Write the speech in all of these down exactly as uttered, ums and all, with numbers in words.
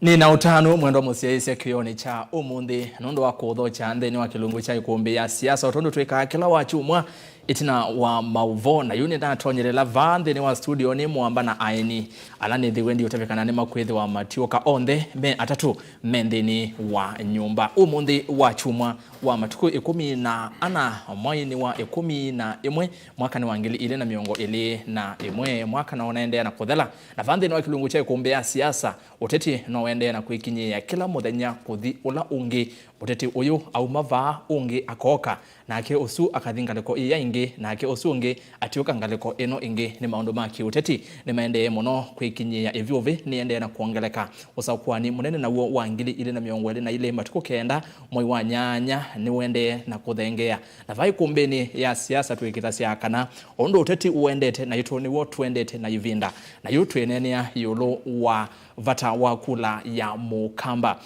Nĩ na ũtanu mwendwa mũsyaĩĩsya kĩonĩ kya ũmũnthĩ nũndũ wa kũũthokya nthĩnĩ wa kĩlungu kya ĩkũmbĩ ya siasa, o tondũ twĩkaa kĩla wakyumwa ĩtina wa maũvoo. Na yu nĩnatonyerela vaa nthĩnĩ wa studio nĩ mũamba na aeni ala nĩthĩwe ndiũtavya kana nĩmakwĩthĩwa matiũka onthe me atatũ me nthĩnĩ wa nyũmba. Ũmũnthĩ wakyumwa wa matukũ ĩkũmi na ana mwainĩ wa ĩkũmi na ĩmwe mwakanĩ wa ngili ilĩ na mĩongo ĩlĩ na ĩmwe, mwaka no ũnaendeea na kũthela. Na vaa nthĩnĩ wa kĩlungu kya ĩkũmbĩ ya siasa, ũteti no ũendee na kwĩkinyĩĩa kĩla mũthenya kũthi ũla ũngĩ. Mũteti ũyũ auma vaa, ũngĩ akooka, nake ũsu akathi ngalĩko ĩya ĩngĩ, nake ũsu ũngĩ atiũka ngalĩko ĩno ĩngĩ. Nĩ maũndũ ma kĩũteti nĩmaendee mũno kwĩkinyĩĩa. Ĩvyũvĩ nĩendee na kwongeleka. Ũsakũani mũnene naw'o wa ngili ilĩ na mĩongo ĩlĩ na ilĩ, matukũ kenda mwei wa nyanya nĩũendee na kũthengeea. Na vaa ĩkũmbĩnĩ ya siasa twĩkĩthasya kana o ũndũ ũteti ũendete, naitũ nĩw'o tũendete na ĩvinda. Na yu twĩneenea ĩũlũ wa vata wa kula ya Mũkamba.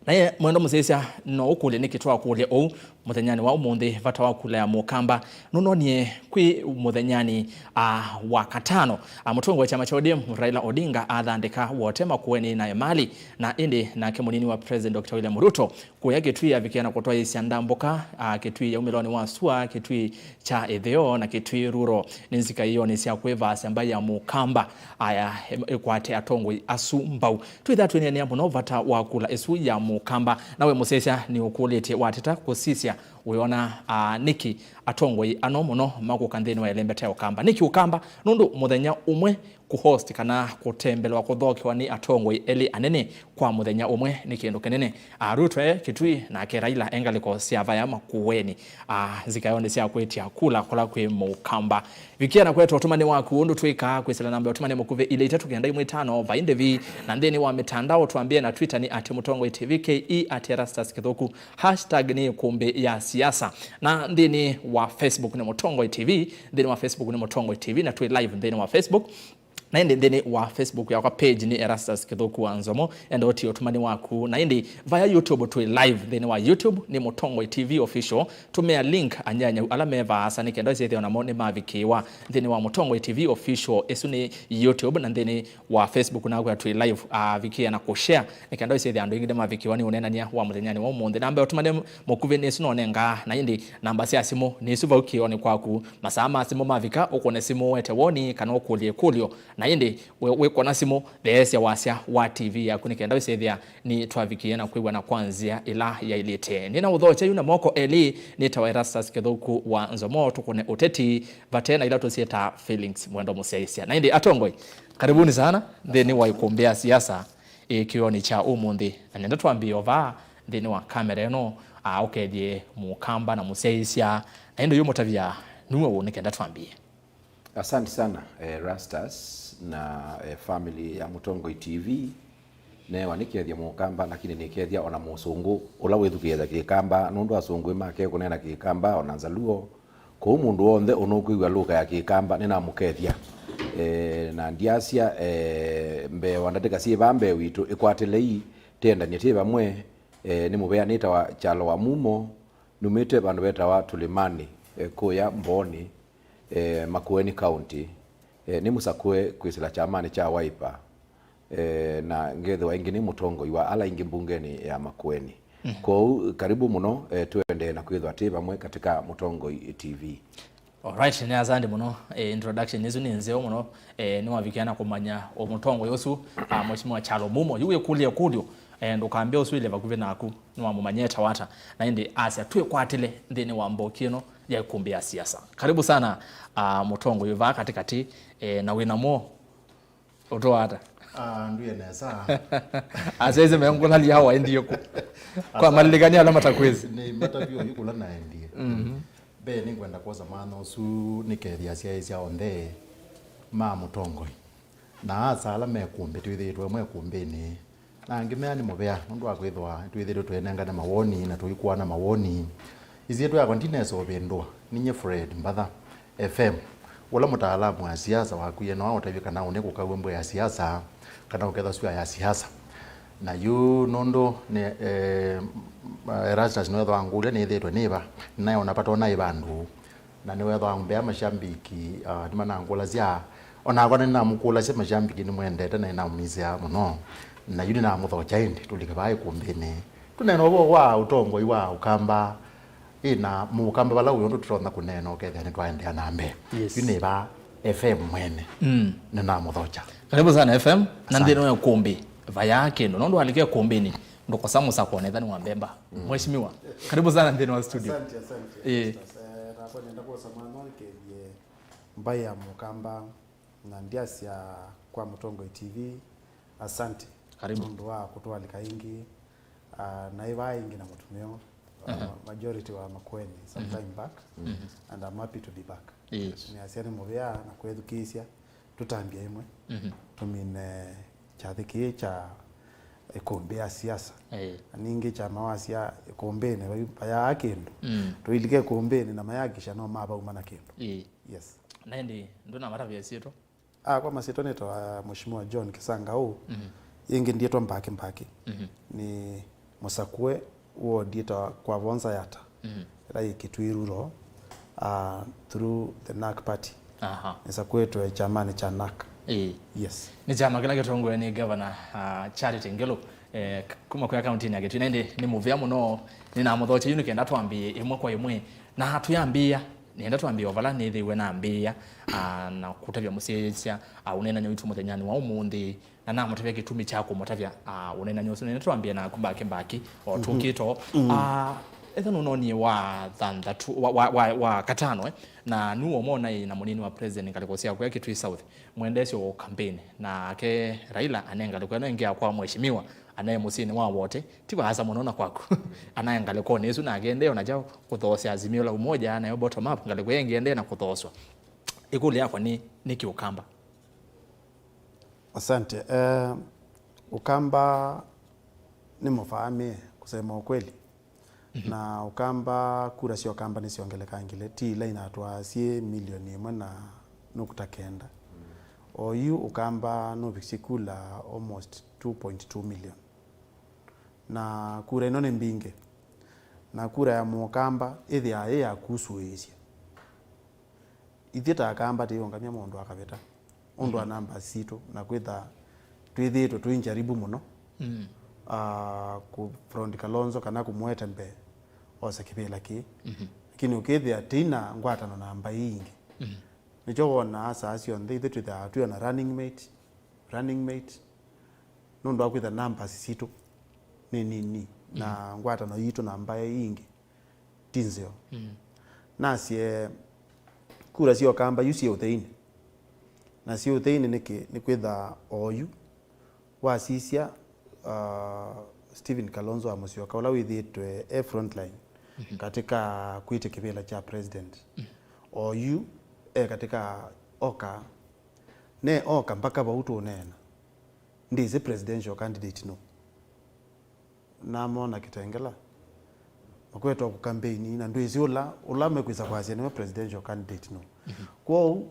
Naye mwendwa mũsyaĩĩsya, no ũkũlye nĩkĩ twakũlya ũu mũthenyanĩ wa ũmũnthĩ, vata wa kula ya Mũkamba nũnonie kwĩ mũthenyanĩ, a, wa katano, a, mũtongoi wa kyama kya O D M Raila Odinga athandĩka wote Makueni na Emali, na ĩndĩ nake mũnini wa President Doctor William Ruto kũya Kitui avikĩa na kũtwaĩĩsya ndambũka, a, Kitui ya umĩlonĩ wa sua, Kitui kya ĩtheo na Kitui Rural. Nĩ nzika ionĩ sya kwĩvaasya mbaĩ ya Mũkamba, aya, ĩkwate atongoi asu mbau. Twĩthaa twĩneenea mũno vata wa kula ĩsu ya Mũkamba. Nawe mũsyaĩĩsya nĩũkũlĩtye wateta kũsisya, wĩona, a, nĩkĩ atongoi ano mũno makũka nthĩnĩ wa ĩlembeta ya Ũkamba? Nĩkĩ Ũkamba? Nũndũ mũthenya ũmwe kũhost kana kũtembelewa, kũthokewa nĩ atongoi elĩ anene kwa mũthenya ũmwe nĩ kĩndũ kĩnene. A, Ruto e Kitui, nake Raila e ngalĩko sya vaya Makueni. A, nzika yoo nĩ sya kwĩtya kula kũla kwĩ Mũkamba. Vikia na kweta ũtũmani waku ũndũ twĩkaa kwĩsĩla namba ya ũtũmani mũkuvĩ ilĩ itatũ kenda imwe itano vai ndĩvi, na nthĩnĩ wa mĩtandao twambie na Twitter nĩ at Mũtongoi T V K E, at Erastus Kĩthũku, hashtag nĩ ĩkũmbĩ ya siasa, na nthĩnĩ wa Facebook nĩ Mũtongoi T V, nthĩnĩ wa Facebook nĩ Mũtongoi T V, na twĩ live nthĩnĩ wa Facebook. Na ĩndĩ nthĩnĩ wa Facebook yakwa page nĩ Erastus Kĩthũku wa Nzomo, enda ũtie ũtũmani waku. Na ĩndĩ vaya YouTube twĩ live nthĩnĩ wa YouTube nĩ Mũtongoi T V Official. Tũmĩa link anyanyau ala me vaasa nĩ kenda ũsyĩthĩa namo nĩmavikĩĩwa nthĩnĩ wa Mũtongoi T V Official. Ĩsu nĩ YouTube, na nthĩnĩ wa Facebook nakwĩa twĩ live, ah, vikĩa na kũshare nĩ kenda ũsyĩthĩa andũ aingĩ nĩmavikĩĩwa nĩ ũneenany'a wa mũthenyanĩ wa ũmũnthĩ. Namba ya ũtũmani mũkuvĩ nĩ ĩsu nonengaa, na ĩndĩ namba sya simũ nĩ isu vau kĩonĩ kwaku. Masaa ma simũ mavika, ũkũne simũ ũete woni kana ũkũlye ĩkũlyo. Na ĩndĩ wĩ, wĩkũna simũ, theesya wasya wa T V yaku nĩ kenda wĩsĩthĩa nĩ twavikĩie na kwĩw'ana kwa nzĩa ĩla yaĩlĩte. Nĩ na ũthokya yu na moko elĩ, nĩtawa Erastus Kĩthũku wa Nzomo, tũkũne ũteti vate na ila tũsyĩtaa feelings, mwendo mũsyaĩĩsya. Na ĩndĩ atongoi, karibuni sana nthĩnĩ wa ĩkũmbĩ ya siasa, ĩ kĩonĩ kya ũmũnthĩ. Na nenda twambie o vaa nthĩnĩ wa kamera ĩno, a, ũkethye Mũkamba na mũsyaĩĩsya. Na ĩndĩ yu mũtavya nue ũũ nĩ kenda twambie. Asante sana, eh, Rastas na, eh, family ya Mũtongoi T V. Newa nĩkethya Mũkamba, lakini nĩkethya ona Mũsũngũ ũla wĩthukĩĩasya Kĩkamba, nũndũ Asũngũ make kũneena Kĩkamba, ona Nzaluo. Kwoou mũndũ w'onthe ũnũkwĩw'a lũka ya Kĩkamba nĩnamũkethya. Eh, na ndyasya, eh, mbee wa ndatĩka syĩ vaa mbee witũ, ĩkwatĩlei, tĩendany'e twĩ vamwe. Eh, nĩ mũvea nĩtawa Kyalo wa Mumo, numĩte vandũ vetawa Tũlĩmanĩ, eh, kũya Mbooni, eh, Makueni County. Eh, nĩ mũsakũe kwĩsĩla kyamanĩ kya Wiper, eh, na ngethĩwa ĩngĩ nĩ mũtongoi wa ala aingĩ mbungenĩ ya Makueni. Mhm. Kwoou, karibu mũno, eh, tũendee na kwĩthwa twĩ vamwe katika Mũtongoi T V. Alright, nĩ asante mũno. Eh, introduction ĩsu nĩ nzeo mũno. Eh, nĩwavikĩa na kũmanya o mũtongoi ũsu, ah, Mheshimiwa Kyalo Mumo. Yu wĩkũlye ĩkũlyo, eh, ndũkambĩa ũsu ile vakuvĩ naku, nĩwamũmanyĩte wata. Na ĩndĩ asya twĩkwatĩle nthĩnĩ wa mboki ĩno ya ĩkũmbĩ ya siasa. Karibu sana, ah, mũtongoi vaa katĩkatĩ, eh, na wĩna mo ũtũata. Ah, ndũe nesa. Asese mengũlalia waendie kũ? Kwa malilekania ala matakwezi. Nĩ matavyo yu kũla naendie. Mhm. Mbee nĩngwenda kwosa mwanya ũsu nĩkethya asyaĩĩsya onthe ma mũtongoi na asa ala me kũmbĩ twĩthĩĩtwe mwe kũmbĩnĩ. Na angĩ mea nĩ mũvea nũndũ wa kwĩthwa twĩthĩĩtwe tũinengane mawoni na tũikuana mawoni. Isyĩtwa yakwa ndinesa ũvĩndũa, ninyie Fred Mbatha F M, ũla mũtaalamu wa siasa wakwie no aũtavye kana ũnĩ kũkaw'a mbwe ya siasa kana ũketha sua ya siasa. Na yu nũndũ nĩ, eh, Erastus nĩwethwa ngũlya nĩthĩĩtwe nĩva, nĩnaĩ ona patona ĩ vandũ, na nĩwethwa mbea mashambiki, ah, nĩmanangũlasya, onakwa nĩnamũkũlasya mashambiki nĩmwendete na nĩnamũmisĩa mũno. Na yu nĩnamũthokya ĩndĩ, tũlike vaa ĩkũmbĩnĩ. Tũneena ũvoo wa ũtongoi wa Ũkamba, ĩ na Mũkamba vala ũĩ ũndũ tũtonya kũneena ũkethĩa nĩtwaendeea na mbee. Yes. Yu nĩ vaa F M mwene. Mm. Nĩnamũthokya. Karibu sana F M. Na asante. Nthĩnĩ wa ĩkũmbĩ, vayaa kĩndũ. Nũndũ walika ĩkũmbĩnĩ, ndũkosa mũsako nethani wa mbemba. Mm. Mheshimiwa, karibu sana nthĩnĩ wa studio. Asante, asante. Eh. Justus. Eh, nakwa nenda kwosa mwana nĩkethie mbaĩ ya Mũkamba. Na ndyasya kwa Mũtongoi T V, asante. Karibu. Nũndũ wa kũtũalĩka ĩngĩ, ah, naĩ vaa ĩngĩ na mũtumĩa, ah, majority wa Makueni sometime back, and I'm happy to be back. Yes. Nĩasya nĩ mũvea na kwĩthukĩĩsya, tũtambya ĩmwe, tũmine kyathĩ kĩĩ kya ĩkũmbĩ ya siasa. Eh. Na ningĩ kyama wasya ĩkũmbĩnĩ, vai-, vayaa kĩndũ. Mm. Tũilike ĩkũmbĩnĩ na mayakisha no mavauma na kĩndũ. Eh. Yes. Na ĩndĩ ndũnamatavya ĩsyĩtwa? Ah, kwa masyĩtwa nĩtawa Mheshimiwa John Kisangau. Mhm. Yĩngĩ ndiĩtwa Mbaki Mbaki. Mhm. Nĩ mũsakũe ward yĩtawa Kwavonza Yata. Mhm. Ĩla yĩ Kitui Rural, ah, through the NARC party. Aha. Nĩsakũĩtwe kyamanĩ kya NARC. Ĩĩ. Yes. Nĩ kyama kĩla kĩtongoe nĩ Governor, ah, Charity Ngilu, eh, k-, kuma kwĩ kauntinĩ ya Kitui. Na ĩndĩ nĩ mũvea mũno, nĩnamũthokya yu nĩ kenda twambĩĩe ĩmwe kwa ĩmwe. Na twĩambĩĩa, nĩenda twambĩĩe o vala nĩthĩiwe nambĩĩa, ah, na kũtavya mũsyaĩĩsya, ah, ũneenany'a witũ mũthenyanĩ wa ũmũnthĩ, na namũtavya kĩtumi kya kũmũtavya, ah, ũneenany'a ũsu. Nĩenda twambĩĩe naku Mbaki Mbaki, o tũkĩto. Ah, ethwa nũnonie wa thanthatũ, wa, wa, wa, wa katano, eh, na nũũ ũmona ĩ na mũnini wa president ngalĩko sya kũya Kitui South, mwendeesyo wa campaign, nake Raila ane ngalĩko ĩno ĩngĩ ya kwa mheshimiwa, anaĩ mũsyĩnĩ wa Wote, ti vaasa mũno na kwaku. Anaĩ ngalĩkonĩ ĩsu, na akendee o na kyaũ kũthoosya Azimio la Umoja, nayo bottom up, ngalĩko ĩyo ĩngĩ ĩendee na kũthooswa. Ĩkũlyo yakwa nĩ, nĩkĩ Ũkamba? Asante. Eh, Ũkamba nĩ mũvaa mĩĩ, kusema ukweli. Mhm. Na Ũkamba, kura sya Ũkamba nĩsyongelekangile, ti ila inatwaa syĩ milioni ĩmwe na nukta kenda. Oyu Ũkamba nũvikisye kula almost two point two million. Na kura ĩno nĩ mbingĩ. Na kura ya Mũkamba ĩthĩaa yĩ ya kusũĩĩsya. Ithyĩ ta Akamba tũiũngamya mũndũ akavĩta ũndũ wa namba sitũ, na kwĩtha twĩthĩĩtwe twĩ njaribu mũno, mm, ah, kũ front Kalonzo kana kũmũete mbee ose kĩvĩla kĩĩ. Mhm. Lakini ũkĩthĩa tĩina ngwatano na mbaĩ ingĩ. Mhm. Nĩkyo wonaa saa syonthe ithyĩ twĩthĩawa twĩ ona running mate, running mate, nũndũ wa kwĩtha numbers sitũ nĩ nini, na, mm, ngwatano yitũ na mbaĩ ingĩ ti nzeo. Mm. Nasye kura sya Ũkamba yu syĩ ũtheinĩ. Na syĩ ũtheinĩ nĩkĩ? Nĩ kwĩtha oyu wasisya, uh, Stephen Kalonzo wa Musyoka, ũla wĩthĩĩtwe e frontline, mhm, katika kwĩtya kĩvĩla kya president. Mm. Oyu e katika oka, ne oka mpaka vau tũneena. Ndĩsĩ presidential candidate nũ. Namona Kitengela makwetwa kũkambeini, na ndwĩsĩ ũla, ũla mekwĩsa kwasya nĩwe presidential candidate nũ. Mhm. Kwoou,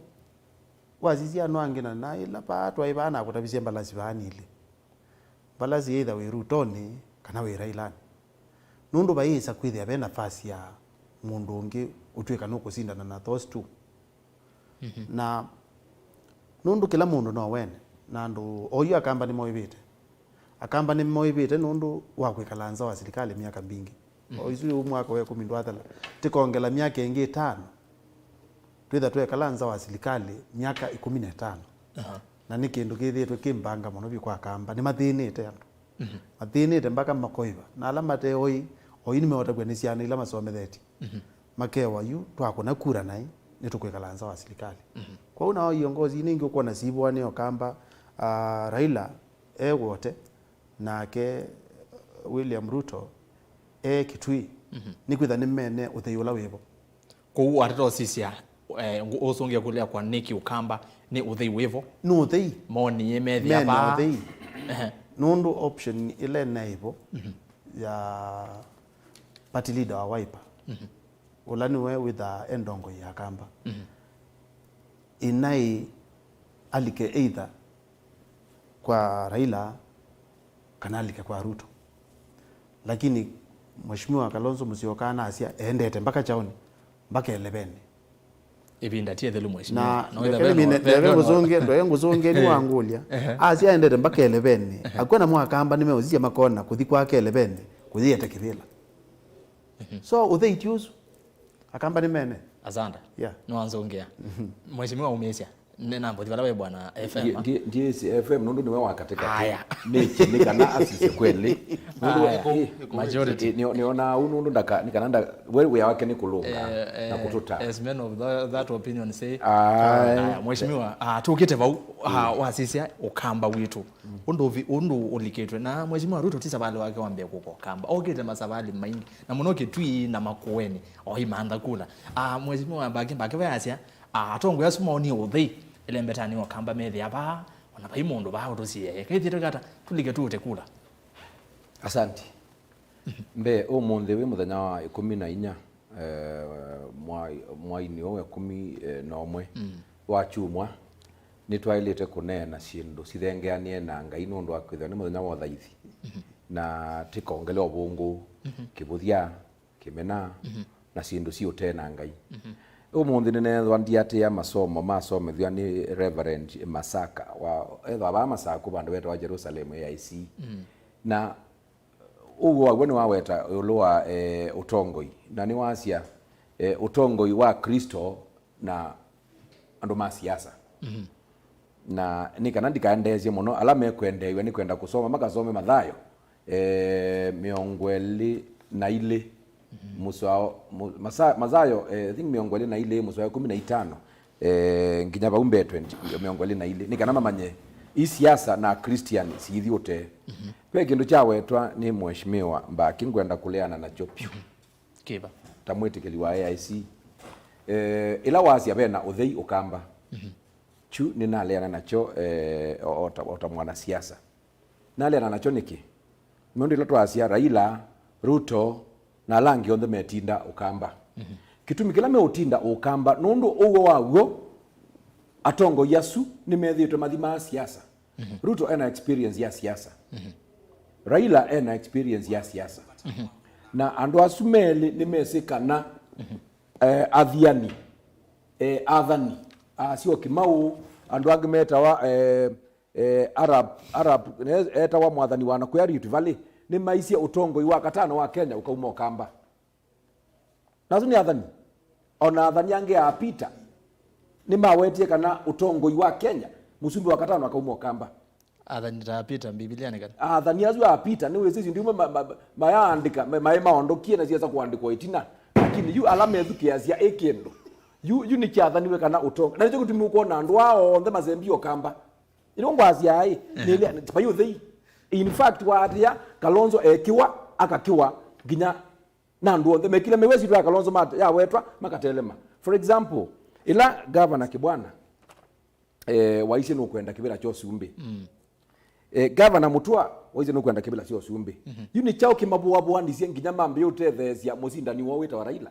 wasisya andũ angĩ na naĩ ĩla vaa twaĩ vaa nakũtavisye mbalasi vaa nilĩ. Mbalasi either wĩ Rutonĩ kana wĩ Railanĩ. Nũndũ vaiĩsa kwĩthĩa ve nafasi ya mũndũ ũngĩ ũtw'ĩka nũkũsindana na those two. Mhm. Na nũndũ kĩla mũndũ no wene, na andũ oyu Akamba nĩmoĩvĩte. Akamba nĩmoĩvĩte nũndũ wa kwĩkala nza wa silikalĩ myaka mbingĩ. Mhm. O isu yu mwaka wa ĩkũmi ndwathela, tĩkongela myaka ĩngĩ ĩtano, twĩtha twekala nza wa silikalĩ myaka ĩkũmi na ĩtano. Aha. Na nĩ kĩndũ kĩthĩĩtwe kĩ mbanga mũno vyũ kwa Akamba. Nĩmathĩnĩte andũ. Mhm. Mathĩnĩte mpaka makoiva. Na ala mate oĩ, oĩ nĩmeotavw'a nĩ syana ila masomethetye. Mhm. Makewa yu, twakũna kura naĩ, nĩtũkwĩkala nza wa silikalĩ. Mhm. Kwoou nao iongozi ningĩ ũkwona sivũanĩo Kamba, ah, Raila e Wote, nake William Ruto e Kitui, mhm, nĩkwĩtha nĩmene ũthei ũla wĩvo. Kwoou watata ũsisya, eh, ngũ-, ũsũngĩa kũlya kwa nĩkĩ Ũkamba nĩ ũthei wĩvo? Nĩ ũthei. Moni methĩa mene vaa. Ũthei. Ehe. Nũndũ option ĩla ĩnaĩvo, mhm, ya party leader wa Wiper, mhm, ũla nĩwe wĩthaa e ndongoi ya Kamba, mhm, ĩnaĩ alike either kwa Raila kana alike kwa Ruto. Lakini Mheshimiwa Kalonzo Musyoka anasya eendete mpaka kyaũnĩ, mpaka elevenĩ. Ĩvinda ti ĩthelu, Mheshimiwa. Na no wĩtha ndeke ve mine- no- ndeke ve ngũsũngĩe, ndeke ngũsũngĩe nĩ wangũlya. Asya endete mpaka Eleveni. Akw'a na mwa Kamba nĩmeũsisya makona kũthi kwake Eleveni, kũthi ete kĩvĩla. So, ũthei ti ũsu. Akamba nĩ mene. Asanda. Yeah. Nĩwanzũngĩa. Mheshimiwa umĩsya. Nĩ na mbothi vala we bwana F M. Ndi- ndi- ndiĩsĩ F M nũndũ nĩwe wa katikati. Aya. Nĩkĩ nĩ kana asisye kweli. Nũndũ Aya. Eh, Majority. Eh, nĩ- nĩonaa ũu nũndũ ndaka- nĩ kana nda- we wĩa wake nĩ kũlũnga Eh, na eh, kũtũta. As men of tha- that opinion say. Aye. Aya, Mheshimiwa, ah, tũkĩte vau, ah, wasisya Ũkamba witũ. Ũndũ ũvi- ũndũ ũlikĩtwe na Mheshimiwa Ruto ti savalĩ wake wa mbee kũka Ũkamba. Okĩte masavalĩ maingĩ. Na mũno Kitui na Makueni. Oimantha kula. Ah, Mheshimiwa Mbaki- Mbaki vayasya, ah, atongoi asu maonie ũthei. Ĩlembetanĩ Ũkamba methĩa vaa. Ona vai mũndũ vaa ũtũsiĩe. Kaithiĩ tũkata, tũlike tũũte kula. Asante. Mbee, ũmũnthĩ wĩ mũthenya wa ĩkũmi na inya, eh, mwai- mwainĩ ũũ wa ĩkũmi na ũmwe wa kyumwa, nĩtwaĩlĩte kũneena syĩndũ sithengeanĩe na Ngai nũndũ wa kwĩthĩwa nĩ mũthenya wa ũthaithi. Na tĩkongele ũvũngũ, kĩvũthya, kĩmena, na syĩndũ siũtee na Ngai. Ũmũnthĩ nĩneethwa ndiatĩĩa masomo masomethw'a nĩ Reverend Masaka wa ethwa vaa Masakũ vandũ vetawa Jerusalem A I C. Na ũw'o waw'o nĩwaweta ĩũlũ wa eh, ũtongoi, na nĩwasya eh, ũtongoi wa Kristo na andũ ma siasa. Na nĩ kana ndikaendeesye mũno, ala mekwendeew'a nĩ kwenda kũsoma makasome Mathayo eh, mĩongo ĩlĩ na ilĩ mũsoa- mu- masa- Mathayo eh, I think mĩongo ĩlĩ na ilĩ mũsoa wa ĩkũmi na itano eh, nginya vau mbee twenty, mĩongo ĩlĩ na ilĩ, nĩ kana mamanye ii siasa na Christian siithiũte. Ve kĩndũ kyawetwa nĩ Mheshimiwa Mbaki ngwenda kũleana nakyo vyũ. Kĩva? Ta mwĩtĩkĩli wa A I C. Eh, ĩla wasya vena ũthei Ũkamba. Kyu nĩnaleana nakyo eh, o o ta o ta mwanasiasa. Naleana nakyo nĩkĩ? Nũndũ ĩla twasya Raila, Ruto, na ala angĩ onthe metinda Ũkamba. Kĩtumi kĩla meũtinda Ũkamba, nũndũ ũw'o waw'o, atongoi asu nĩmethĩĩtwe mathimaa siasa. Ruto ena experience ya siasa. Raila ena experience ya siasa. Na andũ asu melĩ nĩmesĩ kana eh, athiani, eh, athani, asyo Kimau, andũ angĩ metawa eh, eh, Arab, Arab, ne- etawa mwathani wa nakuya Rift Valley, nĩmaisye ũtongoi wa katano wa Kenya ũkauma Ũkamba. Nasu nĩ athani. Ona athani angĩ a Peter nĩmawetie kana ũtongoi wa Kenya, mũsumbĩ wa katano akauma Ũkamba. Athani ta Peter Mbivilianĩ kana? Athani asu a Peter nĩwĩsĩ syĩndũ imwe ma- ma- mayaandĩka, ma- maĩ maondokie na siasa kũandĩkwa ĩtina. Lakini yu ala methukĩĩasya ĩ kĩndũ, yu yu nĩkyathaniwe kana ũtonga. Na nĩkyo kĩtumi ũkwona andũ aa onthe masembie Ũkamba. Ĩno ngwasya ĩ, nĩlĩ- vai ũthei. In fact, waatĩa Kalonzo ekĩwa, akakĩwa nginya na andũ onthe mekile mĩw'e syĩtwa ya Kalonzo mat- yawetwa makatelema. For example, ĩla Governor Kibwana eh, waisye nũkwenda kĩvĩla kya ũsumbĩ. Eh, Governor Mutua waisye nũkwenda kĩvĩla kya ũsumbĩ. Yu nĩ kyaũ kĩmavũavũanisye nginya mambĩĩa ũtetheesya mũsindani woo wĩtawa Raila?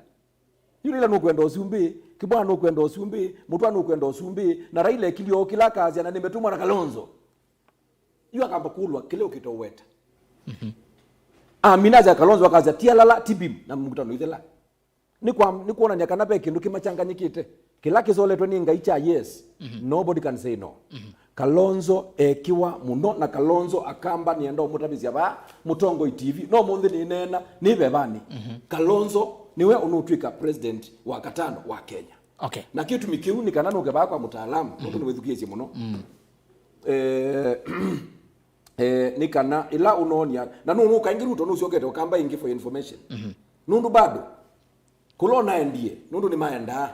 Yu Raila nũkwenda ũsumbĩ, Kibwana nũkwenda ũsumbĩ, Mutua nũkwenda ũsumbĩ, na Raila ekilye ũkĩla akasya na nĩmetũmwa na Kalonzo. Yu akamba kũlwa kĩla ũkĩte ũweta. Amina asya Kalonzo akasya tialala tibim na mkutano ithela. Nĩ kwa- nĩ kwonany'a kana ve kĩndũ kĩmachanganyĩkĩte. Kĩla kĩsoletwe nĩ Ngai kya yes, nobody can say no. Kalonzo ekĩwa mũno, na Kalonzo Akamba nĩenda ũmũtavĩsya vaa Mũtongoi T V. No mũnthĩ nĩneena nĩ vevanĩ. Kalonzo nĩwe ũnũtw'ĩka president wa katano wa Kenya. Okay. Na kĩtumi kĩu nĩ kana nũke vaa kwa mũtaalamu, nũndũ nĩwĩthukĩĩsye mũno. Eh, eh, nĩ kana ĩla ũnoonia, na nũnũka ĩngĩ Ruto nũsyokete Ũkamba ĩngĩ for your information. Nũndũ bado kũla ũnaendie, nũndũ nĩmaendaa.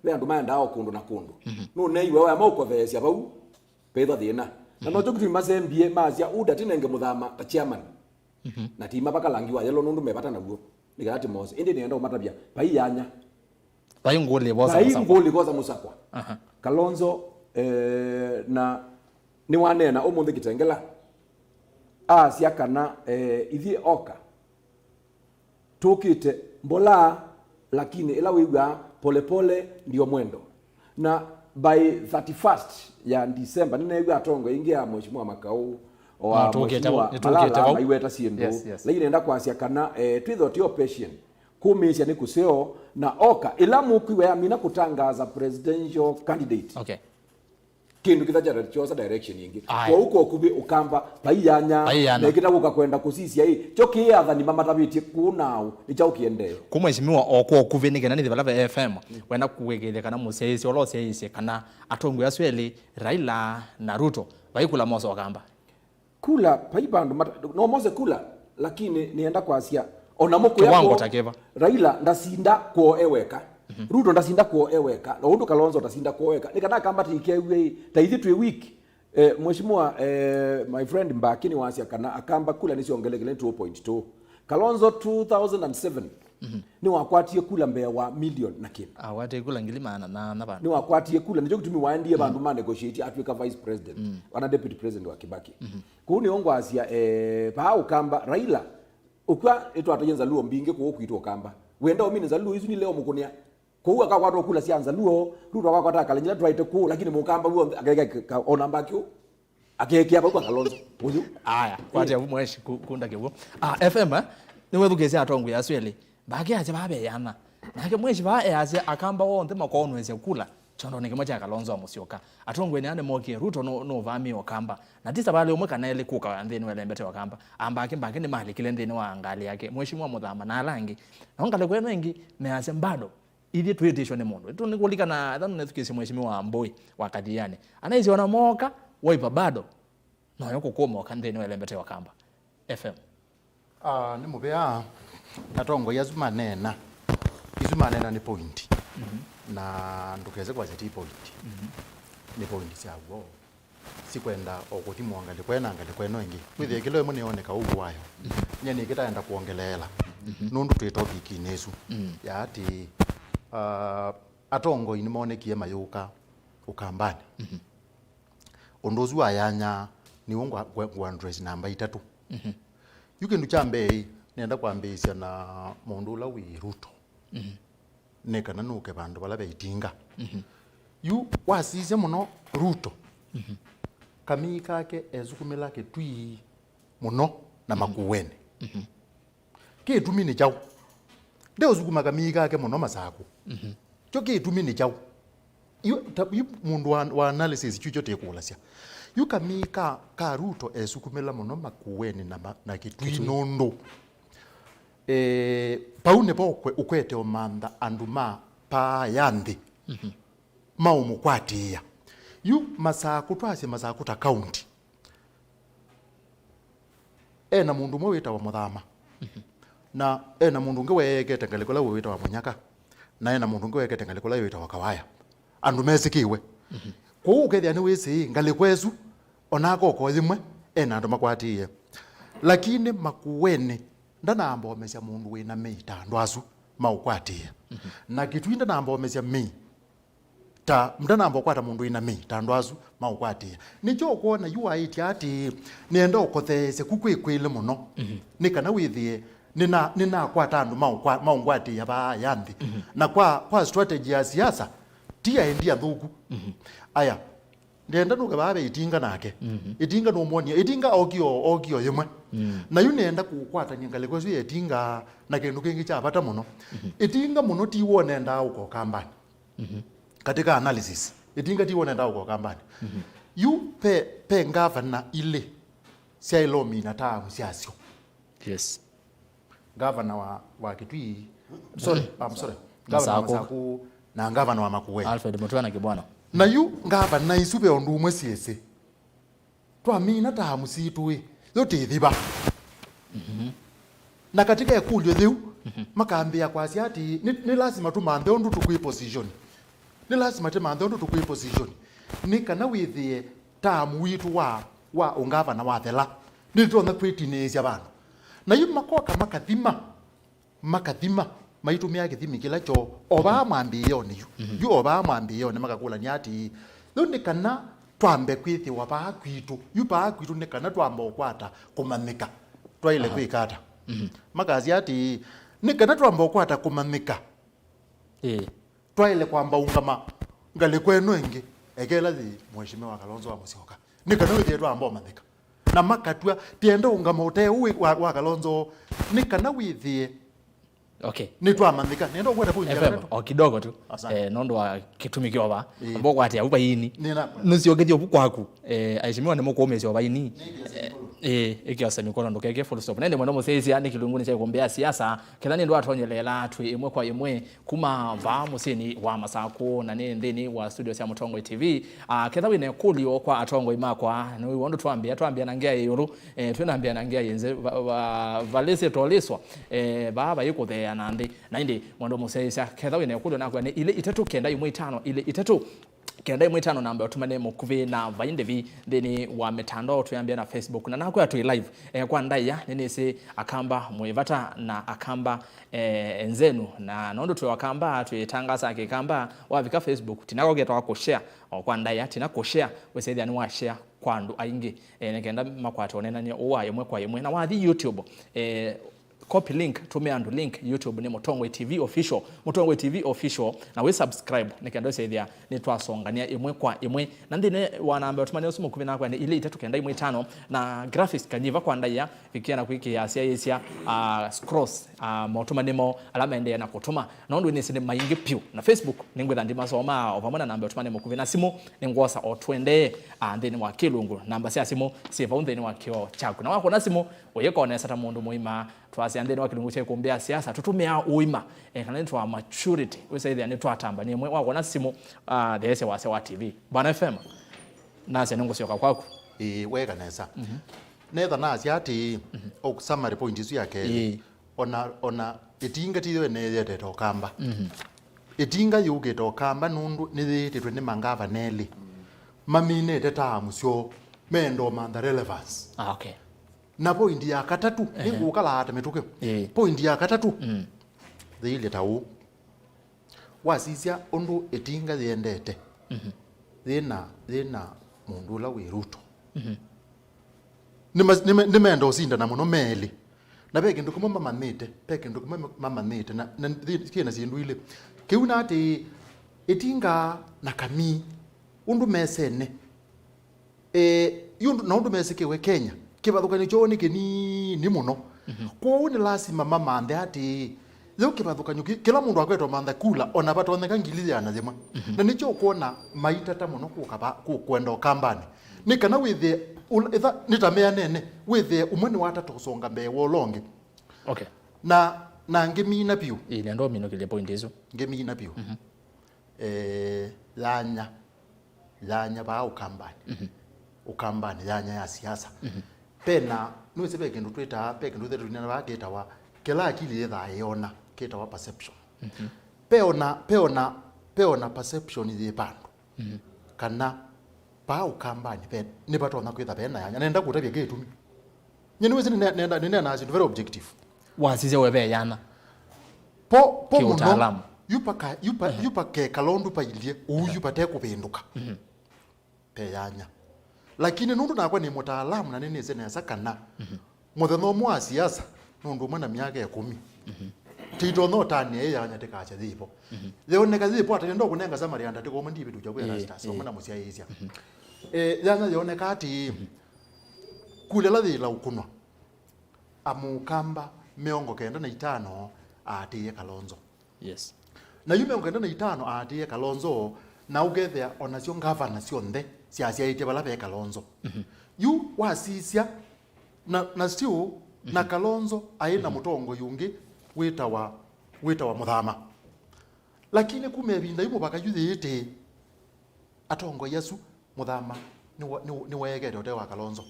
Ve andũ maendaa o kũndũ na kũndũ. Nũneiwe waya maũkotheesya vau, vethwa thĩna. Na nokyo kĩtumi masembie, masya, "Ũũ ndatinenge mũthama ta chairman." Na ti mavaka langi wa yellow nũndũ me vata naw'o. Nĩ kana ti mose. Ĩndĩ nĩenda ũmatavya, vai yanya. Vai ngũlĩ vosa. Vai ngũlĩ vosa mũsakwa. Kalonzo, eh, na nĩwaneena ũmũnthĩ Kitengela. Asya kana, eh, ithyĩ oka tũkĩte mbolaa, lakini ĩla wĩw'aa polepole ndio mwendo. Na by thirty-first ya December, nĩneew'a atongoi aingĩ a Mheshimiwa Makau, o a Mheshimiwa Malala maiweta syĩndũ. Yes, yes. Lakini nenda kwasya kana, eh, twĩthwa tio patient. Kũmĩĩsya nĩ kũseo na oka. Ĩla mũkwĩw'a yamina kũtangaza presidential candidate, Okay. kĩndũ kĩtha kya kyosa direction ĩngĩ. Aye. Kwoou kwa ũkuvĩ Ũkamba vai yanya, Vai yanya. Mekĩta kũka kwenda kũsisya ĩ, kyo kĩĩ athani mamatavĩtye kũũ naaũ, nĩ kyaũ kĩendee? Ku mheshimiwa, o kwa ũkuvĩ nĩ kenda nĩthi vala ve F M, wenda kũĩkĩĩthya kana mũsyaĩĩsya ũla ũsyaĩĩsye kana atongoi asu elĩ, Raila na Ruto, vai kula mosa Ũkamba. Kula, vai vandũ mata-, no mose kula, lakini nĩenda kwasya, ona mũkwĩa Kiwango kwo, ta kĩva? Raila ndasinda kwoo e weka. Ruto ndasinda kwoo e weka. Na ũndũ Kalonzo ndasinda kwoo weka. Nĩ kana Akamba tĩikew'e ĩ, ta ithyĩ twĩ weak. Eh, Mheshimiwa, eh, my friend Mbaki nĩwasya kana Akamba kula nĩsyongelekele nĩ two point two. Kalonzo two thousand and seven nĩwakwatie kula mbee wa million na kĩndũ. Awatie kula ngili maana na na vandu. Nĩwakwatie kula, nĩkyo kĩtumi waendie vandũ ma negotiate atwĩka vice president, ana deputy president wa Kibaki. Kũu nĩo ngwasya, eh, vaa Ũkamba, Raila, ũkw'a nĩtwataie Nzaluo mbingĩ kũũ kwitũ Ũkamba. Wenda ũmine Nzaluo isu nĩ leo mũkũnĩa. Kũu akakwatwa kula sya Nzaluo, Ruto akakwata Akalenjin twaĩte kũũ, lakini Mũkamba w'onthe akeka ka-, ona Mbaki ũ, akekĩa vau kwa Kalonzo. Ũyu. Aya, kwatia vu mweshi ku-, kunda kĩw'o. Ah, F M, eh? Nĩwethukĩĩsya atongoi asu elĩ. Mbaki asya vaa veyana. Nake mweshi vaa easya Akamba onthe makoonwesya kula kyondonĩ kĩmwe kya Kalonzo wa Musyoka. Atongoi nĩ aa nĩmokie Ruto nũ-, nũvamĩe Ũkamba. Na ti savalĩ ũmwe kana elĩ kũka nthĩnĩ wa ĩlembete Ũkamba. Ambaki Mbaki nĩmalikile nthĩnĩ wa ngalĩ yake. Mheshimiwa Mũthama na ala angĩ. Nao ngalĩko ĩno ĩngĩ measya bado ithyĩ twĩtĩswe nĩ mũndũ. Tũ nĩkũlikana ethwa nũnethukĩĩsye Mheshimiwa Wambũi wa Kathiani. Anaisye ona mooka, Wiper bado. Noyo kũkũma ũka nthĩnĩ wa ĩlembete Ũkamba. F M. Ah, nĩ mũvea atongoi asu maneena. Isu maneena nĩ point. Na ndũkese kwasya ti point. Nĩ point sya w'o. Sikwenda o kũthimwa ngalĩko ĩna ngalĩko ĩno ĩngĩ. Wĩthĩe kĩla ĩmwe nĩyoneka ũu wayo. Nyie nĩkĩtaenda kwongeleela. Nũndũ twĩ topikinĩ ĩsu. Ya atĩ, ah, atongoi nĩmonekie mayũka Ũkambanĩ. Ũndũ ũsu wa yanya nĩw'o ngwa, ngwa, ngwa address namba itatũ. Yu kĩndũ kya mbee, nĩenda kwambĩĩsya na mũndũ ũla wĩ Ruto. Nĩ kana nũke vandũ vala ve itinga. Yu wasisya mũno Ruto, kamii kake esukumĩla Kĩtui mũno na Makueni. Kĩtumi nĩ kyaũ? Ndeũsukuma kamii kake mũno Masakũ. Kyo kĩtumi nĩ kyaũ? Yu, ta, yu mũndũ wa, wa analysis kyu kyo tĩkũlasya. Yu kamii ka, ka Ruto esukumĩla mũno Makueni na, ma, na Kĩtui nũndũ. Eh, pau nĩvo ũkwe, ũkwete ũmantha andũ ma paa ya nthĩ maũmũkwatĩĩa. Yu Masakũ, twasye Masakũ ta county. E na mũndũ ũmwe wĩtawa Mũthama. Na e na mũndũ ũngĩ weekete ngalĩko ĩla wĩtawa Mũnyaka. Na e na mũndũ ũngĩ weekete ngalĩko ĩla wĩtawa Kawaya. Andũ mesĩkĩwe. Kwoou ũkethĩa nĩwĩsĩ ngalĩko ĩsu, ona akoko yĩmwe, e na andũ makwatĩĩe. Lakini Makueni ndanamba ũmesya mũndũ wĩ na mĩi ta andũ asu maũkwatĩĩa. Na Kĩtui ndanamba ũmesya mĩi ta, ndanamba ũkwata mũndũ wĩna mĩi ta andũ asu maũkwatĩĩa. Nĩkyo ũkwona yu waĩtye atĩĩ, nĩenda ũkotheesya ku kwĩ kwĩlĩ mũno, nĩ kana wĩthĩe nĩna, nĩnakwata andũ maũkwa-, maũngwatĩĩa vaa ya nthĩ. Na kwa, kwa strategy ya siasa, ti aendi athũku. Aya, ndĩenda nũke vaa ve Itinga nake. Itinga nũmwonie. Itinga okio, okio yĩmwe. Na yu nĩenda kũkwatany'a ngalĩko ĩsu ya Itinga na kĩndũ kĩngĩ kya vata mũno. Itinga mũno ti w'o nendaa ũka Ũkambanĩ. Katika analysis, Itinga ti w'o nendaa ũka Ũkambanĩ. Yu pe, pe ngavana ilĩ syaĩle ũmina taamu syasyo. Yes. Ngavana wa, wa Kitui, sorry, I'm sorry. Ngavana wa Masaku. Masaku na ngavana wa Makueni. Alfred Mutua na Kibwana. Na yu ngavana isu ve ũndũ ũmwe syĩsĩ. Twamina taamu sitũ-ĩ, yo tĩthĩva? Na katika ĩkũlyo yĩu, makambĩĩa kwasya atĩ, nĩ, nĩ lasima tũmanthe ũndũ tũkwĩ position. Nĩ lasima tũmanthe ũndũ tũkwĩ position. Nĩ kana wĩthĩe taamu witũ wa, wa ũngavana wathela, nĩtũtonya kwĩtinĩĩsya vandũ. Na yu makoka makathima. Makathima, maitũmĩa kĩthimi kĩla kyoo, o vaa mwambĩĩonĩ yu. Yu o vaa mwambĩĩonĩ makakũlany'a atĩĩ, yu nĩ kana twambe kwĩthĩwa vaa kwitũ, yu vaa kwitũ nĩ kana twamba ũkwata kũmanyĩka, twaĩle kwĩka ata? Makasya atĩĩ, nĩ kana twamba ũkwata kũmanyĩka, ĩĩ, twaĩle kwamba ũngama ngalĩko ĩno ĩngĩ, ekela yĩ Mheshimiwa Kalonzo wa Musyoka, nĩ kana wĩthĩe twamba ũmanyĩka. Na makatw'a, tienda ũngama ũtee ũũ wa, wa Kalonzo, nĩ kana wĩthĩe Okay. Nĩtwamanyĩka. Nenda ũkwete point ya F M, katatũ. O kidogo tu. Asante. Eh, nũndũ wa kĩtumi kĩova. Ĩĩ. Amba ũkwate au vaini. Nĩna. Nũsyokethye ũvu kwaku. Eh, aheshimiwa nĩ mũkũũmĩsya o vaini. Nĩkĩo semicolon. Eh, ĩkĩa semicolon, ndũkeke full stop. Nende mwendo mũsyaĩĩsya nĩ kĩlungunĩ kya ĩkũmbĩ ya siasa. Ketha nĩ ndwatonyeleela twĩ ĩmwe kwa ĩmwe kuma vaa mũsyĩnĩ wa Masakũ na nĩ nthĩnĩ wa studio sya Mũtongoi T V. Ah, ketha wĩna ĩkũlyo kwa atongoi makwa, nĩ wĩw'a ũndũ twambĩa, twambĩa na ngĩa ĩũlũ. Eh, twĩnambĩa na ngĩa yĩnze, va-, va-, valĩsĩ tolĩswa, eh, vaa vaikũtheea na nthĩ. Na ĩndĩ, mwendo mũsyaĩĩsya, ketha wĩna ĩkũlyo nakwĩa nĩ ilĩ itatũ kenda ĩmwe itano, ilĩ itatũ kenda ĩmwe itano, namba ũtũmane mũkuvĩ na vai ndĩvi nthĩnĩ wa mĩtandao, twĩambĩa na Facebook. Na nakwĩa twĩ live, eh, kwa ndaĩa, nĩnĩsĩ Akamba mwĩ vata na Akamba, eh, enzenu. Na nũndũ twĩ Akamba, twĩtangasaa Kĩkamba, wavika Facebook, tinako ketawa kũshare, o kwa ndaĩa, tina kũshare, wĩsethĩa nĩ wa share kwa andũ aingĩ, eh, nĩ kenda makwate ũneenany'a ũũ wa ĩmwe kwa ĩmwe. Na wathi YouTube, eh, copy link, tũmĩa andũ link, YouTube nĩ Mũtongoi T V Official, Mũtongoi T V Official, na wĩ subscribe nĩ kenda ũsethĩa nĩ twasongania ĩmwe kwa ĩmwe. Na nthĩnĩ wa namba ũtũmane ũsu mũkuvĩ nakwa nĩ ilĩ itatũ kenda ĩmwe itano, na graphics kanyiva kwa ndaĩa, vikia na kwĩkĩa syaĩĩsya, ah, scrolls, ah, motũmane mo ala maendee na kũtũma. Nũndũ nĩsĩ nĩ maingĩ piũ. Na Facebook, nĩngwĩtha ndimasomaa o vamwe na namba ũtũmane mũkuvĩ na simũ, nĩngwosa o twendee, ah, nthĩnĩ wa kĩlungu. Namba sya simũ syĩ vau nthĩnĩ wa kĩoo kyaku. Na wakũna simũ, ũyĩka o nesa ta mũndũ mũima, twasya nthĩnĩ wa kĩlungu kya ĩkũmbĩ ya siasa, tũtũmĩaa ũima, eh, kana nĩtwa maturity, wĩsaĩthĩa nĩtwatambania ĩmwe. Wakũna simũ, ah, theesya wasya wa T V. Bwana F M, nasya nĩngũsyoka kwaku. Ĩĩ, weka nesa. Mhm. Netha nasya atĩ, mhm, o summary point isu ya kelĩ. Ĩĩ. Ona, ona ĩtinga ti yo ene yetete Ũkamba. Mhm. Ĩtinga yũkĩte Ũkamba nũndũ nĩyĩtĩtwe nĩ mangavana elĩ. Maminĩte taamu syoo, meenda ũmantha relevance. Ah, okay. Na point ya katatũ, ehe, nĩngũkalaata mĩtũkĩ. Ĩĩ. Point ya katatũ, mm, yĩilyĩ ta ũũ. Wasisya ũndũ ĩtinga yĩendete, mhm, yĩna, yĩna mũndũ ũla wĩ Ruto. Mhm. Nĩma-, nĩme-, nĩmenda ũsindana mũno me elĩ. Na ve kĩndũ kĩmwe mamanyĩte, ve kĩndũ kĩmwe mamanyĩte, na, na thi-, kĩna syĩndũ ilĩ. Kĩu na atĩ ĩtinga na kamii, ũndũ mesene. Eh, yu ũndũ, na ũndũ mesĩkĩwe Kenya, kĩvathũkany'o kyoo nĩ kĩnini mũno. Mhm. Kwoou nĩ lasima mamanthe atĩ, yĩu kĩvathũkany'o kĩ-, kĩla mũndũ akwetwa mantha kula, ona vatonyeka ngili yĩana yĩmwe. Mhm. Na nĩkyo ũkwona maitata mũno kũka va-, kũ-, kwenda Ũkambanĩ. Nĩ kana wĩthĩe, ũla-, ĩtha, nĩ ta meanene, wĩthĩe ũmwe nĩwatata ũsonga mbee wa ũla ũngĩ. Okay. Na, na ngĩmina vyũ. Ĩĩ, nenda ũminũkĩlye point ĩsu. Ngĩmina vyũ. Mhm. Eh, yanya. Yanya vaa Ũkambanĩ. Mhm. Ũkambanĩ, yanya ya siasa. Mhm. Pena, nĩwĩsĩ ve kĩndũ twĩtaa, ve kĩndũ twĩtaa vaa kĩtawa, kĩla akili yĩthaa ĩona, kĩtawa perception. Mhm. Peona, peona, peona perception yĩ vandũ. Mhm. Kana vaa Ũkambanĩ, ve, nĩvatonya kwĩtha vena yanya. Nenda kũtavya kĩtumi. Nye nĩwĩsĩ nĩne-, nenda, nĩneenaa syĩndũ very objective. Wasisya we ve yanya. Po, po mũno, kĩũtaalamu. Yu paka, yu pa-, ehe, yu pakekala ũndũ pailyĩ, ũu, ehe, yu patekũvĩndũka. Mhm. Pe yanya. Lakini nũndũ nakwa nĩ mũtaalamu na nĩnĩsĩ nesa kana, mhm, mũthenya ũmwe wa siasa, nũndũ ũmwe na myaka ĩkũmi. Mhm. Tĩitonya ũtanĩa ĩ yanya tĩkasya yĩvo. Mhm. Yoneka yĩvo, atĩ nenda kũnenga summary ya ndatĩka ũmwe ndivĩtũkya kwĩa, ĩĩ, Erastus, ĩĩ, ũmwe na mũsyaĩĩsya. Mhm. Eh, yanya yoneka atĩ, mhm, kula ĩla yĩla ũkũnwa, amũkamba mĩongo kenda na itano aatĩĩe Kalonzo. Yes. Na yu mĩongo kenda na itano aatĩĩe Kalonzo, na ũkethĩa onasyo ngavana syonthe syasyaĩtye vala ve Kalonzo. Mhm. Yu wasisya, na, na still, na, mhm, Kalonzo aĩ na, mhm, mũtongoi ũngĩ wĩtawa, wĩtawa Mũthama. Lakini kuma ĩvinda yu mũvaka yu yĩĩtĩ, atongoi asu, Mũthama nĩwe-, nĩwe-, nĩweekete ũtee wa Kalonzo.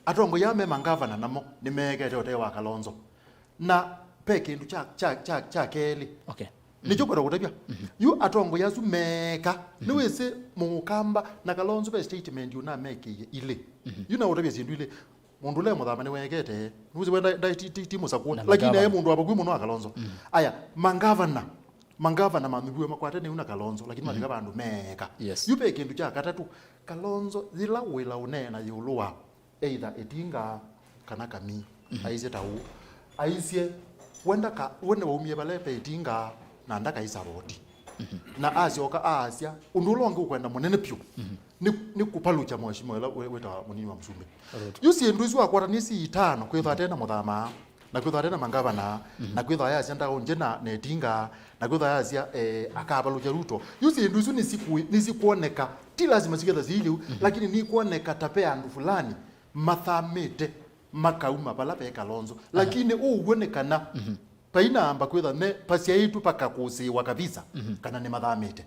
Atongoi aa me mangavana namo nĩmeekete ũtee wa Kalonzo. Na ve kĩndũ kya, kya, kya, kya kelĩ. Okay. Nĩkyo, mhm, kwenda kũtavya. Mhm. Yu atongoi asu meeka, mhm, nĩwĩsĩ Mũkamba na Kalonzo ve statement ũnamekĩie ilĩ. Mhm. Yu naũtavya syĩndũ ilĩ. Mũndũ ũla e Mũthama nĩweekete. Nĩwĩsĩ we ndaĩ, ndaĩ ti, ti, ti mũsakũe. Na lakini magavana. Aĩ mũndũ wa vakuvĩ mũno wa Kalonzo. Mhm. Aya, mangavana. Mangavana manyuviwe makwate nĩu na Kalonzo, lakini, mhm, mavika vandũ meeka. Yes. Yu ve kĩndũ kya katatũ, Kalonzo yĩla wĩla ũneena ĩũlũ wa either ĩtinga kana kamii. Mhm. Aisye ta ũũ. Aisye, we ndaka-, we nĩwaumie vala ve ĩtinga na ndakaisavoti. Mhm. Na asyoka aasya, ũndũ ũla ũngĩ ũkwenda mũnene vyũ, mhm, nĩ, nĩ kũpalũkya mheshimiwa ũla wĩ-, wĩtawa mũnini wa Mũsumbĩ. Ruto. Yu syĩndũ isu akwata nĩ si itano kwĩthwa, mhm, atena Mũthama. Na kwĩthwa ate na mangavana, na kwĩthwa ayasya ndaũngye na, na ĩtinga, na kwĩthwa ayasya, eh, akavalũkya Ruto. Yu syĩndũ isu nĩsikũ-, nĩsikwoneka, ti lazima siketha syĩiliu, lakini nĩkwoneka ta ve andũ fulani mathamĩte, makauma vala ve Kalonzo. Lakini ũw'o nĩ kana, vainaamba kwĩtha ne, pasyaĩtwe pakakũsĩĩwa kabisa, kana nĩmathamĩte.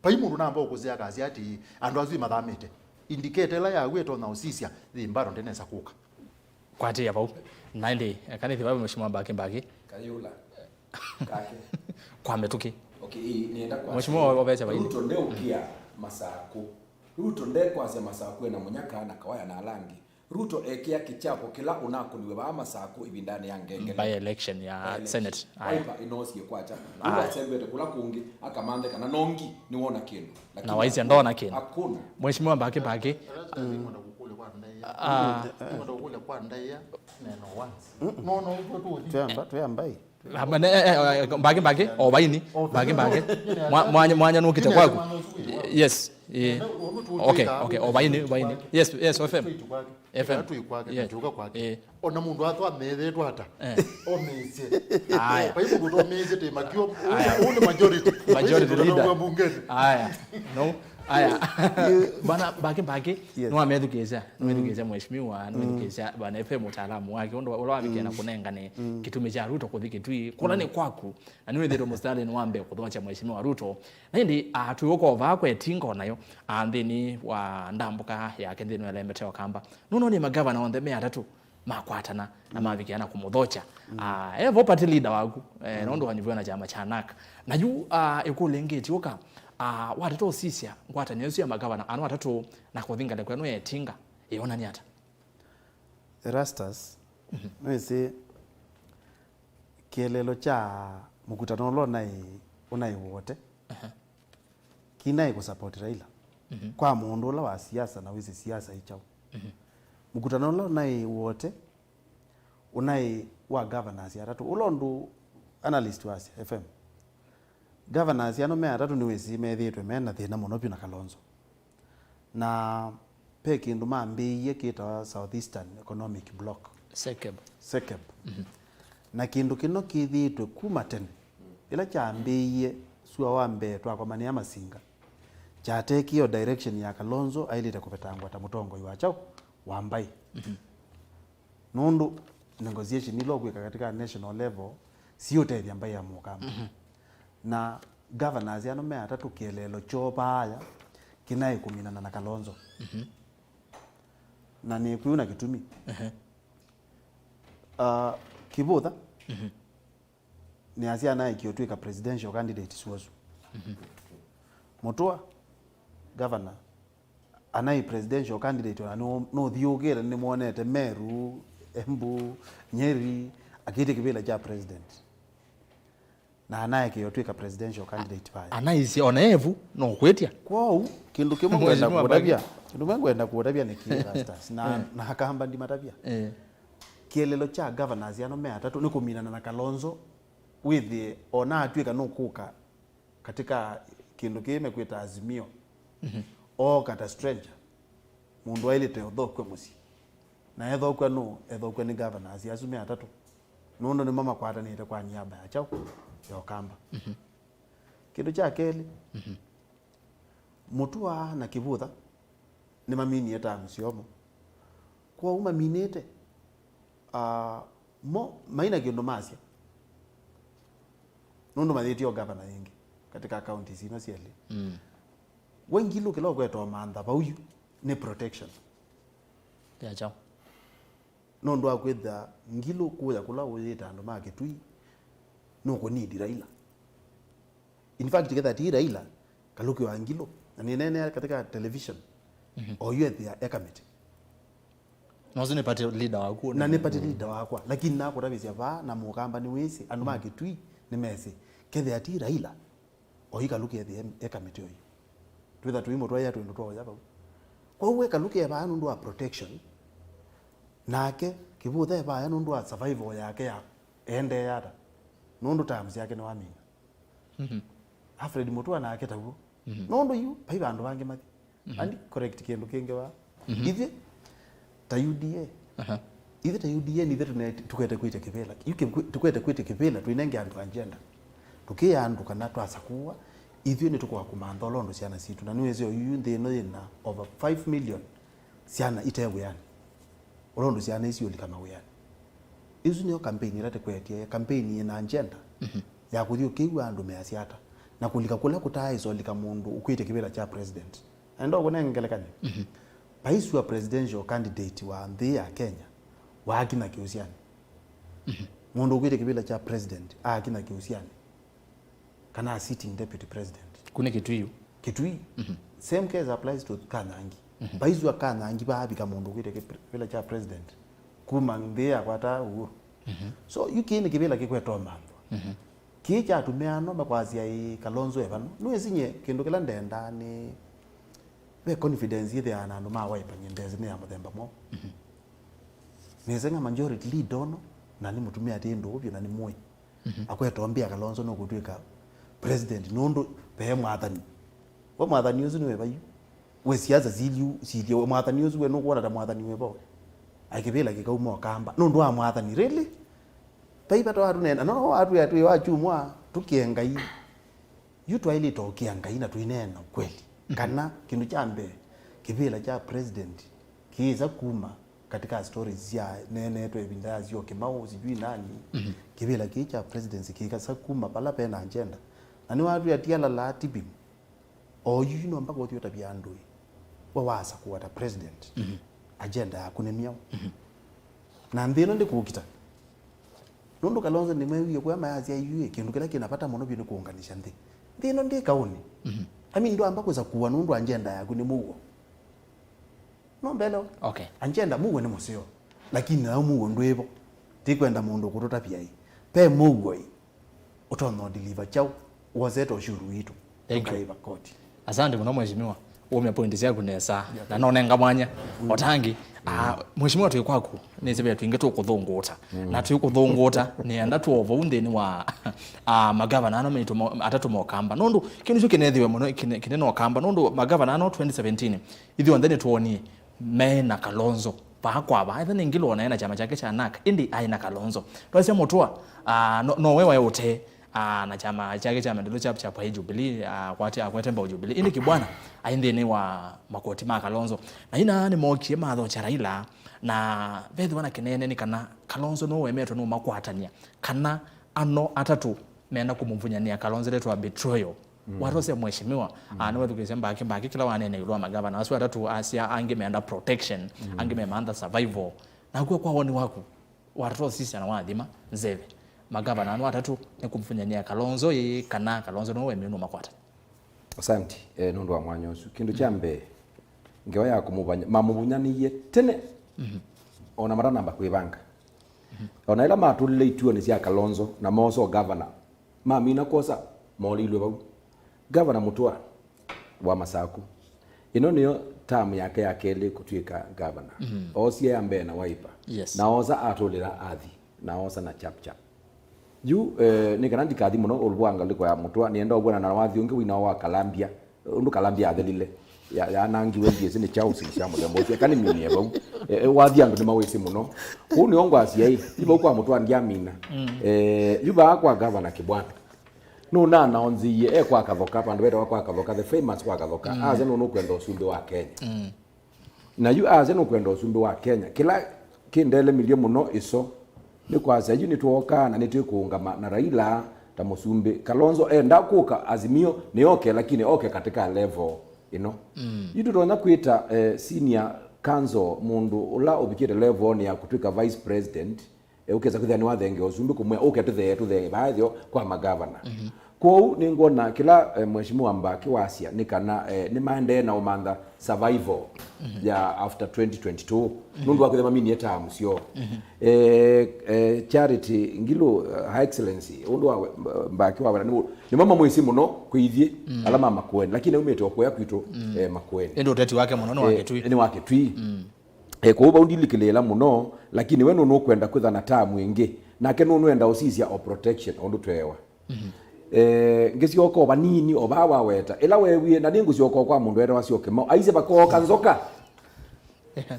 Vai mũndũ namba ũkũsĩa akasya atĩ, andũ asu mathamĩte. Indicator ĩla yaku ĩtonya ũsisya, yĩ mbado ndĩnesa kũka. Kwatĩĩa vau. Na ĩndĩ, eka nĩthi vau Mheshimiwa Mbaki Mbaki. Kayũla. Kake. Kwa mĩtũkĩ. Okay, ĩĩ, nĩenda kwasya. Mheshimiwa ovesya vaini. Ruto ndeũkĩa Masakũ. Ruto ndekwasya Masakũ ena mũnyaka na Kawaya na ala angĩ. Ruto ekĩa kĩchapo kĩla ũnakũniwe vaa Masakũ ĩvindanĩ ya ngengele. By election ya Senate. Aya. Wiper ĩnoosie kwakya. Na ũla asembete kũla kũngĩ, akamanthe kana nongi nĩwona kĩndũ. Lakini na waisya ndoona kĩndũ. Hakuna. Mheshimiwa Mbaki Mbaki. Erastus, nĩngwenda kũkũlya kwa ndaĩa. Ah. Nĩngwenda kũkũlya kwa ndaĩa, neno once. No, no, ũtũ ũthi. Twĩamba, twĩambai. Aba ne, eh, eh, eh, Mbaki Mbaki, o vaini, Mbaki Mbaki. Mwa-, mwanya, mwanya nũkĩte kwaku. Yes. Eh. Okay, okay, o vaini, vaini. Yes, yes, o F M. F M. Eka twĩ kwake, yes. Njoka kwake. Eh. Ona mũndũ atwa amethĩtwe ata? Eh. Omĩsye. Aya. Vai mũndũ ũtomĩsye tĩ makio, aya, ũũ nĩ majority. Majority leader. Vai mũndũ ũtoka bungeni. Aya. No. Aya. Bana, Mbaki Mbaki, yes, nĩwamethukĩĩsya, nĩwethukĩĩsya mheshimiwa, nĩwethukĩĩsya bana F M, mũtaalamu wake, ũndũ ũla wavikie na kũnengane kĩtumi kya Ruto kũthi Kitui, kũla nĩ kwaku, na nĩwĩthĩtwe mũsitalĩnĩ wa mbee kũthokya mheshimiwa Ruto. Na ĩndĩ, ah, twĩũka o vaa kwa ĩtinga o nayo, ah, nthĩnĩ wa ndambũka yake nthĩnĩ wa Elemete wa Kamba. Nũndũ nĩ magavana onthe me atatũ makwatana na mavikĩana kũmũthokya. Ah, e vo party leader waku, eh, nũndũ wanyuviwa na kyama kya nak. Na yu, ah, ĩkũlyo ĩngĩ ĩtiũka, ah, watata ũsisya ngwatanĩo ĩsu ya magavana ano atatũ na kũthi ngalĩko ĩno ya ĩtinga, ĩonany'a ata? Erastus, nĩwĩsĩ kĩeleelo kya mũkutano ũla ũnaĩ, ũnaĩ wote, kĩnaĩ kũsupport Raila. Kwa mũndũ ũla wa siasa na wĩsĩ siasa ĩ kyaũ. Mũkutano ũla ũnaĩ wote, ũnaĩ wa governors atatũ. Ũla ũndũ analyst wasya F M. Governors ano me atatũ nĩwĩsĩ methĩĩtwe me na thĩna mũno vyũ na Kalonzo. Na ve kĩndũ mambĩĩie kĩtawa Southeastern Economic Bloc. SECEB. SECEB. Na kĩndũ kĩno kĩthĩĩtwe kuma tene. Ĩla kyambĩĩie sua wa mbee twakomanĩa Masinga, kyatekĩe o direction ya Kalonzo aĩlĩte kũvetangwa ta mũtongoi wa kyaũ? Wa mbaĩ. Nũndũ negotiation ila ũkwĩka katika national level siũtethya mbaĩ ya Mũkamba. Na governors ano me atatũ kĩeleelo kyoo vaaya kĩnaĩ kũminana na Kalonzo. Na nĩkwĩu na kĩtumi. Ah, Kĩvũtha. Nĩasya anaekie ũtw'ĩka presidential candidate suosu. Mũtũa, governor, anaĩ presidential candidate, ona nũ-, nũthiũkĩte, nĩmwonete Meru, Embu, Nyeri, akĩtĩ kĩvĩla kya president. Na anaekie ũtw'ĩka presidential candidate vaya. Anaisye ona evu, no kwĩtya. Kwoou, kĩndũ kĩmwe ngwenda Mheshimiwa kũũtavya, Mbagi. Kĩndũ kĩmwe ngwenda kũũtavya nĩ kĩĩ, Erastus, na, na Akamba ndimatavya. Eh. Kĩeleelo kya governors ano me atatũ nĩ kũminana na Kalonzo, wĩthĩe ona atw'ĩka nũkũka katika kĩndũ kĩĩ mekwĩta Azimio, ooka ta stranger, mũndũ aĩlĩte ũthokw'a mũsyĩ. Na ethokw'a nũũ? Ethokw'a nĩ governors asu me atatũ, nũndũ nĩmo makwatanĩte kwa niaba ya kyaũ? Ya Ũkamba. Kĩndũ kya kelĩ, Mũtua na Kĩvũtha nĩmaminie term syoo mo. Kwoou maminĩte, ah, mo maina kĩndũ masya. Nũndũ mayĩtio gavana yĩngĩ katika counties ino syelĩ. We Ngilu kĩla ũkweta ũmantha vau yu nĩ protection. Ya kyaũ? Nũndũ wa kwĩthĩa Ngilu kũya kũla ũyĩta andũ ma Kĩtui, nũkũnidi Raila. In fact, kethĩa ti Raila, kalũki wa Ngilu, na nĩneenea katika television, oyu ethĩa e kamĩtĩ. Na ũsu nĩ party leader waku. Na nĩ party leader wakwa, lakini nakũtavĩsya vaa na Mũkamba nĩwĩsĩ, andũ ma Kĩtui nĩmesĩ. Kethĩa ti Raila, oyu kalũki ethĩa e kamĩtĩ oyu. Twĩtha tũimũtwaĩa twĩndũ twa ũya vau. Kwoou we kalũki e vaa nũndũ wa protection, nake Kĩvũtha e vaya nũndũ wa survival yake ya eendeea ata, nũndũ terms yake nĩwamina. Alfred Mutua nake taw'o. Nũndũ yu vai vandũ vangĩ mathi. And correct kĩndũ kĩngĩ vaa. Ithyĩ ta U D A, Ithyĩ ta U D A, ithyĩ tũne-, tũkwete kwĩtya kĩvĩla. Yu kĩ-, tũkwete kwĩtya kĩvĩla, tũinenge andũ agenda. Tũkĩa andũ kana twasakũwa, ithyĩ nĩtũkũka kũmantha ũla ũndũ syana sitũ. Na nĩwĩsĩ oyu nthĩ ĩno yĩna over five million syana ite wĩanĩ. Ũla ũndũ syana isu iũlika mawĩanĩ. Ĩsu nĩyo campaign ĩla tũkwetye, campaign yĩna agenda ya kũthi ũkĩw'a andũ measya ata, na kũlika kũla kũtaaĩsa ũlika mũndũ ũkwĩtya kĩvĩla kya president. Na nenda ũkũnenge ngelekany'o. Paisua presidential candidate wa nthĩ ya Kenya waakina kĩũsyanĩ. Mũndũ ũkwĩtya kĩvĩla kya president aakina kĩũsyanĩ, kana a sitting deputy president. Kũu nĩ Kitui. Kitui. Same case applies to Kanyangi. Paisua Kanyangi vaavika mũndũ ũkwĩtya kĩvĩla kya president kuma nthĩ yakwata Uhuru. So, yu kĩĩ nĩ kĩvĩla kĩkwetwa manthwa. Kĩĩ kyatumĩa ano makwasya ĩ Kalonzo e vano. Nĩwĩsĩ nyie kĩndũ kĩla ndendaa nĩ ve confidence yĩthĩaa na andũ ma Wiper nyie ndesĩ nĩ ya mũthemba mwaũ. Nĩseng'a majority leader ũno, na nĩ mũtumĩa atĩ ndũũ vyũ na nĩ mũĩ. Akweta ũmbĩa Kalonzo nũkũtw'ĩka president nũndũ ve mwathani. We mwathani ũsu nĩwe vai? We siasa siliu, silie we mwathani ũsu we nũkwona ta mwathani wĩ vo? Ai kĩvĩla kĩkauma ũkamba. Nũndũ wa mwathani, really? Vai vata wa tũneena, no, no, watwĩa twĩ wa kyumwa, tũkĩe Ngai. Yu twaĩlĩte ũkĩa Ngai na tũineena kweli. Kana, kĩndũ kya mbee, kĩvĩla kya president kĩĩsa kuma katika stories sya neenetwe ĩvinda ya Syokimau, sijui nani. Kĩvĩla kĩĩ kya presidency kĩkasa kuma vala vena agenda. Na nĩwatwĩa ti alala tipping. Oyu no mpaka ũthi ũtavya andũ ĩ, we waasa kũwa ta president, agenda yaku nĩ myaũ? Na nthĩ ĩno ndĩkũkita. Nũndũ Kalonzo nĩmwewie kũya mayasya yu ĩ, kĩndũ kĩla kĩna vata mũno vyũ nĩ kũũnganisya nthĩ. Nthĩ ĩno ndĩ kaũnĩ. I mean, ndwamba kũsa kũwa nũndũ agenda yaku nĩ mũuo. No mbelewa? Okay. Agenda mũuo nĩ mũseo, lakini nayo mũuo ndwĩvo. Tikwenda mũndũ kũtũtavya ĩ, ve mũuo ĩ, ũtonya ũdeliver kyaũ wosete ũshuru witũ. Thank you. Tũkaĩva koti. Asante mũno mheshimiwa. Womia point syaku nesa. Yeah, na nonenga mwanya. O tangi, ah, mheshimiwa twĩ kwaku, nĩsĩ ve twingĩ tũkũthũngũta. Na twĩkũthũngũta, nĩenda tuovou nthĩnĩ wa ah, magavana ano maitũ mo-, atatũ mokamba. Nũndũ kĩndũ kyu kĩnethiwe mũno kĩne-, kĩnene ũkamba. Nũndũ magavana ano twenty seventeen, ithyonthe nĩtwonie me na Kalonzo vaa kwa vaa. Etha nĩ Ngilu ona ena kyama kyake kya nak, ĩndĩ aĩ na Kalonzo. Twasya Mũtũa, ah, no, nowe waĩ ũtee, ah, na kyama kyake kya Maendeleo Chap Chap aĩ Jubilee, ah, kwate, akwete mbau Jubilee. Ĩndĩ Kibwana aĩ nthĩnĩ wa makoti ma Kalonzo. Na ina nĩmokie mathokya Raila, na vethĩwa na kĩnene nĩ kana Kalonzo nũwemetwe nũmakwatany'a, kana ano atatũ mena kũmũvunyanĩa Kalonzo ndeto wa betrayal. Watose mheshimiwa, ah, nĩwethukĩĩsya Mbaki, Mbaki kĩla wanene ĩũlũ wa magavana asu atatũ asya angĩ meenda protection, angĩ memantha survival. Nakw'a kwa woni waku, watatosisya na wathima nzeve, magavana ano atatũ nĩ kũmvunyanĩa Kalonzo ĩĩ kana Kalonzo nĩwe wemĩwe nũmakwata? Asante, eh, nũndũ wa mwanya ũsu. Kĩndũ kya mbee, ngewa ya kũmũvanya, mamũvunyanĩie tene, ona matanamba kwĩvanga. Ona ĩla matũlile ituonĩ sya Kalonzo na moosa ũgavana, mamina kwosa, moolilw'e vau. Gavana Mũtũa wa Masaku, ĩno nĩyo term yake ya kelĩ kũtw'ĩka gavana. Oosie ya mbee na Wiper. Yes. Na oosa atũlĩla athi, na oosa na Chap Chap. Yu, eh, nĩ kana ndikathi mũno ũlũ wa ngalĩko ya Mũtũa, nĩenda ũvw'ana na wathi ũngĩ wĩnao wa Kalambia, ũndũ Kalambia athelile, ya, yanangiwe ndiĩsĩ nĩ kyaũ, syĩndũ sya mũthemba ũsu, eka nĩminie vau. Eh, eh, wathi andũ nĩmawĩsĩ mũno. Kũu nĩo ngwasya ĩ, yu vau kwa Mũtũa ndyamina. Eh, yu vaa kwa Gavana Kibwana. Nũnanaonziie e kwa Kathoka, vandũ vetawa kwa Kathoka, the famous kwa Kathoka. Asya nũnũkwenda ũsumbĩ wa Kenya. Na yu asya nũkwenda ũsumbĩ wa Kenya. Kĩla kĩndelemilye mũno ĩso nĩ kwasya yu nĩtwooka na nĩtwĩkũũngama na Raila ta mũsumbĩ. Kalonzo enda kũka Azimio nĩoke, lakini oke katika level ĩno. Yu tũtonya kwĩta, eh, senior counsel mũndũ ũla ũvikĩte level ya kũtw'ĩka vice president, eh, ũkesa kwĩthĩa nĩwathengea ũsumbĩ kũmwĩa ũke tũthee, tũthee vaa ĩtheo kwa magavana. Kwoou nĩngwona kĩla, eh, Mheshimiwa Mbaki wasya nĩ kana, eh, nĩmaendee na ũmantha survival ya after twenty twenty-two, nũndũ wa kwĩthĩa maminie term syoo. Eh, eh, Charity Ngilu, eh, Her Excellency, ũndũ wa we-, Mba-, Mbaki waweta nĩ nĩmo mamwĩsĩ mũno kwĩ ithyĩ ala ma Makueni, lakini aumĩte o kũya kwitũ, eh, Makueni. Ĩndĩ ũteti wake mũno nĩ wa Kĩtui. Eh, nĩ wa Kĩtui. Eh, kwoou vau ndilikĩlĩĩla mũno, lakini we nũnũkwenda kwĩtha na term ĩngĩ, nake nũnũenda ũsisya o protection, ũndũ tweewa. Eh, ngĩsyoka o vanini, o vaa waweta. Ĩla weewie, na nĩngũsyoka o kwa mũndũ wetawa Syokimau. Aisye vakooka nzoka.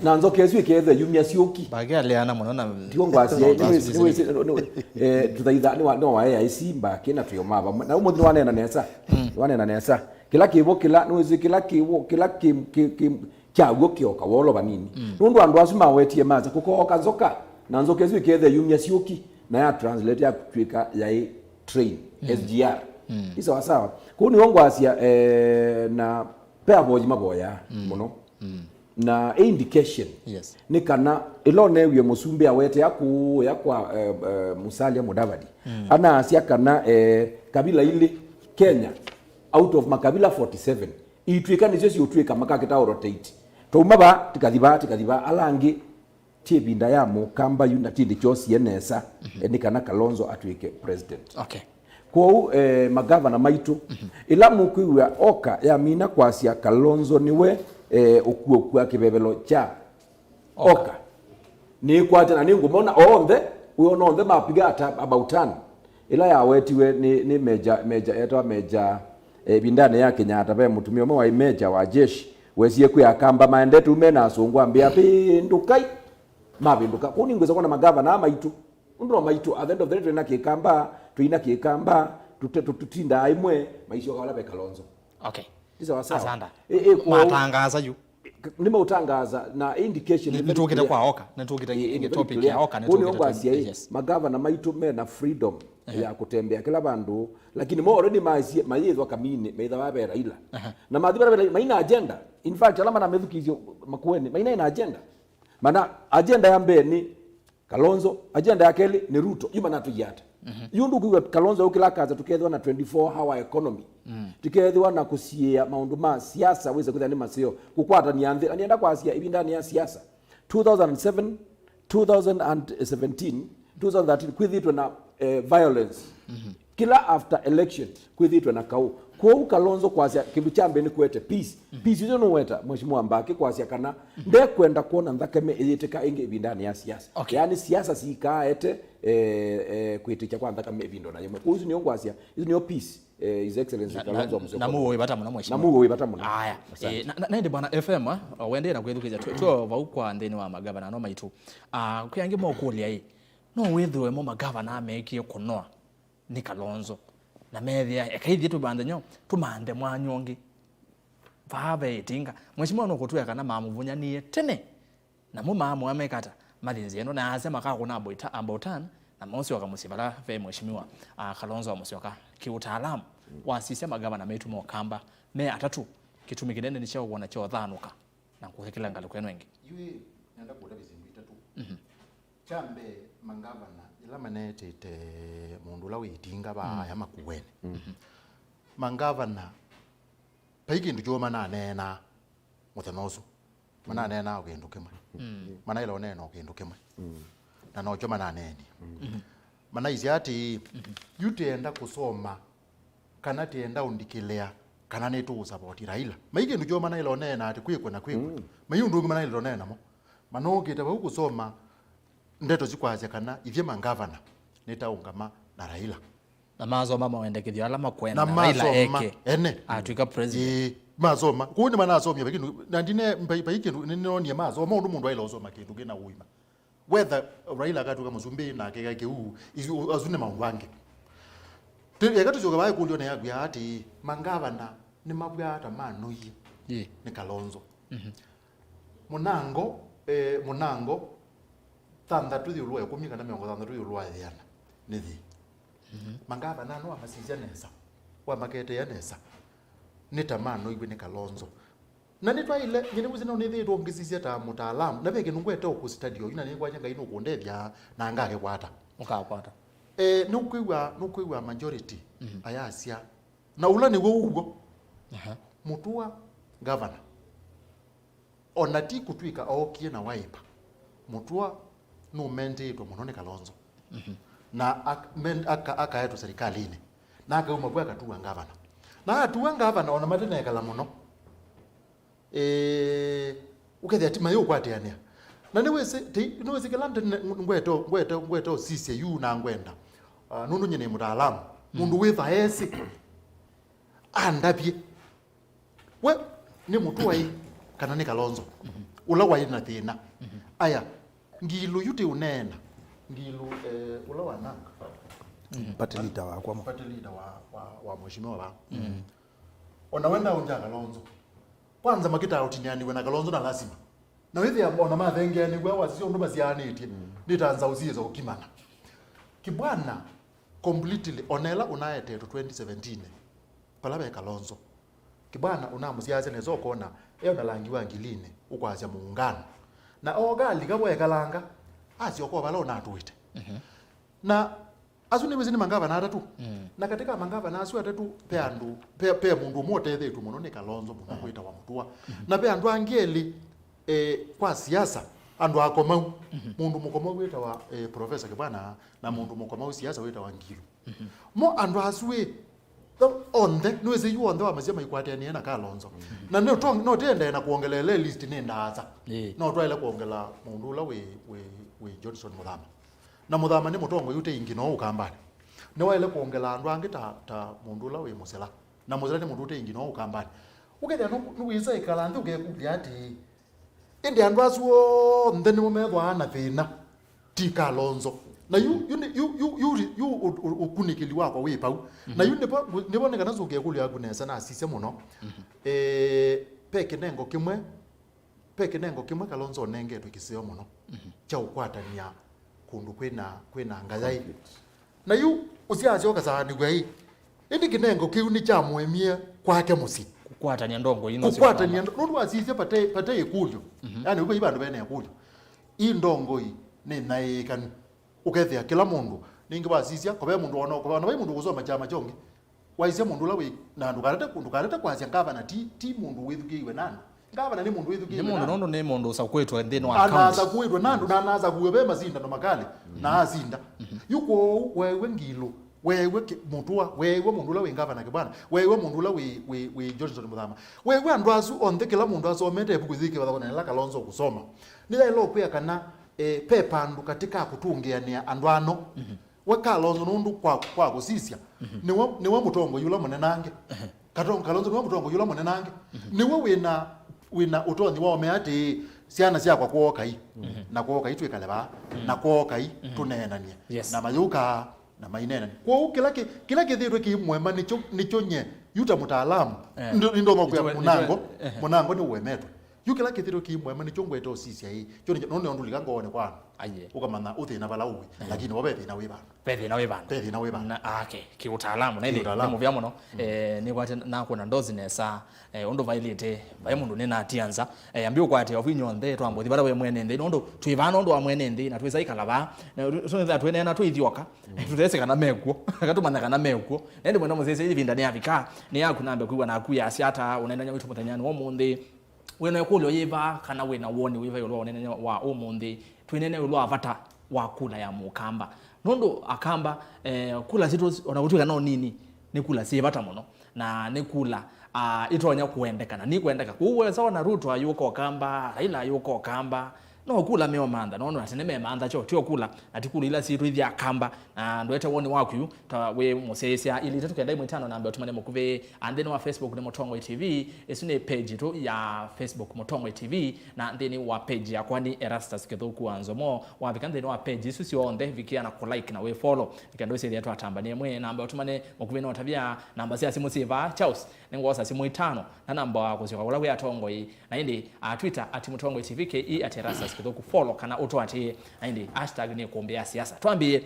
Na nzoka ĩsu ĩkethĩa yumya syũki. Mbakĩ aleana mũno na tiwo ngwasie, nĩwĩsĩ, nĩwĩsĩ, nĩwĩ-, eh, tũthaitha, nĩwa, nĩwa waea isi Mbakĩ na twĩoma vamwe. Na ũmũthĩ nĩwaneena nesa. Nĩwaneena nesa. Kĩla kĩvo kĩla, nĩwĩsĩ kĩla kĩvo, kĩla kĩ, kĩ, kĩ, kyaw'o kĩoka wolo vanini. Nũndũ andũ asu mawetie masya, kũkooka nzoka, na nzoka ĩsu ĩkethĩa yumya syũki, na ya translate ya kũtw'ĩka yaĩ train, S G R. Ĩ sawa sawa. Kũu nĩwo ngwasya, eh, na pe avoyi mavoyaa mũno. Na ĩ indication Yes. nĩ kana ĩla ũneewie mũsumbĩ awetea kũũya kwa, eh, eh, Musalia Mudavadi, anaasya kana, eh, kabila ilĩ Kenya, out of makabila forty-seven, itw'ĩka nĩsyo siũtw'ĩka makakĩta rotate. Twauma vaa, tikathi vaa, tikathi vaa, ala angĩ ti ĩvinda ya mũkamba yu na ti ndĩkyosie nesa, eh, nĩ kana Kalonzo atw'ĩke president. Okay. Kwoou, eh, magavana maitũ, ĩla mũkwĩw'a oka yamina kwasya Kalonzo nĩwe, eh, ũkuũkua kĩvevelo kya oka, nĩkwate na nĩngũmona onthe, wĩona onthe mapiga ata about turn. Ĩla yawetiwe nĩ, nĩ Major, Major, etawa Major, eh, ĩvindanĩ ya Kenyatta, ve mũtumĩa ũmwe waĩ Major wa jeshi, wesie kwĩ Akamba maendete u me na asũngũ, ambĩa, "Vĩndũkai." Mavĩndũka. Kũu nĩngwĩsa kwona magavana aa maitũ, nũndũ no maitũ, at the end of the day, twĩna Kĩkamba, twĩina Kĩkamba, tũte-, tũ-, tũtindaa ĩmwe, maisyoka vala ve Kalonzo. Okay. Ĩ sawa sawa. Asanda. Ĩ, ĩ, kwoou matangaasa yu. Nĩmaũtangaasa na indication nĩ very clear. Nĩtũkĩte kwa oka, nĩtũkĩte ĩ, ĩ, nĩ very topic clear. Ya oka, kũu nĩtũkĩte nĩũngwasya ĩ, twenty, yes. Magavana maitũ mena freedom ya kũtembea kĩla vandũ, lakini mo already maisye, mayĩthwa kamini, maitha va ve Raila. Na mathi vala ve Raila, maina agenda. In fact, ala mana methukisyo Makueni, maina ina agenda. Mana agenda ya mbee nĩ Kalonzo, agenda ya kelĩ nĩ Ruto. Yu manatũiata. Yu ndũkwĩw'a Kalonzo ũkĩla kaza tũkethĩwa na twenty-four hour economy. Tũkethĩwa na kũsiĩĩa maũndũ ma siasa wĩse kwĩthĩa nĩ maseo. Kũkwatania nthĩ. Na nĩenda kwasya ĩvindanĩ ya siasa. Two thousand seven, two thousand seventeen, two thousand thirteen, kwĩthĩtwe na, eh, violence. Kĩla after election, kwĩthĩtwe na kaũ. Kwoou Kalonzo kwasya kĩndũ kya mbee nĩ kũete peace. Peace ĩyo nũweta, Mheshimiwa Mbakĩ kwasya kana ndekwenda kwona nthakame ĩyĩtĩka ĩngĩ ĩvindanĩ ya siasa. Okay. Yaani siasa sikaaete, eh, eh, kwĩtĩkya kwa nthakame ĩvinda na yĩmwe. Kwoou isu nĩyo ngwasya, isu nĩyo peace, eh, His Excellency Kalonzo Musyoka. Na mũuo wĩ vata mũno, Mheshimiwa. Na mũuo wĩ vata mũno. Aya, eh, na, na, na ĩndĩ bwana F M, ah, o wendee na kwĩthukĩĩsya twe, twe o vau kwa nthĩnĩ wa magavana no maitũ. Ah, kwĩ angĩ mokũlya ĩ, no wĩthĩwe mo magavana mekie kũnoa nĩ Kalonzo. Na methĩa, eka ithyĩ tũmanthe nyo, tũmanthe mwanya ũngĩ. Vaa ve ĩtinga. Mheshimiwa nũkũtwĩa kana mamũvũnyanĩie tene. Namo maamũa mekata, mathi nzĩa ĩno, na asya makakũna Amboita-, Ambotan, na maũsyoka mũsyĩ vala ve Mheshimiwa, ah, Kalonzo wa Musyoka. Kĩũtaalamu, wasisya magavana maitũ ma Ũkamba me atatũ, kĩtumi kĩnene nĩ kya ũwona kya ũthanũka. Na ngũkĩla ngalĩko ĩno ĩngĩ. Yu ĩ, nenda kũtavya syĩndũ itatũ. Kya mbee, mangavana ĩla maneetĩte mũndũ ũla wĩ ĩtinga vaaya Makueni. Mangavana, vai kĩndũ kyoo mananeenaa mũthenya ũsu. Mananeenaa o kĩndũ kĩmwe. Manaĩle ũneena o kĩndũ kĩmwe. Na nokyo mananeenie. Manaisye atĩĩ, yu tĩenda kũsoma kana tĩenda ũndikĩlĩa kana nĩtũũsavoti Raila. Mai kĩndũ kyoo manaĩle ũneena atĩ kwĩkwe na kwĩkwe. Mai ũndũ ũngĩ manaĩle ũneena mo. Manookĩte vau kũsoma ndeto sikwasya kana ithyĩ mangavana nĩtaũngama na Raila. Na masoma mawendekethyo ala makwenda na Raila masoma eke ene atw'ĩka president. Ĩĩ, masoma. Kũu nĩ manasomie vai kĩndũ, na ndine vai, vai kĩndũ nĩnonie masoma ũndũ mũndũ aĩle ũsoma kĩndũ kĩna ũima. Whether Raila akatw'ĩka mũsumbĩ nake eka kĩu, isu, asu nĩ maũndũ angĩ. Tĩ-, eka tũsyoke vaa ĩkũlyo na yakwĩa atĩ, mangavana nĩmavw'aa ta manoie Ĩĩ. nĩ Kalonzo. Mũnango, eh, mũnango thanthatũ ĩũlũ wa ĩkũmi kana mĩongo thanthatũ ĩũlũ wa ĩana nĩ yĩĩ. Mangavana no wamasisya nesa, wamaketea nesa, nĩ ta manoiw'e nĩ Kalonzo. Na nĩtwaĩle, nyie nĩwĩsĩ no nĩthĩĩtwe ngĩsisya ta mũtaalamu, na ve kĩndũ ngwete o kũstudy oyu, na nĩkwasya Ngai nũkũndethya na ngakĩkwata. Ũkakwata. Eh, nũkwĩw'a, nũkwĩw'a majority ayasya, na ũla nĩw'o ũw'o. Mũtua governor. O na ti kũtw'ĩka ookie na Wiper, Mũtua nũmendĩĩtwe mũno nĩ Kalonzo. Na ak-, men-, aka-, akaetwe serikalĩnĩ. Na akauma vu akatua ngavana. Na atua ngavana, o na matenekala mũno, ĩĩ, ũkethĩa ti mayũkwatĩanĩa. Na nĩwĩsĩ, ti-, nĩwĩsĩ kĩla nde-, ne-, ngwete, ngwete, ngwete ũsisye yu na ngwenda. Ah, nũndũ nyie nĩ mũtaalamu. Mũndũ wĩtha esĩ andavye. We nĩ Mũtua ĩ kana nĩ Kalonzo? Ũla waĩ na thĩna. Aya, Ngilu yu ti ũneena. Ngilu, eh, ũla wa nanga. Party leader wakwa mo. Party leader wa, wa, wa mheshimiwa wa. Ona we ndaũngya Kalonzo. Kwanza makĩtaa ũtinĩanĩw'e na Kalonzo na lasima. Na wĩthĩa ona mathengeanĩw'a wasisya ũndũ masyaanĩtye. Nĩ ta nzaũ siĩsa ũkimana. Kibwana completely, ona ĩla ũnaetetwe twenty seventeen, vala ve Kalonzo. Kibwana ũnamũsiasya nesa ũkona eo na langi wa ngilinĩ ũkwasya muungano. Na ooka alika wekalanga, asyoka o vala ũnatũĩte. Na asu nĩwĩsĩ nĩ mangavana atatũ. Na katika mangavana asu atatũ, ve andũ, ve, ve mũndũ ũmwe ũtethetw'e mũno nĩ Kalonzo, mũndũ wĩtawa Mũtua. Na ve andũ angĩ elĩ, eh, kwa siasa, andũ akomau. Mũndũ mũkomau wĩtawa, eh, Professor Kibwana, na mũndũ mũkomau siasa wĩtawa Ngilu. Mo andũ asu ĩ, tho-, onthe, nĩwĩsĩ yu onthe wamasya maikwatanĩe na Kalonzo. Na no tong-, no tĩendee na kuongeleela list nĩ ndaasa. Ĩĩ. No twaĩle kuongela mũndũ ũla wĩ, wĩ, wĩ Johnson Mũthama. Na Mũthama nĩ mũtongoi ũte ingi no Ũkambanĩ. Nĩwaĩle kuongela andũ angĩ ta, ta mũndũ ũla wĩ Mũsela. Na Mũsela nĩ mũndũ ũte ingi no Ũkambanĩ. Ũkethĩa nũ-, nũwĩsa ĩkala nthĩ ũkekũlya atĩĩ, ĩndĩ andũ asu onthe nĩmo methwaa na thĩna, ti Kalonzo. Na yu, yu, nĩ- yu, yu, yu, yu ũ- ũ- ũkunĩkĩli wakwa wĩ pau. Na yu nĩvo, nĩvo nĩ kana nzũke ĩkũlyo yaku nesa nasisya mũno. Eh, ve kĩnengo kĩmwe, ve kĩnengo kĩmwe Kalonzo ũnengetwe kĩseo mũno kya ũkwatany'a kũndũ kwĩna, kwĩna ngayaĩ. Na yu ũsiasya ũkasaanĩw'a ĩ, ĩndĩ kĩnengo kĩu nĩkyamũemie kwake mũsyĩ. Kũkwatany'a ndongoi ino kũkwatany'a ndo- nũndũ wasisye vate, vate ĩkũlyo. Yani ũkwĩ vandũ vena ĩkũlyo. Ii ndongoi nĩ naĩĩkanu. Ũkethĩa kĩla mũndũ, nĩngĩ wasisya, kove mũndũ ona, kove ona vai mũndũ ũkũsoma kyama kyongĩ. Waisye mũndũ ũla wĩ, na ndũkalete, ndũkalete kwasya ngavana ti, ti mũndũ wĩthukĩĩiwe na andũ. Ngavana nĩ mũndũ wĩthukĩĩiwe na andũ. Nĩ mũndũ, nũndũ nĩ mũndũ ũsakuĩtwe nthĩnĩ wa county. Anasakuĩtwe na andũ, na anasakuiwe ve masindano makali, na asinda. Yu kwoou weew'e Ngilu, weew'e Ki- Mũtua, weew'e mũndũ ũla wĩ ngavana Kibwana, weew'e mũndũ ũla wĩ, wĩ, wĩ Johnson Mũthama. Weew'e andũ asu onthe, kĩla mũndũ asomete ĩvuku yĩkĩvathwa na ĩla Kalonzo ũkũsoma. Nĩyaĩle ũkwĩa kana, eh, ve vandũ katĩ ka kũtũngĩanĩa andũ ano. We Kalonzo nũndũ kwa, kwa kũsisya, nĩwe, nĩwe mũtongoi ũla mũnenange. Kato- Kalonzo nĩwe mũtongoi ũla mũnenange. Nĩwe wĩna, wĩna ũtonyi wa ũmea atĩĩ, syana syakwa kwookai, na kwookai twĩkale vaa, na kwookai tũneenanie. Yes. Na mayũkaa, na maineenanie. Kwoou kĩla kĩ- kĩla kĩthĩĩtwe kĩimũema nĩkyo, nĩkyo nye yu ta mũtaalamu. Eh. Nĩndonya kwĩa mũnango, mũnango nĩũemetwe. Yu kĩla kĩthĩtwe kĩ mũema nĩkyo ngwete ũsisya ĩ. Kyo nĩ, nũndũ nĩyo ndũlika ngoonĩ kwa andũ. Aiye. Ũkamanya ũthĩna vala ũĩ, lakini wa ve thĩna wĩ vandũ. Ve thĩna wĩ vandũ. Ve thĩna wĩ vandũ. Na, ake, kĩũtaalamu, na ĩndĩ, kĩũtaalamu, nĩ mũvea mũno. Eh, nĩkwate nakwona ndozi nesa, eh, ũndũ vailĩte, vai mũndũ nĩnatia nza. Eh, ambi ũkwate ovu inyonthe, twambothi vala we mwene nthĩ, nũndũ twĩ vaa nũndũ wa mwene nthĩ, na twĩsa ikala vaa. Na tũ- tũ- twĩneena twĩithyoka, tũtesĩ kana mekuo, akatumanya kana mekuo. Na ĩndĩ mwenda mũsese, ĩvinda nĩyavika, nĩ yaku nambe kwĩw'a naku yasya ata, ũneenany'a witũ mũthenyanĩ wa ũmũnthĩ. Wĩna ĩkũlyo yĩva kana wĩna woni wĩva ĩũlũ wa ũneenany'a wa ũmũnthĩ? Twĩneena ĩũlũ wa vata wa kula ya Mũkamba. Nũndũ Akamba, eh, kula sitũ, ona kũtw'ĩka no nini, nĩ kula syĩ vata mũno. Na nĩ kula, ah, itonya kũendekana. Nĩ kwendeka. Kwoou wesa ona Ruto ayũka Ũkamba, Raila ayũka Ũkamba, no kula meomantha, no, no, ati nĩmemantha kyo, tyo kula, na ti kula ila sitũ ithi Akamba. Na ndwete woni waku yu, ta wĩ mũsyaĩĩsya, ili itatũ kenda ĩmwe itano namba ũtũmane mũkuvĩ. A, nthĩnĩ wa Facebook nĩ Mũtongoi T V, ĩsu nĩ page itũ ya Facebook Mũtongoi T V, na nthĩnĩ wa page yakwa nĩ Erastus Kĩthũku wa Nzomo. Wavika nthĩnĩ wa page isu syonthe, vikĩa na kũ like na wĩ follow. Nĩ kenda ũsĩthĩa twatambania ĩmwe, namba ũtũmane mũkuvĩ no tavya, namba sya simũ syĩ vaa, Charles, nĩngwosa simũ itano, na namba wa kũsyoka kũla kwĩ atongoi, na ĩndĩ, a, Twitter at Mũtongoi T V K E, at Erastus Kĩthũku, follow kana ũtũatĩĩe, na ĩndĩ hashtag nĩ kũmbĩ ya siasa. Twambĩĩe,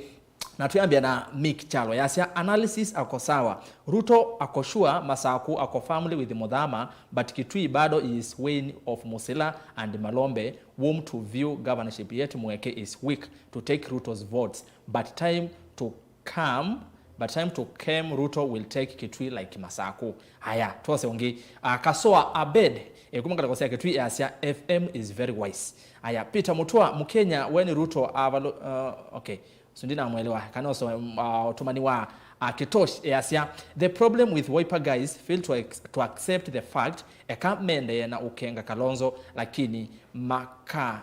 na twĩambĩa na Mick Kyalo, yasya, analysis ako sawa. Ruto ako sure, Masaku ako firmly with Muthama, but Kitui bado is weighing off Musila and Malombe, whom to view governorship yet Mweke is weak to take Ruto's votes, but time to come, but time to come, Ruto will take Kitui like Masaku. Haya, twose ũngĩ. Ah, Kasoa Abed, eh, kuma ngalĩko sya Kitui, asya, F M is very wise. Haya, Peter Mutua, Mukenya, weni Ruto avalo-, uh, okay. So ndinamwelewa. Kana ũso, um, uh, ũtũmani wa, uh, Kitosh, eh, asya, the problem with Wiper guys fail to ex- to accept the fact, eka mendee na ũkenga Kalonzo, lakini maka,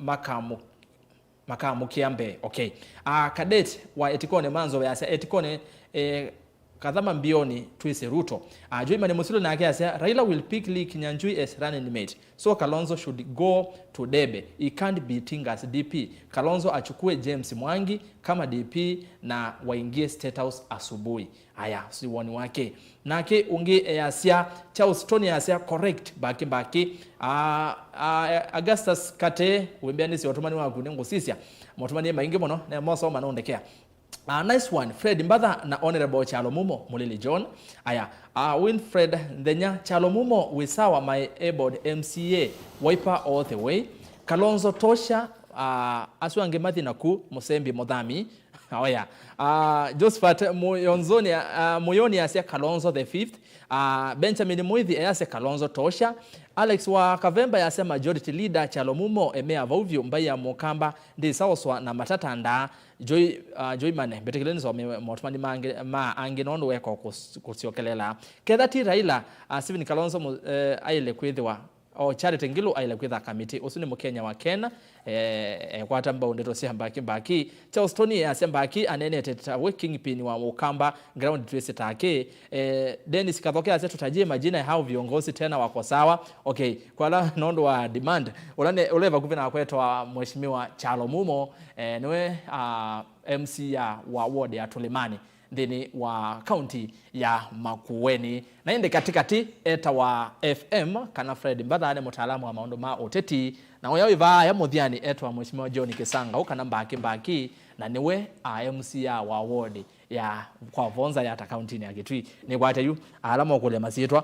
makamu- makamũkĩa mbee. Okay. Ah, Cadet wa Etikone Manzo weasya, Etikone, eh, Kathama mbioni twĩsĩ Ruto. Ah, Joy Mane Musilo nake asya, "Raila will pick Lee Kinyanjui as running mate. So Kalonzo should go to debe. He can't be Tinga's D P. Kalonzo achukue James Mwangi kama D P na waingie State House asubuhi." Aya, si woni wake. Nake ũngĩ easya, Charles Tony asya, "Correct, mbaki mbaki." Ah, ah, Augustus Kate, wĩmbĩanĩsye ũtũmani waku, nĩngũsisya. Maũtũmani maingĩ mũno, ne mosoma nũndekea. Ah, nice one, Fred Mbatha na Honorable Kyalo Mumo, Mulili John. Aya, ah, Winfred Nthenya, Kyalo Mumo, we sawa, my abled M C A, Wiper all the way. Kalonzo tosha, ah, asu angĩ mathi naku, Musembi Muthami. Oya. Ah, Josephat Muyonzoni, ah, Muyoni asya Kalonzo the fifth. Ah, Benjamin Muithi easya Kalonzo tosha. Alex wa Kavemba yasya majority leader Kyalo Mumo emea vau vyũ, mbai ya Mũkamba ndĩsaoswa na matata ndaa. Joy, ah, Joy Mane, mbĩtĩkĩle nĩsome maũtũmani mangĩ, ma angĩ nũndũ weka kũs-, kũsyokelela. Ketha ti Raila, ah, Stephen Kalonzo mu-, eh, aĩle kwĩthĩwa, o Charity Ngilu aĩle kwĩtha kamiti. Ũsu nĩ Mũkenya wa Kenya, eh, ekwata mbau ndeto sya mbaki mbaki. Charles Tony asya mbaki aneenete ta we kingpin wa Ũkamba ground twĩsĩ take. Eh, Dennis Kathoke asya tutajie majina ya hao viongozi tena wako sawa. Okay, kwala nũndũ wa demand. Ũla ne, ũle vakuvĩ na kwetwa Mheshimiwa Kyalo Mumo, eh, nĩwe, ah, M C A wa ward ya Tulimani nthĩnĩ wa kaunti ya Makueni. Na ĩndĩ katĩkatĩ etawa F M kana Fred Mbatha nĩ mũtaalamu wa maũndũ ma ũteti, na ũya wĩ vaa ya mũthyanĩ etawa Mheshimiwa John Kĩsangau kana Mbaki Mbaki, na nĩwe a M C A wa ward ya kwa Vonza Yatta kauntinĩ ya Kitui. Nĩkwate yu ala mokũlya masyĩtwa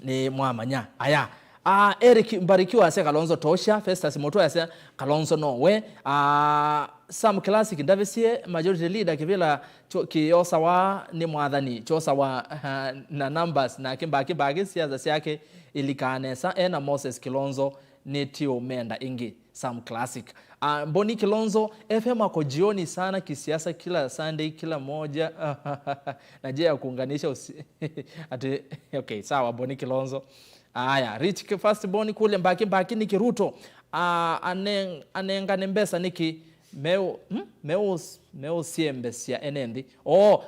nĩ mwamanya. Aya. Ah, Eric Mbarikiwa asya Kalonzo tosha, Festus Mutua asya Kalonzo no we. Ah, Sam Classic ndavisye majority leader kĩvĩla kyo-, kĩyosawa nĩ mwathani, kyosawa, ah, na numbers, na kĩmbakĩmbakĩ siasa syake ilikaa nesa, ena Moses Kilonzo nĩ tiũmenda ĩngĩ. Sam Classic. Ah, Boni Kilonzo, F M ako jioni sana kisiasa kila Sunday, kila moja. Na je ya kuunganisha usi-, ati, okay, sawa, Boni Kilonzo. Aya, Rich K-, first born kule Mbaki Mbaki nĩkĩ Ruto, ah, aneng-, anengane mbesa nĩkĩ? Meu, hmm? Meus-, meusiembesya ene nthĩ. Oh,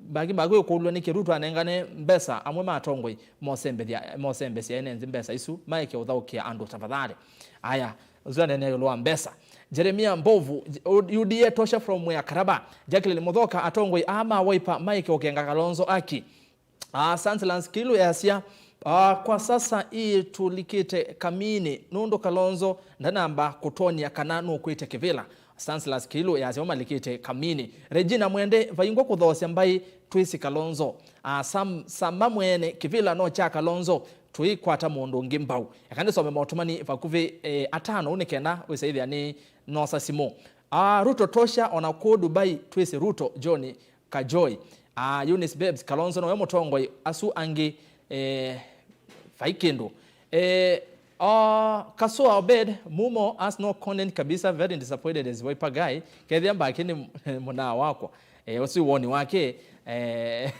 Mbaki Mbaki ũkũlw'a nĩkĩ Ruto anengane mbesa amwe ma atongoi mosembethya, mosembesya ene nthĩ mbesa isu, maeke ũthaũkĩa andũ tafadhali. Aya, ũsu anene ĩũlũ wa mbesa. Jeremia Mbovu, U D A tosha from Mwea Karaba. Jacqueline Muthoka, atongoi aa ma Wiper maeke ũkenga Kalonzo aki. Ah, Sansilans Kilu easya, ah, kwa sasa ii tulikite kamini nũndũ Kalonzo ndanamba kũtonya kana nũkwĩte kĩvĩla. Sansilans Kilu easya ũmalikite kamini. Regina Mwende, vaingwa kũthoosya mbai, twĩsĩ Kalonzo. Ah, Sam, Sama mwene, kĩvĩla no kya Kalonzo, tũikwata mũndũ ũngĩ mbau. Eka nĩsome maũtũmani vakuvĩ, eh, atano ũu nĩ kenda wĩsaĩthĩa nĩ nosa simũ. Ah, Ruto tosha, ona kũũ Dubai twĩsĩ Ruto, John Kajoi. Ah, Eunice Babes, Kalonzo nowe mũtongoi, asu angĩ, eh, vai kĩndũ. Eh, ah, Kasua Obed, Mumo has no content kabisa, very disappointed as Wiper guy. Kethia Mbaki nĩ mũnaa wakwa. Eh, ũsu woni wake. Eh,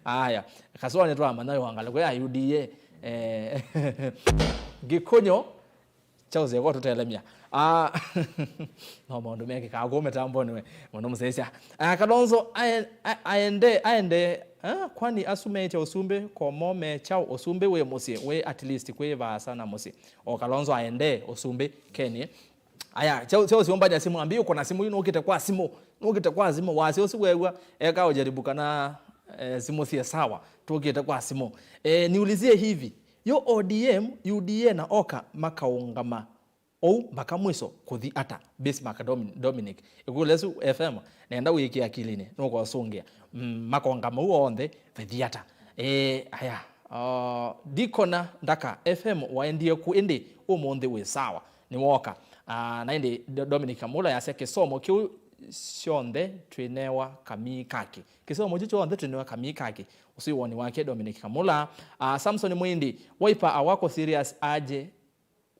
aya, Kasua nĩtwamanya wĩ wa ngalĩko ya U D A. Eh, Gĩkũnyũ, Charles eko tũtelemya. Ah, no maũndũ mekĩkaa kũu mĩtambonĩ we, mũndũ mũsyaisya. Ah, Kalonzo ae-, a-, aende, aende, ah, kwani asu meĩtya ũsumbĩ, komo me kyaũ ũsumbĩ wĩ mũsyĩ, wĩ at least kwĩ vaasa na mũsyĩ. O Kalonzo aende ũsumbĩ, Keni. Aya, Charles, Charles ũmbanya simũ, ambi ũkona simũ, yu nũkĩte kwa simũ, nũkĩte kwa simũ, wasya ũsu weew'a, eka ũjaribu kana, eh, simũ sie sawa, tũkĩte kwa simũ. Eh, niulizie hivi, yo O D M, U D A na Oka makaũngama ũu mpaka mwiso kũthi ata? Bismarck Domin-, Dominic. Ĩkũlyo ĩsu F M, nenda wĩkĩe akilinĩ, nũkosũngĩa. Mm, makongama ũu onthe, vathi ata? Eh, aya. Uh, Dikona Ndaka, F M waendie kũ ĩndĩ ũmũnthĩ wĩ sawa? Nĩwooka. Ah, na ĩndĩ Do-, Dominic Kamula yasya kĩsomo kĩu kyonthe twĩnewa kamii kaki. Kĩsomo kĩu kyonthe twĩnewa kamii kaki. Ũsu wĩ woni wake Dominic Kamula. Ah, Samson Mwindi, Wiper awako serious aje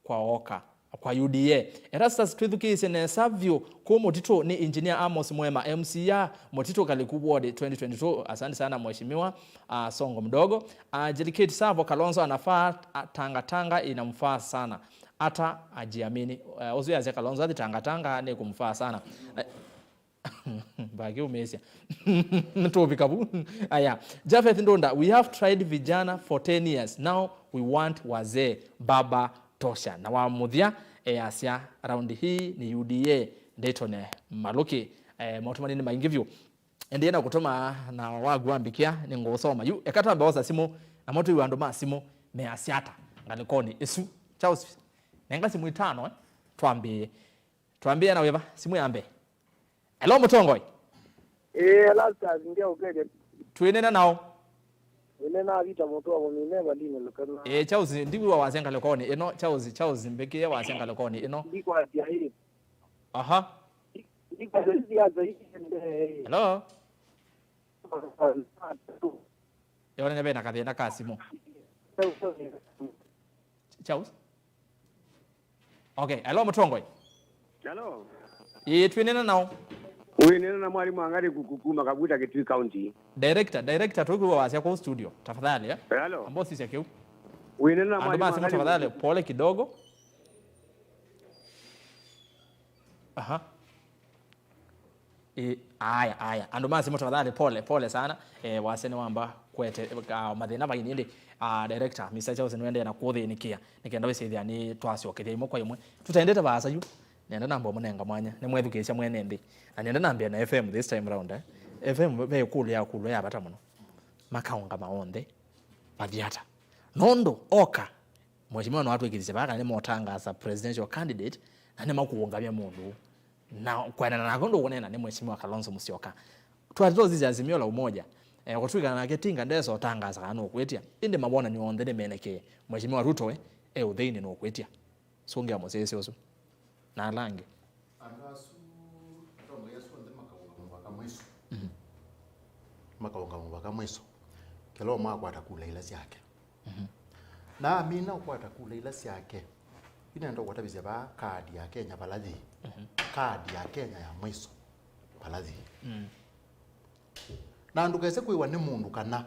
kwa Oka, kwa U D A. Erastus, twĩthukĩĩsye nesa vyũ kũũ Mũtitũ nĩ Engineer Amos Mwema, M C A Mũtitũ Kaliku Ward twenty twenty-two. Asante sana mheshimiwa, ah, Songo Mdogo. Ah, Jerikate Savo, Kalonzo anafaa, ah, tangatanga inamfaa sana. Hata ajiamini. Eh, ũsu yasya Kalonzo athi tangatanga nĩ kũmfaa sana. Eh, Akĩũmĩĩsya. Tũvika vu. Aya. Japheth Ndunda, "We have tried vijana for ten years. Now we want wazee. Baba tosha." Na wa mũthya, easya, "Raundi hii ni U D A." Ndĩtone Malũki. Eh, maũtũmani nĩ maingĩ vyũ. Endeea na kũtũma na waku wambĩkĩa, nĩngũũsoma. Yu, eka twambe osa simũ, namo twĩw'a andũ ma simũ measya ata ngalĩkonĩ ĩsu. Charles, nenga simũ itano, eh? Twambĩĩe. Twambĩĩe na wĩva? Simũ ya mbee. Hello, mũtongoi. Ĩĩ, Erastus, ngeũkethya. Twĩnena nao. Ĩne na Vita Mũtũa mũmine Valini Lũkena. Ĩĩ, Charles, ndiwĩwa wasya ngalĩkonĩ ĩno. Charles, Charles, mbĩkĩe wasya ngalĩkonĩ ĩno. Ndikwasya ĩ. Aha. Ndikwasya ĩ siasa ĩ ende. Hello? Yonene ve na kathĩna ka simũ. Charles? Okay, hello, mũtongoi. Hello. Ĩĩ, twĩnena nao. Wĩnena na mwalimu Ang'ari Kuku kuma Kabuta, Kitui County. Director, director, tũkwĩw'a wasya kũu studio, tafadhali, eh? Hello. Amba ũsisya kĩu. Wĩnena na andũ mwalimu ma simũ, Ang'ari tafadhali, Kuku. Pole kidogo. Aha. E, aya, aya. Andũ ma simũ tafadhali, pole, pole sana. E, wasya nĩwamba kwete, ah, mathĩna vaini ĩndĩ, ah, director, Mister Charles nĩwendee na kũthĩnĩkĩa. Nĩkenda wĩsĩthĩa nĩ twasyokethya ĩmwe kwa ĩmwe. Tũtaendete vaasa yu, nĩenda namba ũmũnenga mwanya, nĩmwethukĩĩsya mwene nthĩ. Na nĩenda nambĩa na F M this time round, eh. F M ve ĩkũlyo ya kũlwa ya vata mũno. Makaũngama onthe, mathi ata? Nũndũ oka, Mheshimiwa no atwĩkĩthĩsye vaa kana nĩmotangasa presidential candidate, na nĩmakũũngamya mũndũ ũũ. Na kwenana nake ũndũ ũkũneena nĩ Mheshimiwa Kalonzo Musyoka. Twatete ũsisya Azimio la Umoja, eh, kũtw'ĩka nake Tinga ndesa ũtangasa kana nũkwĩtya. Ĩndĩ mawonany'o onthe nĩmenekee. Mheshimiwa Ruto we, e ũtheinĩ nũkwĩtya. Sũngĩa mũsyaĩĩsya ũsu. Na ala angĩ. Andũ asu, atongoi asu onthe makaũnga mũvaka mwĩso. Mhm. Makaũnga mũvaka mwĩso. Kĩla ũmwe akwata kula ila syake. Mhm. Na amina ũkwata kula ila syake. Yu nenda ũkũtavĩsya vaa kaadi ya Kenya vala yĩ. Mhm. Kaadi ya Kenya ya mwĩso vala yĩ. Mm. Na ndũkese kwĩwa nĩ mũndũ kana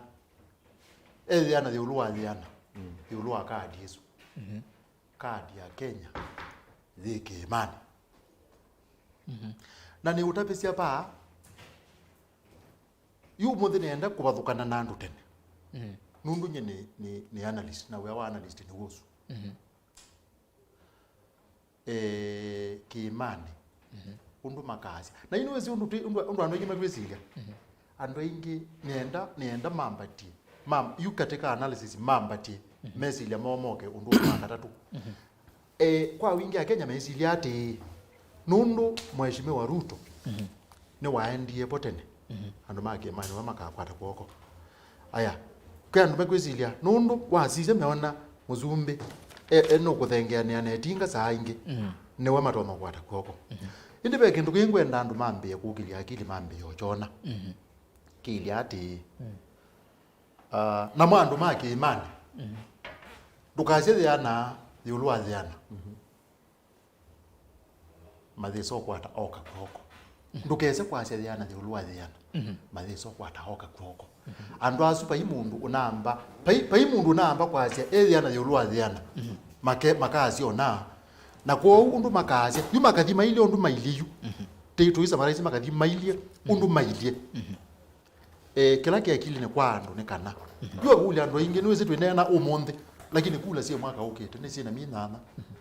ethĩana yĩũlũ wa yĩana, mm, yĩũlũ wa kaadi ĩsu. Mhm. Kaadi ya Kenya yĩ kĩĩmanĩ. Mhm. Na nĩũtavĩsya vaa, yu ũmũnthĩ nĩenda kũvathũkana na andũ tene. Mhm. Nũndũ nyie nĩ, nĩ, nĩ analyst, na wĩa wa analyst nĩ ũsu. Mhm. Eh, kĩĩmanĩ. Mhm. Ũndũ makaasya. Na yu nĩwĩsĩ ũndũ twĩ, ũndũ, ũndũ andũ aingĩ matwĩsilya. Mhm. Andũ aingĩ nĩenda, nĩenda mambatie. Mam-, yu katika analysis mambatie. Mhm. Mesilya moo moke ũndũ wa katatũ. Mhm. Eh, kwa wingĩ Akenya mesilya atĩĩ, nũndũ Mheshimiwa Ruto, mhm, nĩwaendie vo tene, mhm, andũ ma kĩĩmanĩ va makakwata kw'oko. Aya, kwĩ andũ mekwĩsilya, nũndũ wasisya meona mũsumbĩ, e, e, nũkũthengeanĩa na ĩtinga saa ingĩ, mhm, nĩwe matonya kũkwata kw'oko. Mhm. Ĩndĩ ve kĩndũ kĩngĩ ngwenda andũ mambĩĩe kũkĩlya akili mambĩĩe ũkyona. Mhm. Kĩlya atĩĩ, mhm, ah, namo andũ ma kĩĩmanĩ, mhm, ndũkasye yĩana yĩũlũ wa yĩana. Mhm. Mathĩsa ũkwata oka kw'oko. Mhm. Ndũkese kwasya yĩana yĩũlũ wa yĩana. Mhm. Mathĩsa ũkwata oka kw'oko. Mhm. Andũ asu vai mũndũ ũnamba, vai, vai mũndũ ũnamba kwasya e yĩana yĩũlũ wa yĩana. Mhm. Make, makasya ona. Na kwoou ũndũ makasya, yu makathi mailyĩ ũndũ mailyĩ yu. Mhm. Tĩ tũisavaraisi makathi mailyĩ, mhm, ũndũ mailyĩ. Mhm. Eh, kĩla kĩ akilinĩ kwa andũ nĩ kana. Mhm. Yu akũlya andũ aingĩ, nĩwĩsĩ twĩneena ũmũnthĩ, lakini kula syĩ mwaka ũkĩte, nĩ syĩ na myei nyanya. Mhm.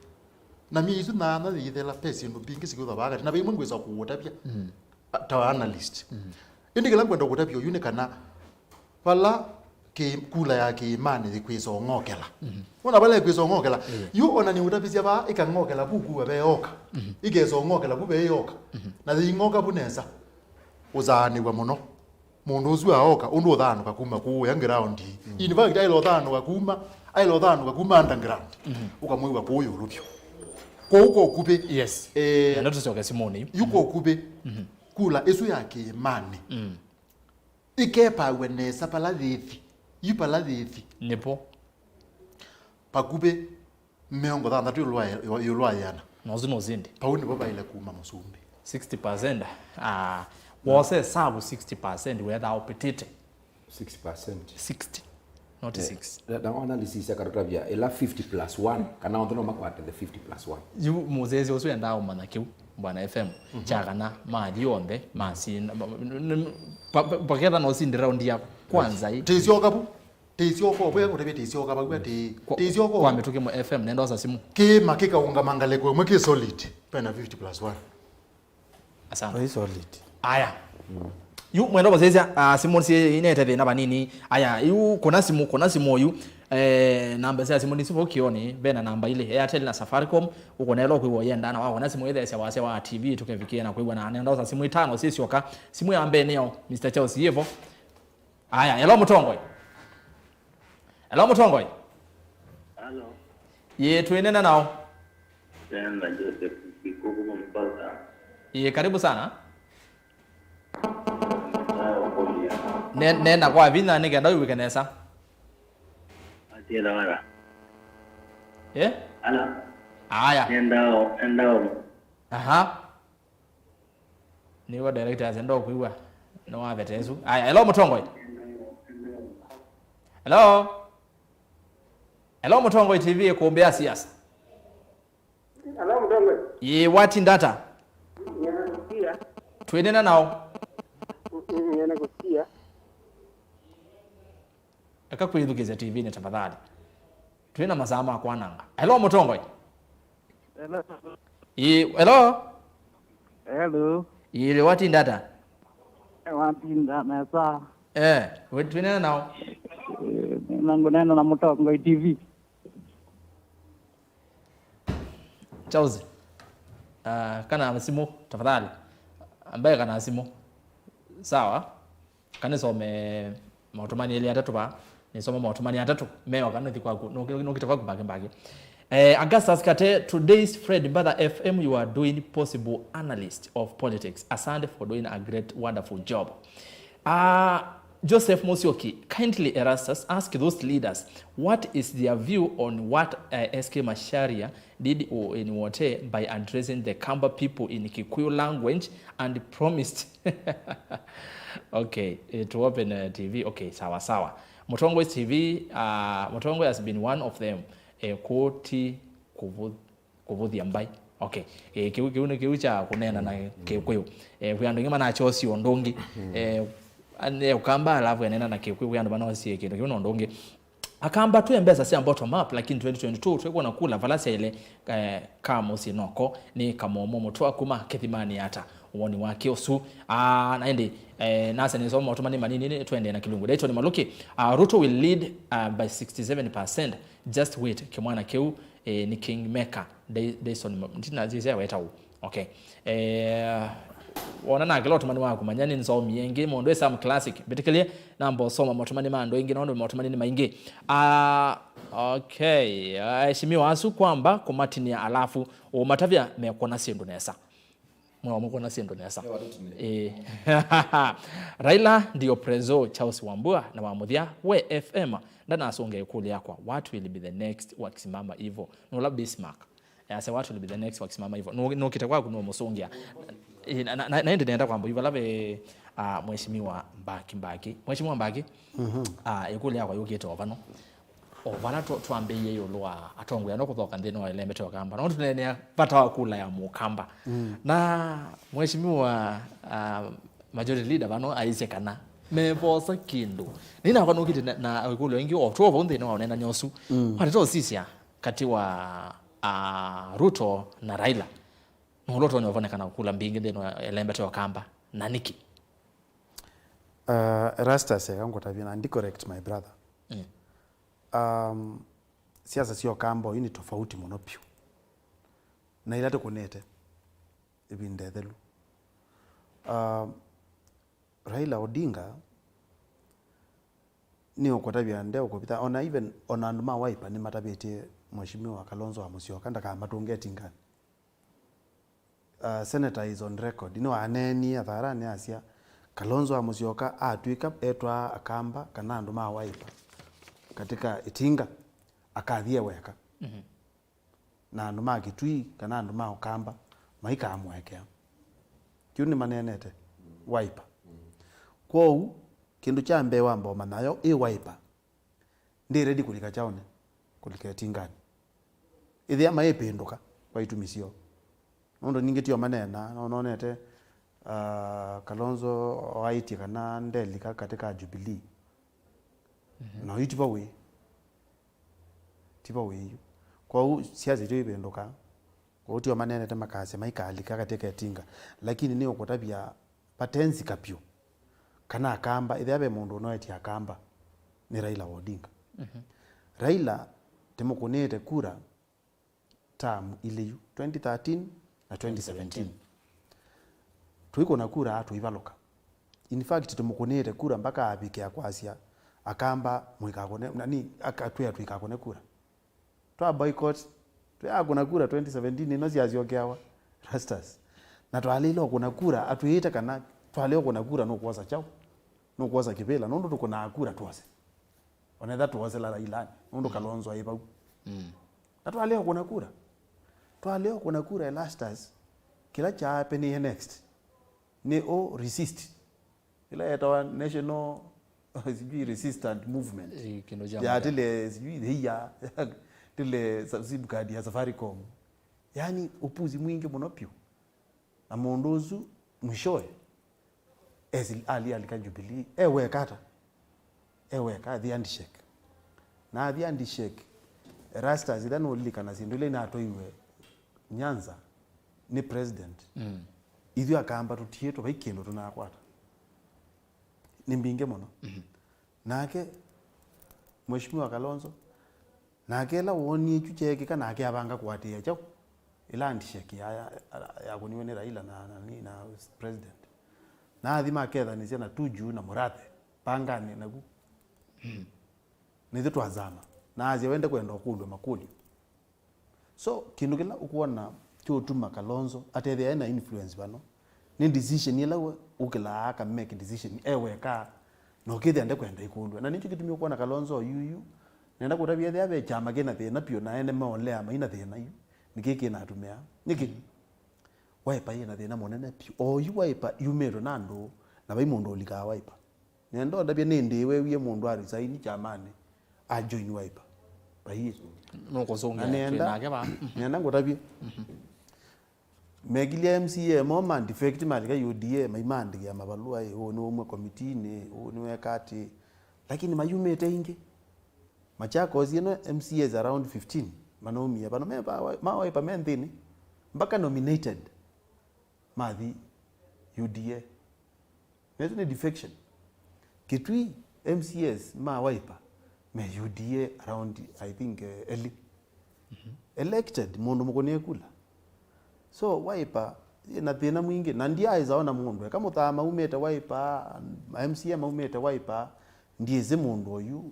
Na myei isu nyanya yĩithela, ve syĩndũ mbingĩ sikwĩthwa vaa katĩ, na ve imwe ngwĩsa kũũtavya, mhm, a, ta analyst. Mhm. Ĩndĩ kĩla ngwenda kũtavya oyu nĩ kana vala kĩ-, kula ya kĩĩmanĩ yĩkwĩsa ũng'okela. Mhm. Wona vala yĩkwĩsa ũng'okela, ĩĩ, yu ona nĩũtavisya vaa ĩkang'okela vu kuwa ve yoka. Mhm. Ĩkesa ũng'okela vu ve yoka. Mhm. Na yĩing'oka vu nesa, ũthaanĩw'a mũno. Mũndũ ũsu aoka, ũndũ ũthaanũka kuma kũũya ground. Mm. In fact, aĩle ũthaanũka kuma, aĩle ũthaanũka kuma underground. Mhm. Ũkamwĩw'a kũũ ĩũlũ vyũ. Kwoou kwa ũkuvĩ. Yes. Eh, na ndio tũcoke simũnĩ. Yu kwa ũkuvĩ. Mhm. Kula ĩsu ya kĩĩmanĩ. Mm. Ĩkepaaw'a nesa vala yĩthi. Yu vala yĩthi. Nĩpo. Vakuvĩ mĩongo thanthatũ ĩũlũ wa, ĩũlũ wa yĩana. Na ũsu nĩ ũsindi. Vau nĩvo vaĩle kuma mũsumbĩ. Sixty percent, ah, wose savu sixty percent wethaa ũpĩtĩte. Sixty percent. Sixty, not, eh, six. Na, na analysis akatũtavya ĩla fifty plus one, kana onthe no makwate the fifty plus one. Yu mũsyaĩĩsya ũsu endaa ũmanya kĩu. Bwana F M, kya kana mathi onthe masinda, ma- n- n- pa- pa- paketha no sindi raundi ya kwanza ĩ. Tĩsyoka vu. Tĩsyoka vu, ũtavye tĩsyoka vau atĩ. Kwa- tĩsyoka kwa mĩtũkĩ mwa F M nenda osa simũ. Kĩma kĩkaũngama ngalĩko ĩmwe kĩ solid. Pena fifty plus one. Asante. Very solid. Aya. Yu mwenda mũsĩsya, ah, simũ si inete thĩna vanini. Aya, yu kuna simũ, kuna simũ yu. Eh, namba sya simũ nĩsyo vau kĩoni, ve na namba ilĩ, Airtel na Safaricom. Ũkũneela kwĩw'a ũyenda na wakona simũ ĩthesya wasya wa T V tũkevikĩe na kwĩw'a na nenda osa simũ itano sisyoka. Simũ ya mbee nĩyo, Mister Charles, yĩvo. Aya, hello mũtongoi. Hello mũtongoi. Hello. Yĩ, twĩnena nao. Tena Joseph Kikuku Mombasa. Yĩ, karibu sana. Nenda ũkũlya. Ne- nena kwa vinya nĩ kenda wĩw'ĩke nesa. Atiela wala. Eh? Ala. Aya. Nenda o, nenda o. Aha. Nĩw'o director asya ndokwĩw'a. Nĩwavete ĩsu. Aya, hello mũtongoi. Hello. Hello mũtongoi T V ĩkũmbĩa siasa. Hello mũtongoi. Yĩ, watinda ata? Nĩnakusikia. Twĩnena nao. Mm, mm, nĩnakusikia. Eka kwĩthukĩĩsya T V-nĩ tafadhali. Twĩ na masaa ma kwananga. Hello mũtongoi. Hello. Ĩĩ, hello. Hello. Ĩĩ, watinda ata? Eh, watinda nesa. Eh, we- twĩnena nao. Eh, nangũnena na mũtongoi T V. Charles. Uh, kana simũ tafadhali. Ambaye kana simũ. Sawa. Kanisome maũtũmani elĩ atatũ vaa. Nisome maũtũmani atatũ meoka nũthi kwaku, nũki- nũkite kwaku mbaki mbaki. Eh, Augustus Kate, today's Fred Mbatha F M, you are doing possible analyst of politics. Asante for doing a great, wonderful job. Uh, Joseph Musyoki, kindly Erastus, ask those leaders what is their view on what uh, S K Macharia did in Wote by addressing the Kamba people in Kikuyu language and promised. Okay, eh, to open uh, T V. Okay, sawa sawa. Mutongoi T V, uh, Mutongoi has been one of them. Eh, koti kuvu- kuvũthya mbai. Okay. Eh, kĩu kĩu nĩ kĩu kya kũneena na Kĩkũyũ. Eh, kwĩ andũ aingĩ manakyosie ũndũ ũngĩ. Eh, ane Ũkamba alafu eneena na Kĩkũyũ, kwĩ andũ manosie kĩndũ kĩu na ũndũ ũngĩ. Akamba twĩ mbesa sya bottom up, lakini twenty twenty-two twĩkwona kula vala syaĩle, eh, ka mũsyĩ noko nĩ kamomo mũtwa kuma kĩthimanĩ ata woni wake ũsu. Ah, na ĩndĩ, eh, nasa nĩsoma maũtũmani manini, nĩ twendee na kĩlungu. Dayton Maluki, ah, Ruto will lead, ah, by sixty-seven percent. Just wait, kĩmwana kĩu, eh, nĩ kingmaker. Day- Dayton Ma- ndinazizia weta ũ. Okay. Eh, wona na kĩla ũtũmani waku manya nĩ nzomie ĩngĩ mũndũ ĩ Sam Classic. Mbĩtĩkĩlye namba ũsoma maũtũmani ma andũ aingĩ nondũ maũtũmani nĩ maingĩ. Ah, okay. Aheshimiwa asu kwamba kũmatinia alafu ũmatavya mekũona syĩndũ nesa. Mwa mekũona syĩndũ nesa. Ĩĩ. Raila ndio prezo Charles Wambua na wa mũthya we F M ndanasũngĩa ĩkũlyo yakwa, what will be the next wakisimama hivyo? Nũla Bismarck. Yasya, what will be the next wakisimama hivyo? Nũ- nũkite kwaku nũmũsũngĩa. Ĩ, na- na- na- na ĩndĩ nenda kwamba yu vala ve, ah, Mheshimiwa Mbaki Mbaki. Mheshimiwa Mbaki, ah, ĩkũlyo yakwa yũkĩte o vano. O vala twa- twambĩĩie ĩũlũ wa atongoi ano kũthoka nthĩnĩ wa ĩlembete Ũkamba. No tũneenea vata wa kula ya Mũkamba. Na Mheshimiwa, ah, majority leader vano aisye kana mevosa kĩndũ. Nĩnakwa nũkĩte na- na ĩkũlyo ĩngĩ o tũ o vau nthĩnĩ wa ũneenany'a ũsu. Wateta ũsisya katĩ wa, ah, Ruto na Raila. Nũla ũtonya ũvonekana kũkula mbingĩ nthĩnĩ wa ĩlembete Ũkamba, na nĩkĩ? Uh, Erastus, eka ngũtavye na ndi correct, my brother. Mm. Um, siasa sya Ũkamba ũyu nĩ tofauti mũno piũ na ila tũkũnĩte ĩvinda ĩthelu. Um, Raila Odinga nĩ ũkũtavya nde ũkũvitha, ona even ona andũ ma Wiper nĩmatavĩtye Mheshimiwa Kalonzo wa Musyoka ndakamatũnge ĩtinganĩ. Uh, senator is on record. Nĩwaneenie atharanĩ asya, Kalonzo wa Musyoka atw'ĩka etwaa Akamba kana andũ ma Wiper katika ĩtinga, akathie weka. Mhm. Na andũ ma Kitui kana andũ ma Ũkamba maikamũekea. Kĩu nĩmaneenete Wiper. Kwoou, kĩndũ kya mbee wamba ũmanya yo ĩ Wiper ndĩ ready kũlika kyaũnĩ, kũlika ĩtinganĩ. Ĩthĩa maĩpĩndũka kwa itumi syoo. Nũndũ ningĩ tio maneena, no nonete, ah, Kalonzo oaĩtye kana ndelika katĩ ka Jubilee. Mhm. Na ũyu ti vau ĩ. Ti vau ĩ yu. Kwoou siasa ityo ivĩndũkaa. Kwoou tio maneenete makasya maikalika katĩ ka ĩtinga. Lakini nĩ ũkũtavya vate nzika vyũ kana Akamba, ĩthĩa ve mũndũ ũnoetye Akamba, nĩ Raila wa Odinga. Mhm. Raila tĩmũkũnĩĩte kura term ilĩ yu, twenty thirteen na twenty seventeen. Tũikũna kura atũivalũka. In fact, tũmũkũnĩĩte kura mpaka avike akwasya, Akamba mũikakũne, nani, aka-, twĩa tũikakũne kura. Twa boycott, twĩakũna kura twenty seventeen, ino syasyokeawa, Rastas. Na twalĩle ũkũna kura, atwĩĩte kana twalea ũkũna kura nũkwosa kyaũ, nũkwosa kĩvĩla, nũndũ tũkũnaa kura twose. Onetha twosela Railani, nũndũ Kalonzo aĩ vau. Mm. Na twalea ũkũna kura. Twalea ũkũna kura, Erastus, kĩla kyaapenie next nĩ ũ resist. Ĩla yetawa National, sijui, Resistant Movement. Eh, kĩndũ kya ya mũthemba. Tile, sijui, thĩia, tile sa-, sim card ya Safaricom. Yaani, ũpuzi mwingĩ mũno piũ. Na mũndũ ũsu, mwishowe, esi-, ali alika Jubilee, e weka ata? E weka, athi handshake. Na athi handshake, Erastus, ĩla nũlilikana syĩndũ ila inatwaiwe Nyanza nĩ president. Mm. Ithyĩ Akamba tũtiĩtwe, vai kĩndũ tũnakwata. Nĩ mbingĩ mũno. Mhm. Nake, Mheshimiwa Kalonzo, nake ĩla woonie kyu kyeekĩka, nake avanga kũatĩĩa kyaũ? Ĩla handshake ya, ya, yakũniwe nĩ Raila na, na, na, na president. Na athi makethanĩsya na Tuju na Mũrathe, panganĩ naku. Mm. Nĩthyĩ twazama. Na asya wende kwenda ũkũlw'a makũlyo. So, kĩndũ kĩla ũkwona kĩũtuma Kalonzo atethĩa ena influence vano, nĩ decision ĩla we ũkĩlaa aka make decision e weka, na ũkĩthĩa ndekwenda ĩkũlw'a. Na nĩkyo kĩtumi ũkwona Kalonzo yuyu, nenda kũtavya ethĩa ve kyama kĩna thĩna piũ na ene maolea maina thĩna yu, nĩkĩ kĩna atumĩa? Nĩkĩ? Wiper yĩna thĩna mũnene piũ. O yu Wiper yumĩtwe na andũ, na vai mũndũ ũlikaa Wiper. Nenda ũndavye nĩ ndĩĩ weewie mũndũ a resign kyamanĩ, a join Wiper? Vaiĩ. Nũkũsũngĩa. Na nenda, twĩ nake va? Nenda ngũtavye. Mhm. Mekilye M C A mo ma defect malika U D A, maimaandĩkĩa mavalũa, ĩ, ũũ nĩwaumw'a komitinĩ, ũũ nĩweka atĩ. Lakini mayumĩte ingĩ. Machakos ĩno M C As around fifteen manaumie vano, me va-, ma Wiper me nthĩnĩ. Mpaka nominated mathi U D A. Na ĩsu nĩ defection. Kitui M C As ma Wiper me U D A around, I think, eh, elĩ. Mhm. Elected, mũndũ mũkũnĩe kula. So, Wiper ĩna thĩna mwingĩ. Na ndiaĩsa ona mũndũ, eka Mũthama umĩte Wiper, ma M C A maumĩte Wiper, ndiĩsĩ mũndũ oyu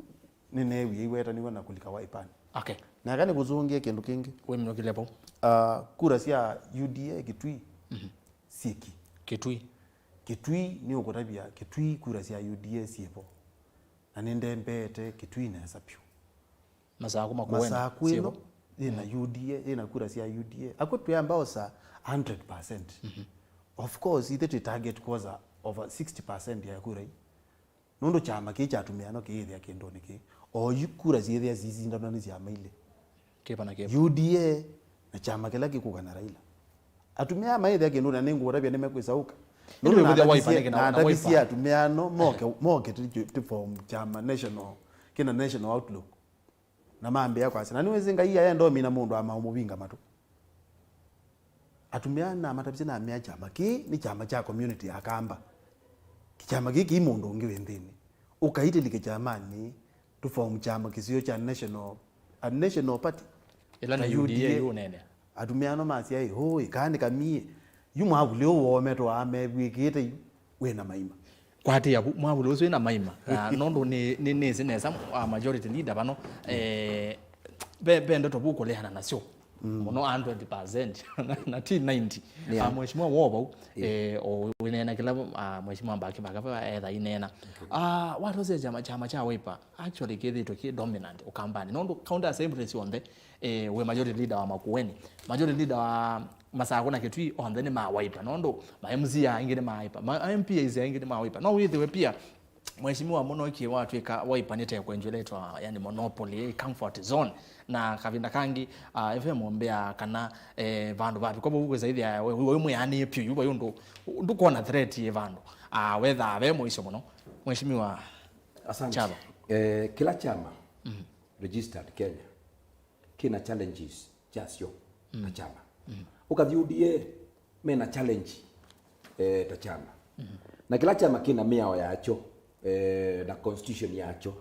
nĩneewie iwetanĩw'a na kũlika Wiper-nĩ. Okay. Na eka nĩkũsũngĩe kĩndũ kĩngĩ. Wĩminũkĩle vau. Ah, kura sya U D A Kitui, mhm, syĩki. Kitui. Kitui nĩ ũkũtavya, Kitui kura sya U D A syĩvo. Na nĩndembeete Kitui nesa vyũ. Masaku Makueni. Masaku ĩno syĩvo, yĩna, mm, U D A, yĩna kura sya U D A. Akw'o twĩamba osa hundred percent. Mhm. Of course, ithe twĩ target kwosa over sixty percent ya kura ii. Nũndũ kyama kĩĩ kya Atumĩa no kĩyĩthĩa kĩndũnĩ kĩĩ. O yu kura syĩthĩa sisindanwa nĩ syama ilĩ. Kĩva na kĩva. U D A na kyama kĩla kĩkũka na Raila. Atumĩa mayĩthĩa kĩndũnĩ na nĩngũũtavya nĩmekwĩsa ũka. Nũndũ nĩwĩthĩa Wiper nĩ kĩna na Wiper. Natavisye Atumĩa ano moke, moke tu, tu form kyama national, kĩna national outlook. Na mambĩa kwasya, na nĩwĩsĩ Ngai ayenda ũmina mũndũ ama ũmũvinga matũ. Atumĩa namatavisye namea kyama kĩĩ nĩ kyama kya community ya Kamba. Kyama kĩĩ kĩi mũndũ ũngĩ wĩ nthĩnĩ. Ũkaitĩlike kyamanĩ, tũform kyama kĩseo kya national, a national party. Ĩla nĩ ta U D A. U D A yu ũneenea. Atumĩa ano masya, "Ĩ, ũĩ, kaa nĩ kamie." Yu mwavuli ũũ woometwa amevw'ĩkĩte yu, wĩna maima. Kwatĩĩa vu, mwavuli ũsu wĩna maima. Na nũndũ nĩ, nĩ, nĩsĩ nesa, a majority leader vano, eh, ve, ve ndeto vu kũleana nasyo. Mm. Mũno hundred percent, na ti ninety. Yeah. Ah, Mheshimiwa wo vau, yeah, eh, o wĩneena kĩla, ah, Mheshimiwa Mbaki Mbaka etha ineena. Okay. Ah, watosea kyama, kyama kya Wiper, actually kĩthĩtwe kĩ dominant Ũkambanĩ. Nũndũ county assembly syonthe, eh, wĩ majority leader wa Makueni, majority leader wa Masaku na Kitui, onthe nĩ ma Wiper. Nũndũ ma M C A aingĩ nĩ ma Wiper, ma M P As aingĩ nĩ ma Wiper. No wĩthĩwe pia Mheshimiwa, mũno kĩ watwĩka Wiper nĩ ta ĩkwengyũ ĩla ĩtawa, yani, monopoly, comfort zone. Na kavinda kangĩ, ah, F M ombea kana, eh, vandũ vavika vau kwĩsa ĩthĩa we, we mwĩanĩe vyũ, yu vai ũndũ ndũkwona threat yĩ vandũ. Ah, wethaa ve mũisyo mũno. Mheshimiwa Asante. Chava. Eh, kĩla kyama registered Kenya kĩna challenges kyasyo ta kyama. Ũkathi U D A, mena challenge, eh, ta kyama. Na kĩla kyama kĩna mĩao yakyo, eh, na constitution yakyo.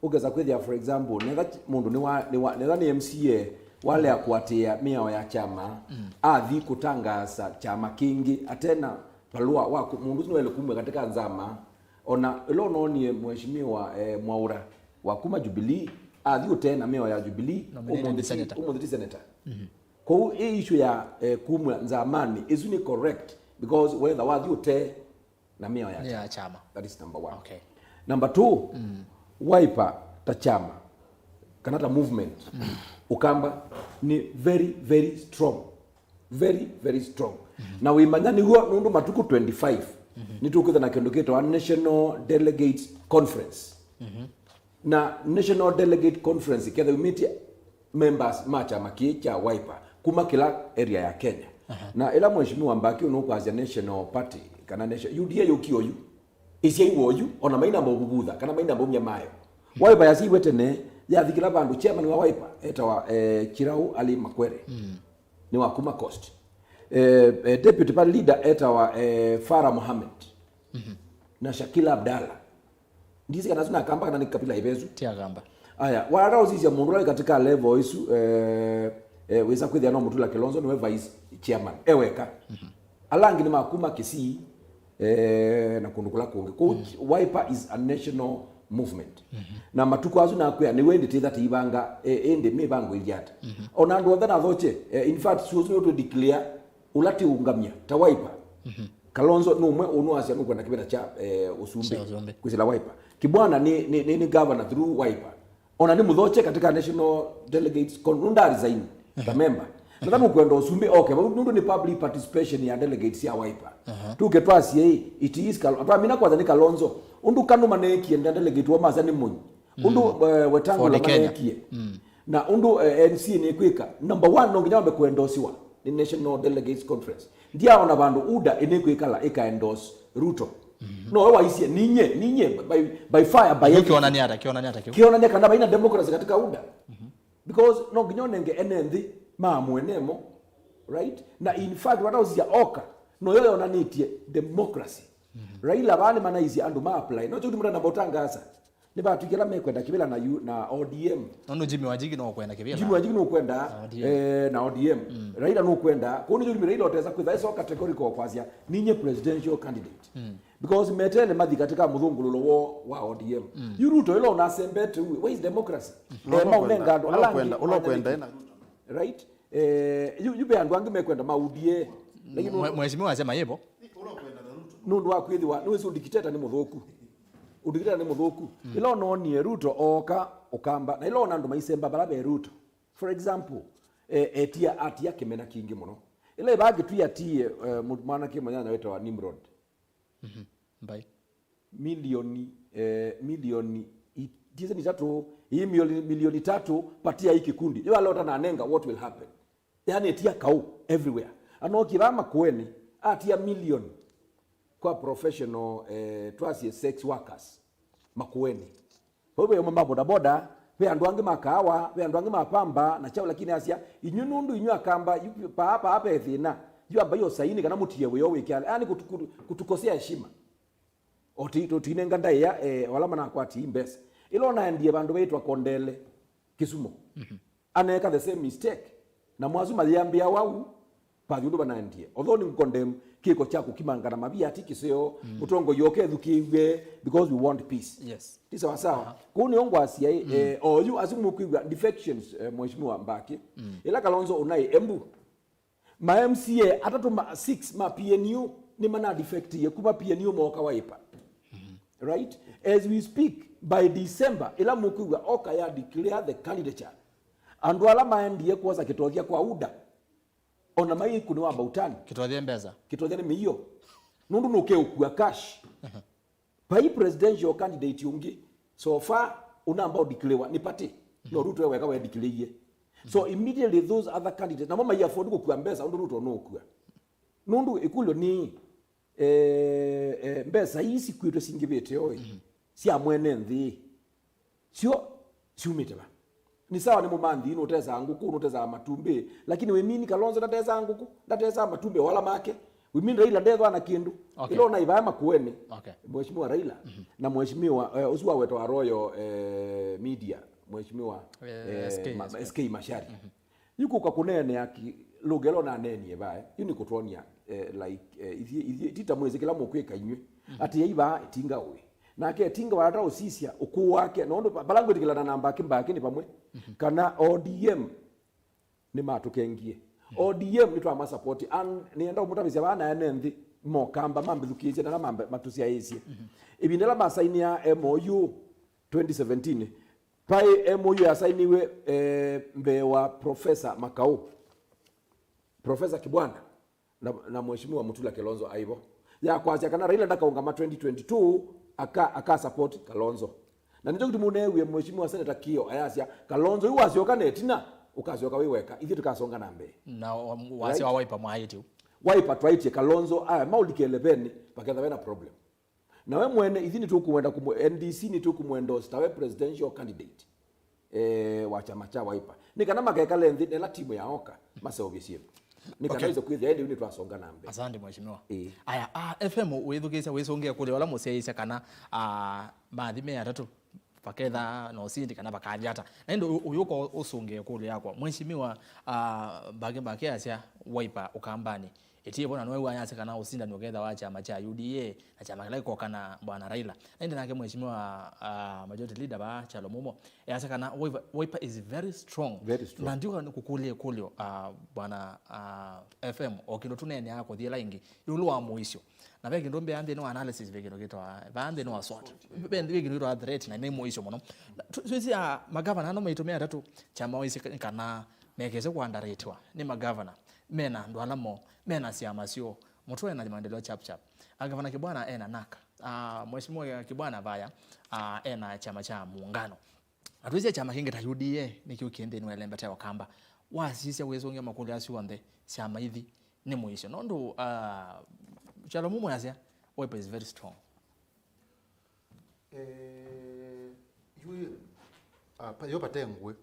Ũkesa kwĩthĩa, for example, netha ch-, mũndũ nĩ wa, nĩ wa, netha nĩ M C A walea kũatĩĩa mĩao ya kyama, athi kũtangaasa kyama kĩngĩ atena valũa wa kũ-, mũndũ ũsu nĩwaĩle kumw'a katika nzama. Ona ĩla ũnoonie Mheshimiwa, eh, Mwaũra wa kuma Jubilee, athi ũtee na mĩao ya Jubilee, Nominated ũmũnthĩ ti, senator. Ũmũnthĩ ti senator. Kwoou ĩ issue ya, eh, kumw'a nzamanĩ, ĩsu nĩ correct, because wetha wathi ũtee na mĩao ya Nĩ ya kyama. Kyama. That is number one. Okay. Number two, Wiper ta kyama, kana ta movement, Ũkamba nĩ very, very strong. Very, very strong. Na wĩmanya nĩw'o nũndũ matukũ twenty-five, nĩtũkwĩtha na kĩndũ kĩtawa National Delegates Conference. Na National Delegate Conference, kethwa yumĩtye members ma kyama kĩĩ kya Wiper kuma kĩla area ya Kenya. Na ĩla Mheshimiwa Mbaki ũnũkwasya National Party, kana nation, U D A yũkie oyu, ĩsyaiwe oyu, ona mainamba ũvuvutha, kana mainamba umya mayo. Wiper yasyaiwe tene, yathi kĩla vandũ, chairman wa Wiper etawa, eh, Kirau Ali Makwere. Nĩ wa kuma Coast. Eh, eh, deputy party leader etawa, eh, Farah Mohamed. Na Shakila Abdallah. Ndisi kana sina Akamba kana nĩ kabila ĩvesu. Ti Akamba. Aya, wala ũsisya mũndũ ũla wĩ katika level isu, eh, eh, wĩsa kwĩthĩa no Mutula Kilonzo nĩwe vice chairman. E weka. Ala angĩ nĩ ma kuma Kisii, eh, na kũndũ kũla kũngĩ. Kwoou Wiper is a national movement. Na matukũ asu nakwĩa nĩw'o ĩndĩ tĩtha tĩivanga, eh, ĩndĩ mĩvango ĩilyĩ ata. Ona andũ onthe nathokye, eh, in fact, sio sio to declare ũla tĩũngamya ta Wiper. Kalonzo nĩ ũmwe ũnũasya nũkwenda kĩvĩla kya, eh, ũsumbĩ. Kya ũsumbĩ. Kwĩsĩla Wiper. Kibwana nĩ, nĩ, nĩ, nĩ governor through Wiper. Ona nĩ mũthokye katika National Delegates Con-, nũnda resign ta member. Natha nũkwenda ũsumbĩ oke vau nũndũ nĩ public participation ya delegates ya Wiper. Tuke twasye ĩ, it is Kal-, twamina kwanza nĩ Kalonzo. Ũndũ Kanu maneekie na delegate wa masa nĩ mũnyi. Ũndũ, eh, Wetangula Ford Kenya. Maneekie. Na ũndũ, eh, N C nĩkwĩka. Number one, no nginya wambe kũendosiwa nĩ National Delegates Conference. Ndiaona vandũ UDA ĩnĩkwĩkala ĩkaendorse Ruto. No we waisye, ninye, ninye, by, by fire, by everything. Kĩonania ata, kĩonania ata kĩu? Kĩonania kana vaina democracy katika UDA. Because no nginya ũnenge ene nthĩ maamũe nemo, right? Na in fact, wataũsisya oka, no yo yonanĩtye democracy. Raila vaa nĩmanaisye andũ ma apply. No kyo tumũtana mbaũtangaasa. Nĩvatw'ĩkie ala mekwenda kĩvĩla na yu-, na O D M. Nũndũ Jimmy Wanjigi nũkwenda kĩvĩla. Jimmy Wanjigi nũkwenda, na O D M. Eh, na O D M. Raila nũkwenda. Kũu nĩkyo Jimmy Raila ũtesa kwĩtha e so categorical kwasya, "Ninye presidential candidate." Because metele mathi katika mũthũngũlũlo wo wa O D M. Yu Ruto ĩla ũnasembete uwe, where is democracy? Eh, maũnenga andũ ala angĩ. Ũla ũkwenda, ũla ũkwenda, ena Ruto. Right? Eh, yu, yu ve andũ angĩ mekwenda ma U D A. Lakini Mwe-, mheshimiwa asema hivyo. Nũndũ wa kwĩthĩwa, nĩwĩsĩ ũdikiteta nĩ mũthũku. Ũdikiteta nĩ mũthũku. Ĩla ũnoonie Ruto ooka Ũkamba, na ĩla ona andũ maisemba vala ve Ruto. For example, eh, etia, atia kĩmena kingĩ mũno. Ĩla ĩvaa Kĩtui atie, eh, mũ-, mwanake mũnyanya wĩtawa Nimrod. Mbai. Milioni, eh, milioni i-, ndiĩsĩ nĩ itatũ, ii milioni, milioni itatũ, patia ii kikundi. Yo alota na anenga, what will happen? Yani, etia kaũ everywhere. Anokie vaa Makueni, atia million kwa professional, eh, twasie sex workers Makueni. Vau ve amwe ma bodaboda, ve andũ angĩ ma kaawa, ve andũ angĩ ma pamba na chao, lakini asya, "Inyu nũndũ inyu Akamba, yu paa, paa pe thĩna, yu amba yo saini kana mũtie wĩoo wĩkĩale." Yani, kutu-, kutu-, kutukosea heshima. O ti-, tũtinenga ndaĩa, eh, o ala manakwatie mbesa. Ĩla ũnaendie vandũ vaitwa Kondele, Kisumu. Aneeka the same mistake. Na mwasu mayĩambĩa wau, pathi ũndũ vanaendie. Although nĩ condemn kĩko kya kũkimanga na mavia ti kĩseo, mũtongoi oke ethukĩĩw'e because we want peace. Yes. Ti sawa sawa. Kũu nĩo ngwasya, eh, oyu asu mũkwĩw'a defections, eh, Mheshimiwa Mbaki. Ĩla Kalonzo ũnaĩ Embu, ma M C A atatũ ma, six ma P N U nĩmanadefectie kuma P N U mooka Wiper. Right? As we speak, by December, ĩla mũkwĩw'a oka ya declare the candidature, andũ ala maendie kwosa kĩtothya kwa UDA, ona maikũnĩwa mbautani. Kĩtothya mbesa. Kĩtothya nĩ mĩio. Nũndũ nũkeũkua cash. Vai presidential candidate ũngĩ so far ũnamba ũdeclarewa nĩ party, no Ruto e weka wedeclareie. So immediately those other candidates, namo mai afford kũkua mbesa ũndũ Ruto nũkua. Nũndũ ĩkũlyo nĩ, eh, eh, mbesa ii sikuĩtwe singĩvĩte oĩ, sya mwene nthĩ, syo syumĩte va? Ni sawa, nĩ mũmanthi, nũtesaa ngũkũ, nũtesaa matumbĩ, lakini we mean Kalonzo ndatesaa ngũkũ, ndatesaa matumbĩ wala make? We mean Raila ndethwa na kĩndũ? Okay. Ĩla ũnaivaa Makueni. Okay. Mheshimiwa Raila na mheshimiwa, eh, ũsu wawetwa Royal, eh, Media, Mheshimiwa, Eh, eh, S K, Ma-, S K. S K Mashari. Yu kũka kũneenea ki-, lũgelo naneenie vae, yu nĩ kũtwonia, eh, like, eh, ithyĩ, ithyĩ, ti ta mwĩsĩ kĩla mũkwĩka inyw'ĩ. Atĩ yaiva ĩtinga ũĩ. Nake ĩtinga warata ũsisya ũkũũ wake, nũndũ va-, vala ngwĩtĩkĩla na namba akĩ mbake nĩ vamwe. Kana O D M nĩmatũkengie. O D M nĩtwamasapoti. An-, nĩenda ũmũtavĩsya vaa na ene nthĩ mokamba mambĩthukĩĩsye na ala mambe-, matũsyaĩĩsye. Ĩvinda ĩla masainĩa M O U twenty seventeen, Paĩ M O U yasainiwe, eh, mbee wa Professor Makau, Professor Kibwana na, na Mheshimiwa Mutula Kilonzo aivo, ya kwasya kana Raila ndakaũngama twenty twenty-two, aka, aka support Kalonzo. Na nĩkyo kĩtumi ũneewie Mheshimiwa Senator Kio ayasya Kalonzo yu wasyoka na ĩtina, ũkasyoka wĩ weka, ithyĩ tũkasonga na mbee. Na wa-, wasya wa Wiper mwaĩtye. Wiper twaĩtye Kalonzo aya maulikele veni, vaketha vena problem. Na we mwene, ithi nĩtũkũwenda kũmũ-, N D C nĩtũkũmũendorse ta we presidential candidate, eh, wa kyama kya Wiper. Nĩ kana makekale nthĩ na ĩla timu ya Oka maseũvye syĩndũ. Nĩ kana Okay. ĩse kwĩthĩa ĩndĩ nĩtwasonga na mbee. Asante, Mheshimiwa. Ĩĩ. Aya, ah, F M wĩthukĩĩsya wĩsũngĩe kũlĩ ala mũsyaĩĩsya kana, ah, mathi me atatũ, vaketha na ũsindi kana vakathi ata. Na ĩndĩ ũ-, ũyũka ũsũngĩe kũlĩ yakwa. Mheshimiwa, ah, Mbake Mbake asya Wiper Ũkambanĩ. Ĩtivo na nĩwew'a yasya kana ũsindani ũketha wa kyama kya U D A na kyama kĩla kĩkoka na Bwana Raila. Na ĩndĩ nake Mheshimiwa, ah, Majority Leader vaa Kyalo Mumo, yasya kana Wiper, Wiper is very strong. Very strong. Na ndiũka nĩkũkũlya ĩkũlyo, ah, Bwana, ah, F M, o kĩndũ tũneeneaa kũthi ĩla ĩngĩ, ĩũlũ wa mũisyo. Na ve kĩndũ mbea nthĩnĩ wa analysis, ve kĩndũ kĩtawa, vaa nthĩnĩ wa SWOT. Ve, ve kĩndũ kĩtawa threat, na nĩ mũisyo mũno. Na tũ-, twĩsĩ, ah, magavana ano maitũ me atatũ, kyama waisye kana mekĩte kũandarĩtiwa nĩ magavana, mena andũ ala moo, mena syama syoo, mũtwe na maendeleo chap chap. Ah, Gavana Kibwana ena naka. Ah, Mheshimiwa Kibwana vaya, ah, ena kyama kya Muungano. Na twĩsĩ kyama kĩngĩ ta U D A nĩkyo kĩ nthĩnĩ wa ĩlembeta ya Ũkamba. Wasisya wĩsũngĩa makũlyo asu onthe, syama ithi nĩ mũisyo. Nũndũ, ah, Kyalo Mumo yasya, Wiper is very strong. Eh, yu, ah, pa-, yo patengwe.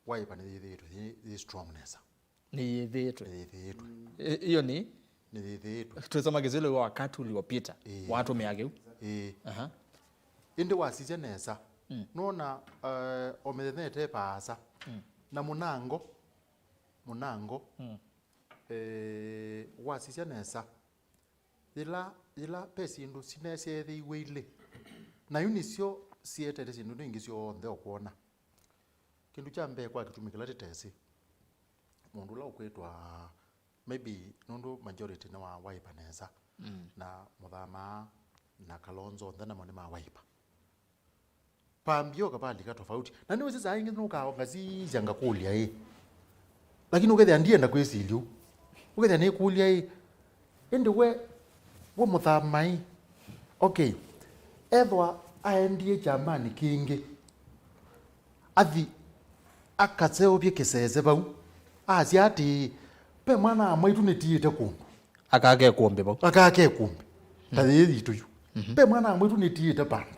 Wiper nĩyĩthĩĩtwe yĩ, yĩ strong nesa. Nĩyĩthĩĩtwe. Nĩyĩthĩĩtwe. Ĩ-, iyo nĩ? Nĩyĩthĩĩtwe. Twĩsoma Kĩswahili, wakati uliopita. Ĩĩ. Watũmĩa kĩu. Ĩĩ. Aha. Ĩndĩ wasisya nesa. Mm. Nona, eh, o mĩthenya ĩte vaasa. Mm. Na mũnango, mũnango, Mm. eh, wasisya nesa. Yĩla, yĩla ve syĩndũ sineseethĩiw'e ilĩ, na yu nĩsyo sietete syĩndũ ingĩ syonthe ũkwona. Kĩndũ kya mbee, kwa kĩtumi kĩla tĩtesĩ, mũndũ ũla ũkwĩtwa, maybe nũndũ majority nĩ wa Wiper nesa, Mm. na Mũthama na Kalonzo onthe namo nĩ ma Wiper. Pambio kavalika tofauti. Na nĩwĩsĩ saa ingĩ nũkaa ngasisya ngakũlya ĩ. Lakini ũkethĩa ndienda kwĩsilya ũu. Ũkethĩa nĩkũlya ĩ. Ĩndĩ we, we Mũthama ĩ. Okay. Ethwa aendie kyamanĩ kĩngĩ. Athi akaseũvye kĩsese vau. Asya atĩĩ, ve mwana wa mwaitũ nĩtiĩte kũndũ. Akake kũmbĩ vau. Akake kũmbĩ. Ta yĩĩ yitũ yu. Mhm. Ve mwana wa mwaitũ nĩtiĩte vandũ.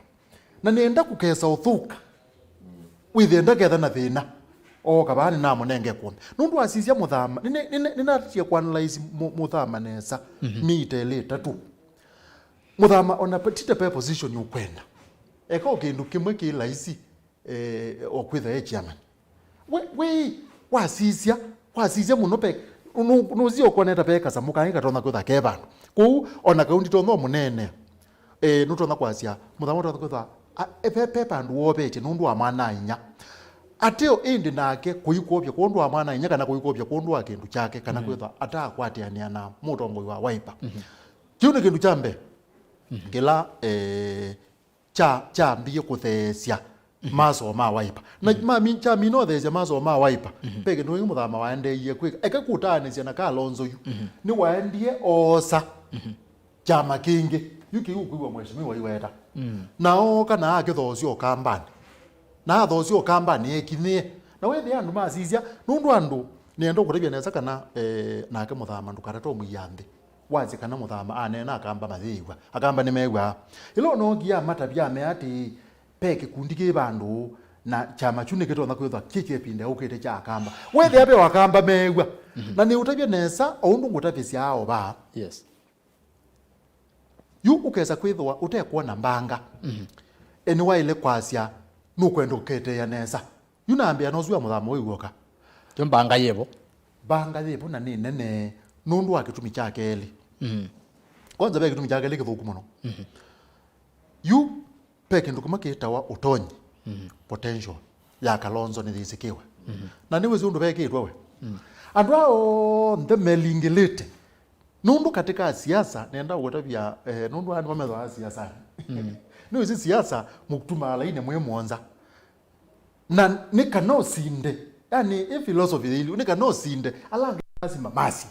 Na nĩenda kũkesa ũthũka. Wĩthĩe ndaketha na thĩna. Ooka vaa nĩnamũnenge kũmbĩ. Nũndũ asisya Mũthama. Nĩne-, nĩne-, nĩnatie kũanalyze Mũ-, Mũthama nesa. Mhm. Mĩita ĩlĩ ĩtatũ. Mũthama ona pe-, tite pe position ũkwenda. Eka o kĩndũ kĩmwe kĩ laisi. Eh, o kwĩtha e chairman. We, we, wasisya, wasisya mũno pe, nũ-, nũsio ũkoneta pe kasamũ kangĩ katonya kwĩtha ke vandũ. Kwoou, ona kau nditonya ũmũneenea, eh, nũtonya kwasya, Mũthama ũtonya kwĩtha, a, e, pe, pe vandũ wovetye nũndũ wa mwana-a-inya. Ateo ĩndĩ nake kũikwovya kwondũ wa mwana-a-inya kana kũikwovya kwondũ wa kĩndũ kyake kana Mm. kwĩtha atakwatĩanĩa na mũtongoi wa Wiper. Mhm. Kĩu nĩ kĩndũ kya mbee. Mhm. Kĩla, eh, kya, kyambie kũtheesya Mhm. masoo ma Wiper. Na Mhm. mami-, kyamina ũtheesya masoo ma Wiper, Mhm. ve kĩndũ kĩngĩ Mũthama waendeeie kwĩka. Eke kũtaanĩsya na Kalonzo yu. Mhm. Nĩwaendie oosa Mhm. kyama kĩngĩ. Yu kĩu ũkwĩw'a mheshimiwa iweta. Mm. Na ooka na akĩthoosya Ũkambanĩ. Na athoosya Ũkambanĩ ekinyĩe. Na wĩthĩa andũ masisya, nũndũ andũ, nĩenda ũkũtavya nesa kana, eh, nake Mũthama ndũkatate ũmũia nthĩ. Wasye kana Mũthama aneena Akamba mayĩw'a. Akamba nĩmew'aa. Ĩla ũnookie amatavya amea atĩĩ, ve kĩkundi kĩ vandũ, na kyama kyu nĩkĩtonya kwĩthwa kĩ kĩpinde ũkĩte kya Akamba. Wethĩa ve Akamba mew'a. Mhm. Na nĩũtavye nesa, o ũndũ ngũtavĩsya ao vaa. Yes. Yu ũkesa kwĩthĩwa ũtekwona mbanga. Mhm. Eni waĩle kwasya, nũkwenda ũketeea nesa. Yu nambĩa nosu ya Mũthama wĩ w'oka. Yo mbanga yĩvo. Mbanga yĩvo na nĩ nene nũndũ wa kĩtumi kya kelĩ. Mhm. Kwanza ve kĩtumi kya kelĩ kĩthũku mũno. Mhm. Yu ve kĩndũ kĩmwe kĩtawa ũtonyi, mhm, potential ya Kalonzo nĩyĩsĩkĩwe. Mhm. Na nĩwĩsĩ ũndũ vekĩtwe we. Mhm. Andũ aa onthe melingĩlĩte. Nũndũ katika siasa, nenda gũtavya, eh, nũndũ aa nĩmamethwaa siasa. Mhm. Nĩwĩsĩ siasa mũtumaa laini mwĩ mũonza. Na nĩ kana ũsinde. Yani, ĩ philosophy yĩu, nĩ kana ũsinde. Ala angĩ lazima masi.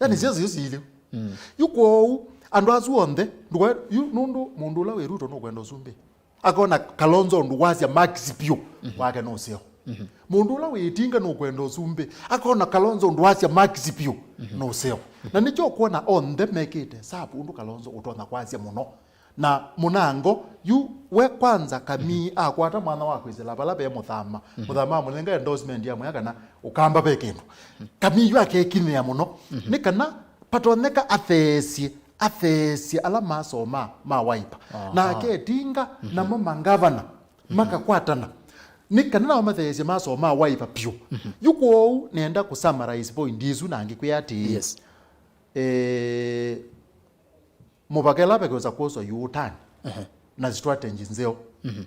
Yani, mm, siasa isu siiliu. Mm. Yu kwoou, andũ asu onthe, ndũka-, yu nũndũ mũndũ ũla wĩ Ruto nũkwenda ũsumbĩ. Akona Kalonzo ũndũ wasya max piũ, mhm, wake nũseo. Mhm. Mũndũ ũla wĩ Ĩtinga nũkwenda ũsumbĩ. Akona Kalonzo ũndũ wasya max piũ, mhm, nũseo. Na nĩkyo ũkwona onthe mekĩte sapu ũndũ Kalonzo ũtonya kwasya mũno. Na mũnango, yu we kwanza Kamii, mhm, akwata mwana wa kwĩsĩla vala ve Mũthama. Mhm. Mũthama amũnenga endorsement ya mwĩa kana Ũkamba ve kĩndũ. Kamii yu akekinyĩa mũno. Mhm. Nĩ kana patonyeka atheesye, atheesye ala masomaa ma Wiper. Aha. Na aketinga, mhm, namo mangavana, mhm, makakwatana. Nĩ kana nao matheesye masomaa Wiper piũ. Mhm. Yu kwoou nenda kũsummarize point isu na ngĩkwĩa atĩĩ, yes, eh, mũvaka ĩla vekũsa kwoswa yu ũtani, ehe, na strategy nzeo. Mhm.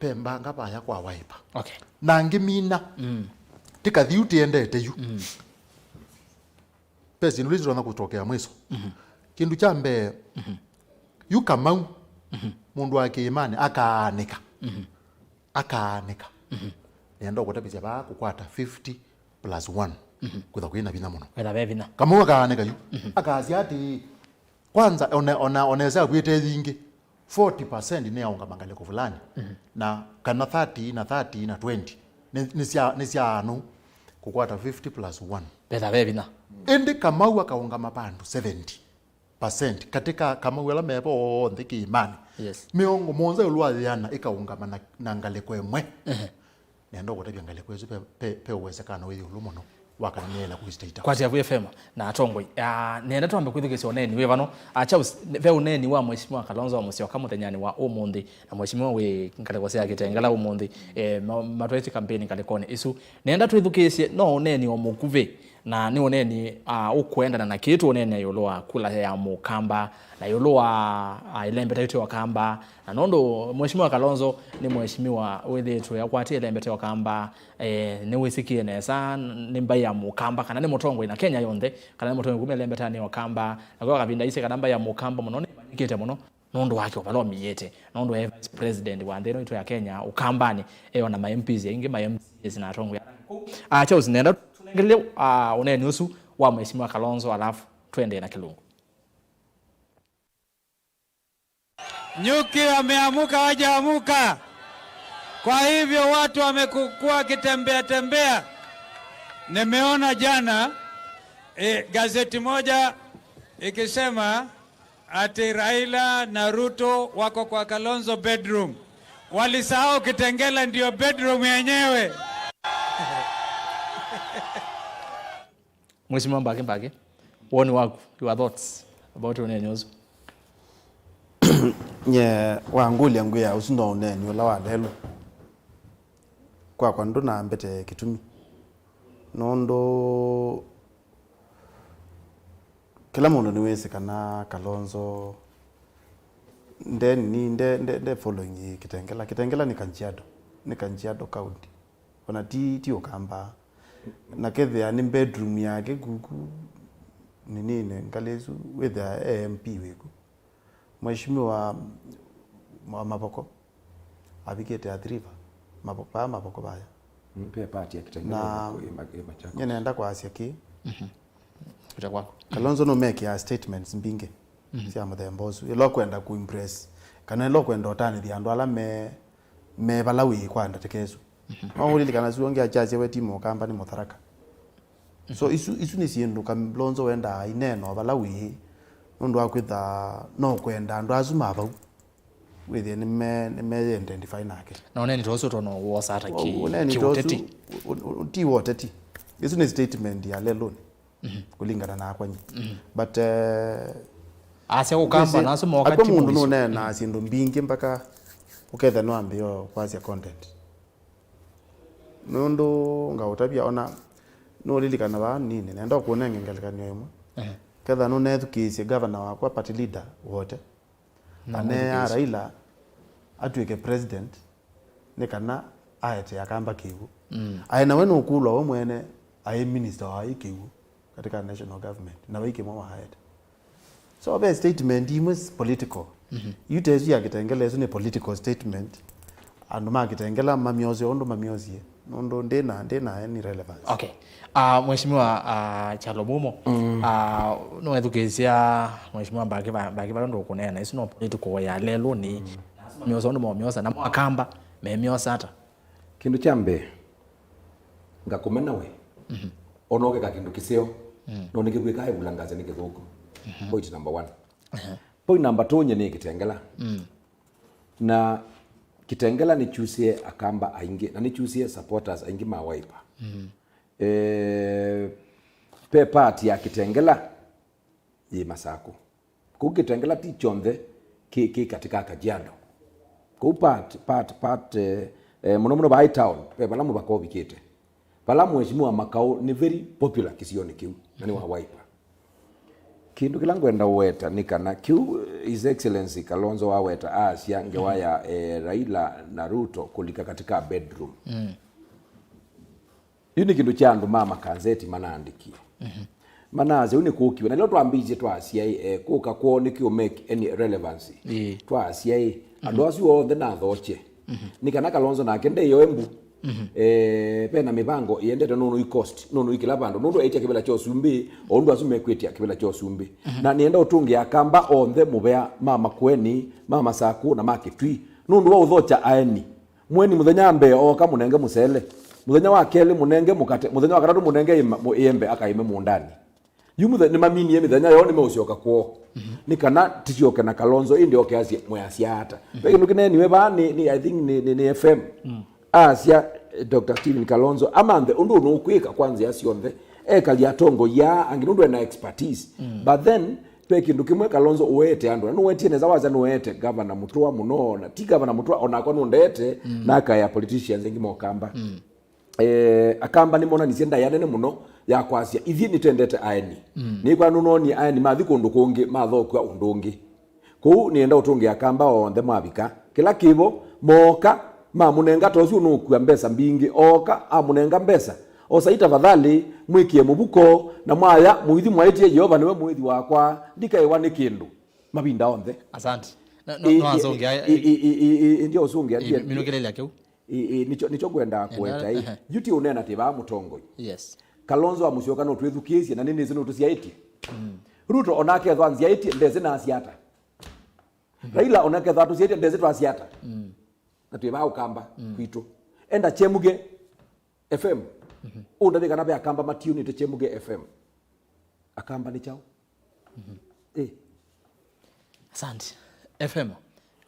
Ve mbanga vaya kwa Wiper. Okay. Na ngĩmina, mm, ti kathiu tiendete yu. Mm. Ve syĩndũ ila tũtonya kũtokea mwiso. Mhm. Kĩndũ kya mbee, mhm, yu Kamau, mhm, mũndũ wa kĩĩmanĩ akaanĩka. Mhm. Akaanĩka. Mhm. Nĩenda ũkũtavĩsya vaa kũkwata fifty plus one. Mhm. Kwĩtha kwĩ na vinya mũno. Kwĩtha ve vinya. Kamau akaanĩka yu. Mhm. Akasya atĩĩ, kwanza, ona, ona, ona ĩsavwĩte yingĩ, forty percent nĩyaũngama ngalĩko fulani. Mhm. Na kana thirty na thirty na twenty nĩ, nĩ sya, nĩ sya anu kũkwata fifty plus one. Vetha ve vinya. Ĩndĩ Kamau akaũngama vandũ seventy percent katika Kamau ala mevo onthe kĩĩmanĩ. Yes. Mĩongo mũonza ĩũlũ wa yĩana ĩkaũngama na, na ngalĩko ĩmwe. Ehe. Nenda ũkũtavya ngalĩko ĩsu pe, pe, pe ũwesekano wĩ ĩũlũ mũno wa kana nĩyaĩle kũi State House. Kwasya vu F M na atongoi. Ah, nenda twambe kwĩthukĩĩsya ũneeni wĩ vano. Ah, Charles, ve ũneeni wa Mheshimiwa Kalonzo wa Musyoka mũthenyanĩ wa ũmũnthĩ na Mheshimiwa wĩ ngalĩko sya Kitengela ũmũnthĩ, eh, ma, matwaĩtye kampeni ngalĩkonĩ ĩsu. Nenda twĩthukĩĩsye no ũneeni o mũkuvĩ. Na nĩ ũneeni, ah, ũkũendana na kĩĩ tũũneenea ĩũlũ wa kula ya Mũkamba, na ĩũlũ wa, ah, ĩlembeta yitũ ya Ũkamba. Na nũndũ Mheshimiwa Kalonzo nĩ mheshimiwa wĩthĩĩtwe akwatie ĩlembeta ya Ũkamba, eh, nĩwĩsĩkĩe nesa nĩ mbaĩ ya Mũkamba, kana nĩ mũtongoi na Kenya yonthe, kana nĩ mũtongoi kuma ĩlembetanĩ ya Ũkamba. Na kwa kavinda aisye kana mbaĩ ya Mũkamba mũno nĩmanyĩkĩte mũno. Nũndũ wake ũvala ũmiĩte, nũndũ e vice president wa nthĩ ĩno itũ ya Kenya, Ũkambanĩ, e ona ma M Ps aingĩ, ma M C As na atongoi ala angĩ kũu. Ah, Charles, nenda tũnengelile, ah, ũneeni ũsu wa Mheshimiwa Kalonzo, alafu tuendee na kĩlungu. Nyuki wameamuka, wajaamuka. Kwa hivyo watu wamekuwa wakitembea tembea. Nimeona jana, eh, gazeti moja ikisema ati Raila na Ruto wako kwa Kalonzo bedroom. Walisahau Kitengela ndio bedroom yenyewe. Mheshimiwa Mbaki Mbaki, woni waku, your thoughts about ũneeni ũsu? Nye wangũlya ngwĩa ũsu no ũneeni ũla wa lelũ. Kwakwa ndũnambete kĩtumi. Nũndũ kĩla mũndũ nĩwĩsĩ kana Kalonzo nde, ni, nde, nde, nde following Kitengela. Kitengela nĩ Kajiado, nĩ Kajiado County. Ona ti, ti Ũkamba. Na kethĩa nĩ bedroom yake kuku ninine ngalĩ ĩsu, wĩthĩa e M P wĩku. Mheshimiwa wa Mavoko avikĩte Athi River, Mavoko, vaa Mavoko vaya. Mm, pe part ya Kitengela na ĩ ma-, ĩ Machakos. Nye nenda kwasya kĩ. Mhm. Pita kwako. Kalonzo nũmekĩaa statements mbingĩ. sya mũthemba ũsu, ĩla ũkwenda kũimpress, kana ĩla ũkwenda ũtanĩthya andũ ala me, me vala wĩ kwa ndatĩka ĩsu. No ũlilikana syũngĩ akyasya we ti Mũkamba, nĩ Mũtharaka. So isu, isu nĩ syĩndũ Kalonzo wendaa ineenwa vala wĩ, nũndũ wa kwĩtha no kwenda andũ asu ma vau wĩthĩe nĩme, nĩme identify nake. Na ũneeni ta ũsu ũtonya wosa ata ki-, ũneeni ta ũsu kĩũteti? U-, u-, u-, ti wa ũteti. Isu nĩ statement ya lelũnĩ, kũlingana nakwa nyie. But, eh, asya Ũkamba nĩsĩ-, na asu moka atwa ti mũndũ mũlisũ. Nũneenaa syĩndũ mbingĩ mpaka ũketha nĩwambĩĩa kwasya content. Nũndũ ngaũtavya ona nũlilikana vaa nini, nenda ũkũnenge ngelekany'o ĩmwe. Ketha nũnethukĩĩsye gavana wakwa party leader wote, anea Raila atw'ĩke president nĩ kana aete Akamba kĩw'ũ. Aĩ nawe nũkũlwa we mwene aĩ minister wa ĩ kĩw'ũ katika national government, na vai kĩmwe waaete. So ve statement imwe s-, political. Yu tesu ya Kitengela, ĩsu nĩ political statement. Andũ ma Kitengela mamyosya ũndũ mamyosie, nũndũ ndĩna, ndĩna any relevance. Okay. Uh, Mheshimiwa, uh, Kyalo Mumo, uh, nũwethukĩĩsya Mheshimiwa Mbaki va-, Mbaki vala ndũkũneena, ĩsu no political ya lelũnĩ. Na asu mamyosa ũndũ momyosa, namo Akamba memyosa ata? Kĩndũ kya mbee, ngakũmena we. Ona ũkeka kĩndũ kĩseo, no nĩkĩkwĩkaa ĩvulangasya nĩ kĩthũku. Point number one. Point number two, nye nĩ Kitengela. Na Kitengela nĩkyusie Akamba aingĩ, na nĩkyusie supporters aingĩ ma Wiper. Eh, pe part ya Kitengela yĩ Masakũ. Kũu Kitengela ti kyonthe kĩ, kĩ katĩ ka Kajiado. Kũu part, part, part, eh, eh, mũno mũno Vai town, ve vala mũvaka ũvikĩte. Vala Mheshimiwa Makau nĩ very popular kĩsionĩ kĩu, na nĩ wa Wiper. Kĩndũ kĩla ngwenda ũweta nĩ kana kĩu, eh, His Excellency Kalonzo waweta asya ngewa ya, eh, Raila na Ruto kũlika katika bedroom. Yu nĩ kĩndũ kya andũ ma makanzeti manaandĩkie. Manaasya, "Yu nĩ kũkiwe." Na nĩlo twambĩĩsye twasyaĩ, eh, kũka kwoo nĩkĩũ make any relevancy? Ĩĩ. Twasyaĩ, andũ asu onthe nathokye. Nĩ kana Kalonzo nake ndeyo Embu. Eh, vena mĩvango ĩendete nũnũ i cost, nũnũ i kĩla vandũ. Nũndũ etya kĩvĩla kya ũsumbĩ, o ũndũ asu mekwĩtya kĩvĩla kya ũsumbĩ. Na nĩenda ũtũngĩa Akamba onthe mũvea ma Makueni, ma Masakũ na ma Kitui. Nũndũ wa ũthokya aeni. Mweni mũthenya wa mbee ooka mũnenge mũsele, mũthenya wa kelĩ mũnenge mũkate, mũthenya wa katatũ mũnenge ĩma-, mũ-, ĩembe akaĩme mũũndanĩ. Yu mũthe-, nĩmaminie mĩthenya yoo, nĩmeũsyoka kwoo. Nĩ kana tĩsyoke na Kalonzo ĩndĩ oke asye, "Mwĩasya ata?" Ve kĩndũ kĩneeniwe vaa nĩ, nĩ, I think nĩ, nĩ, nĩ F M. Asya, eh, Doctor Stephen Kalonzo amanthe ũndũ nũkwĩka kwa nzĩa syonthe, ekalya atongoi aa angĩ nũndũ ena expertise. But then, ve kĩndũ kĩmwe Kalonzo ũete andũ, na nũwetie nesa wasya nũete Governor Mũtũa mũno, na ti Governor Mũtũa, onakwa nũndete, na akaea politicians angĩ ma Ũkamba. Eh, Akamba nĩmonanisye ndaĩa nene mũno ya kwasya, "Ithyĩ nĩtendete aeni." Nĩkw'a nũnoonie aeni mathi kũndũ kũngĩ, mathokw'a ũndũ ũngĩ. Kũu nĩenda ũtũngĩa Akamba onthe mwavika. Kĩla kĩvo, mooka, mamũnenga ta ũsu ũnũkua mbesa mbingĩ. Ooka, amũnenga mbesa. Osai tafadhali, mwĩkĩe mũvuko, na mwaya, mũithi mwaĩtye, "Yeova nĩwe mũĩthi wakwa, ndikaĩwa nĩ kĩndũ." Mavinda onthe. Asante. No, no, ĩ, no ĩ, asũngĩa, ĩ, ĩ, ĩ, ĩ, ĩ, ndio ũsũngĩa, ĩ, ndio. Minũkĩlĩlya kĩu. Ĩ, ĩ, nĩkyo, nĩkyo ngwenda kũweta, ĩ. Ehe. Yu ti ũneena atĩ vaa mũtongoi. Yes. Kalonzo wa Musyoka nũtwĩthukĩĩsye na nĩnĩsĩ nũtũsyaĩtye. Ruto onake ethwa nzyaĩtye, ndesĩ nasya ata. Raila onake ethwa atũsyaĩtye, ndesĩ twasya ata. Na twĩ vaa Ũkamba kwitũ. Enda Chemuge F M. Ũndavye kana ve Akamba matiunĩte Chemuge F M. Akamba nĩ kyaũ? Ĩ. Asante. F M,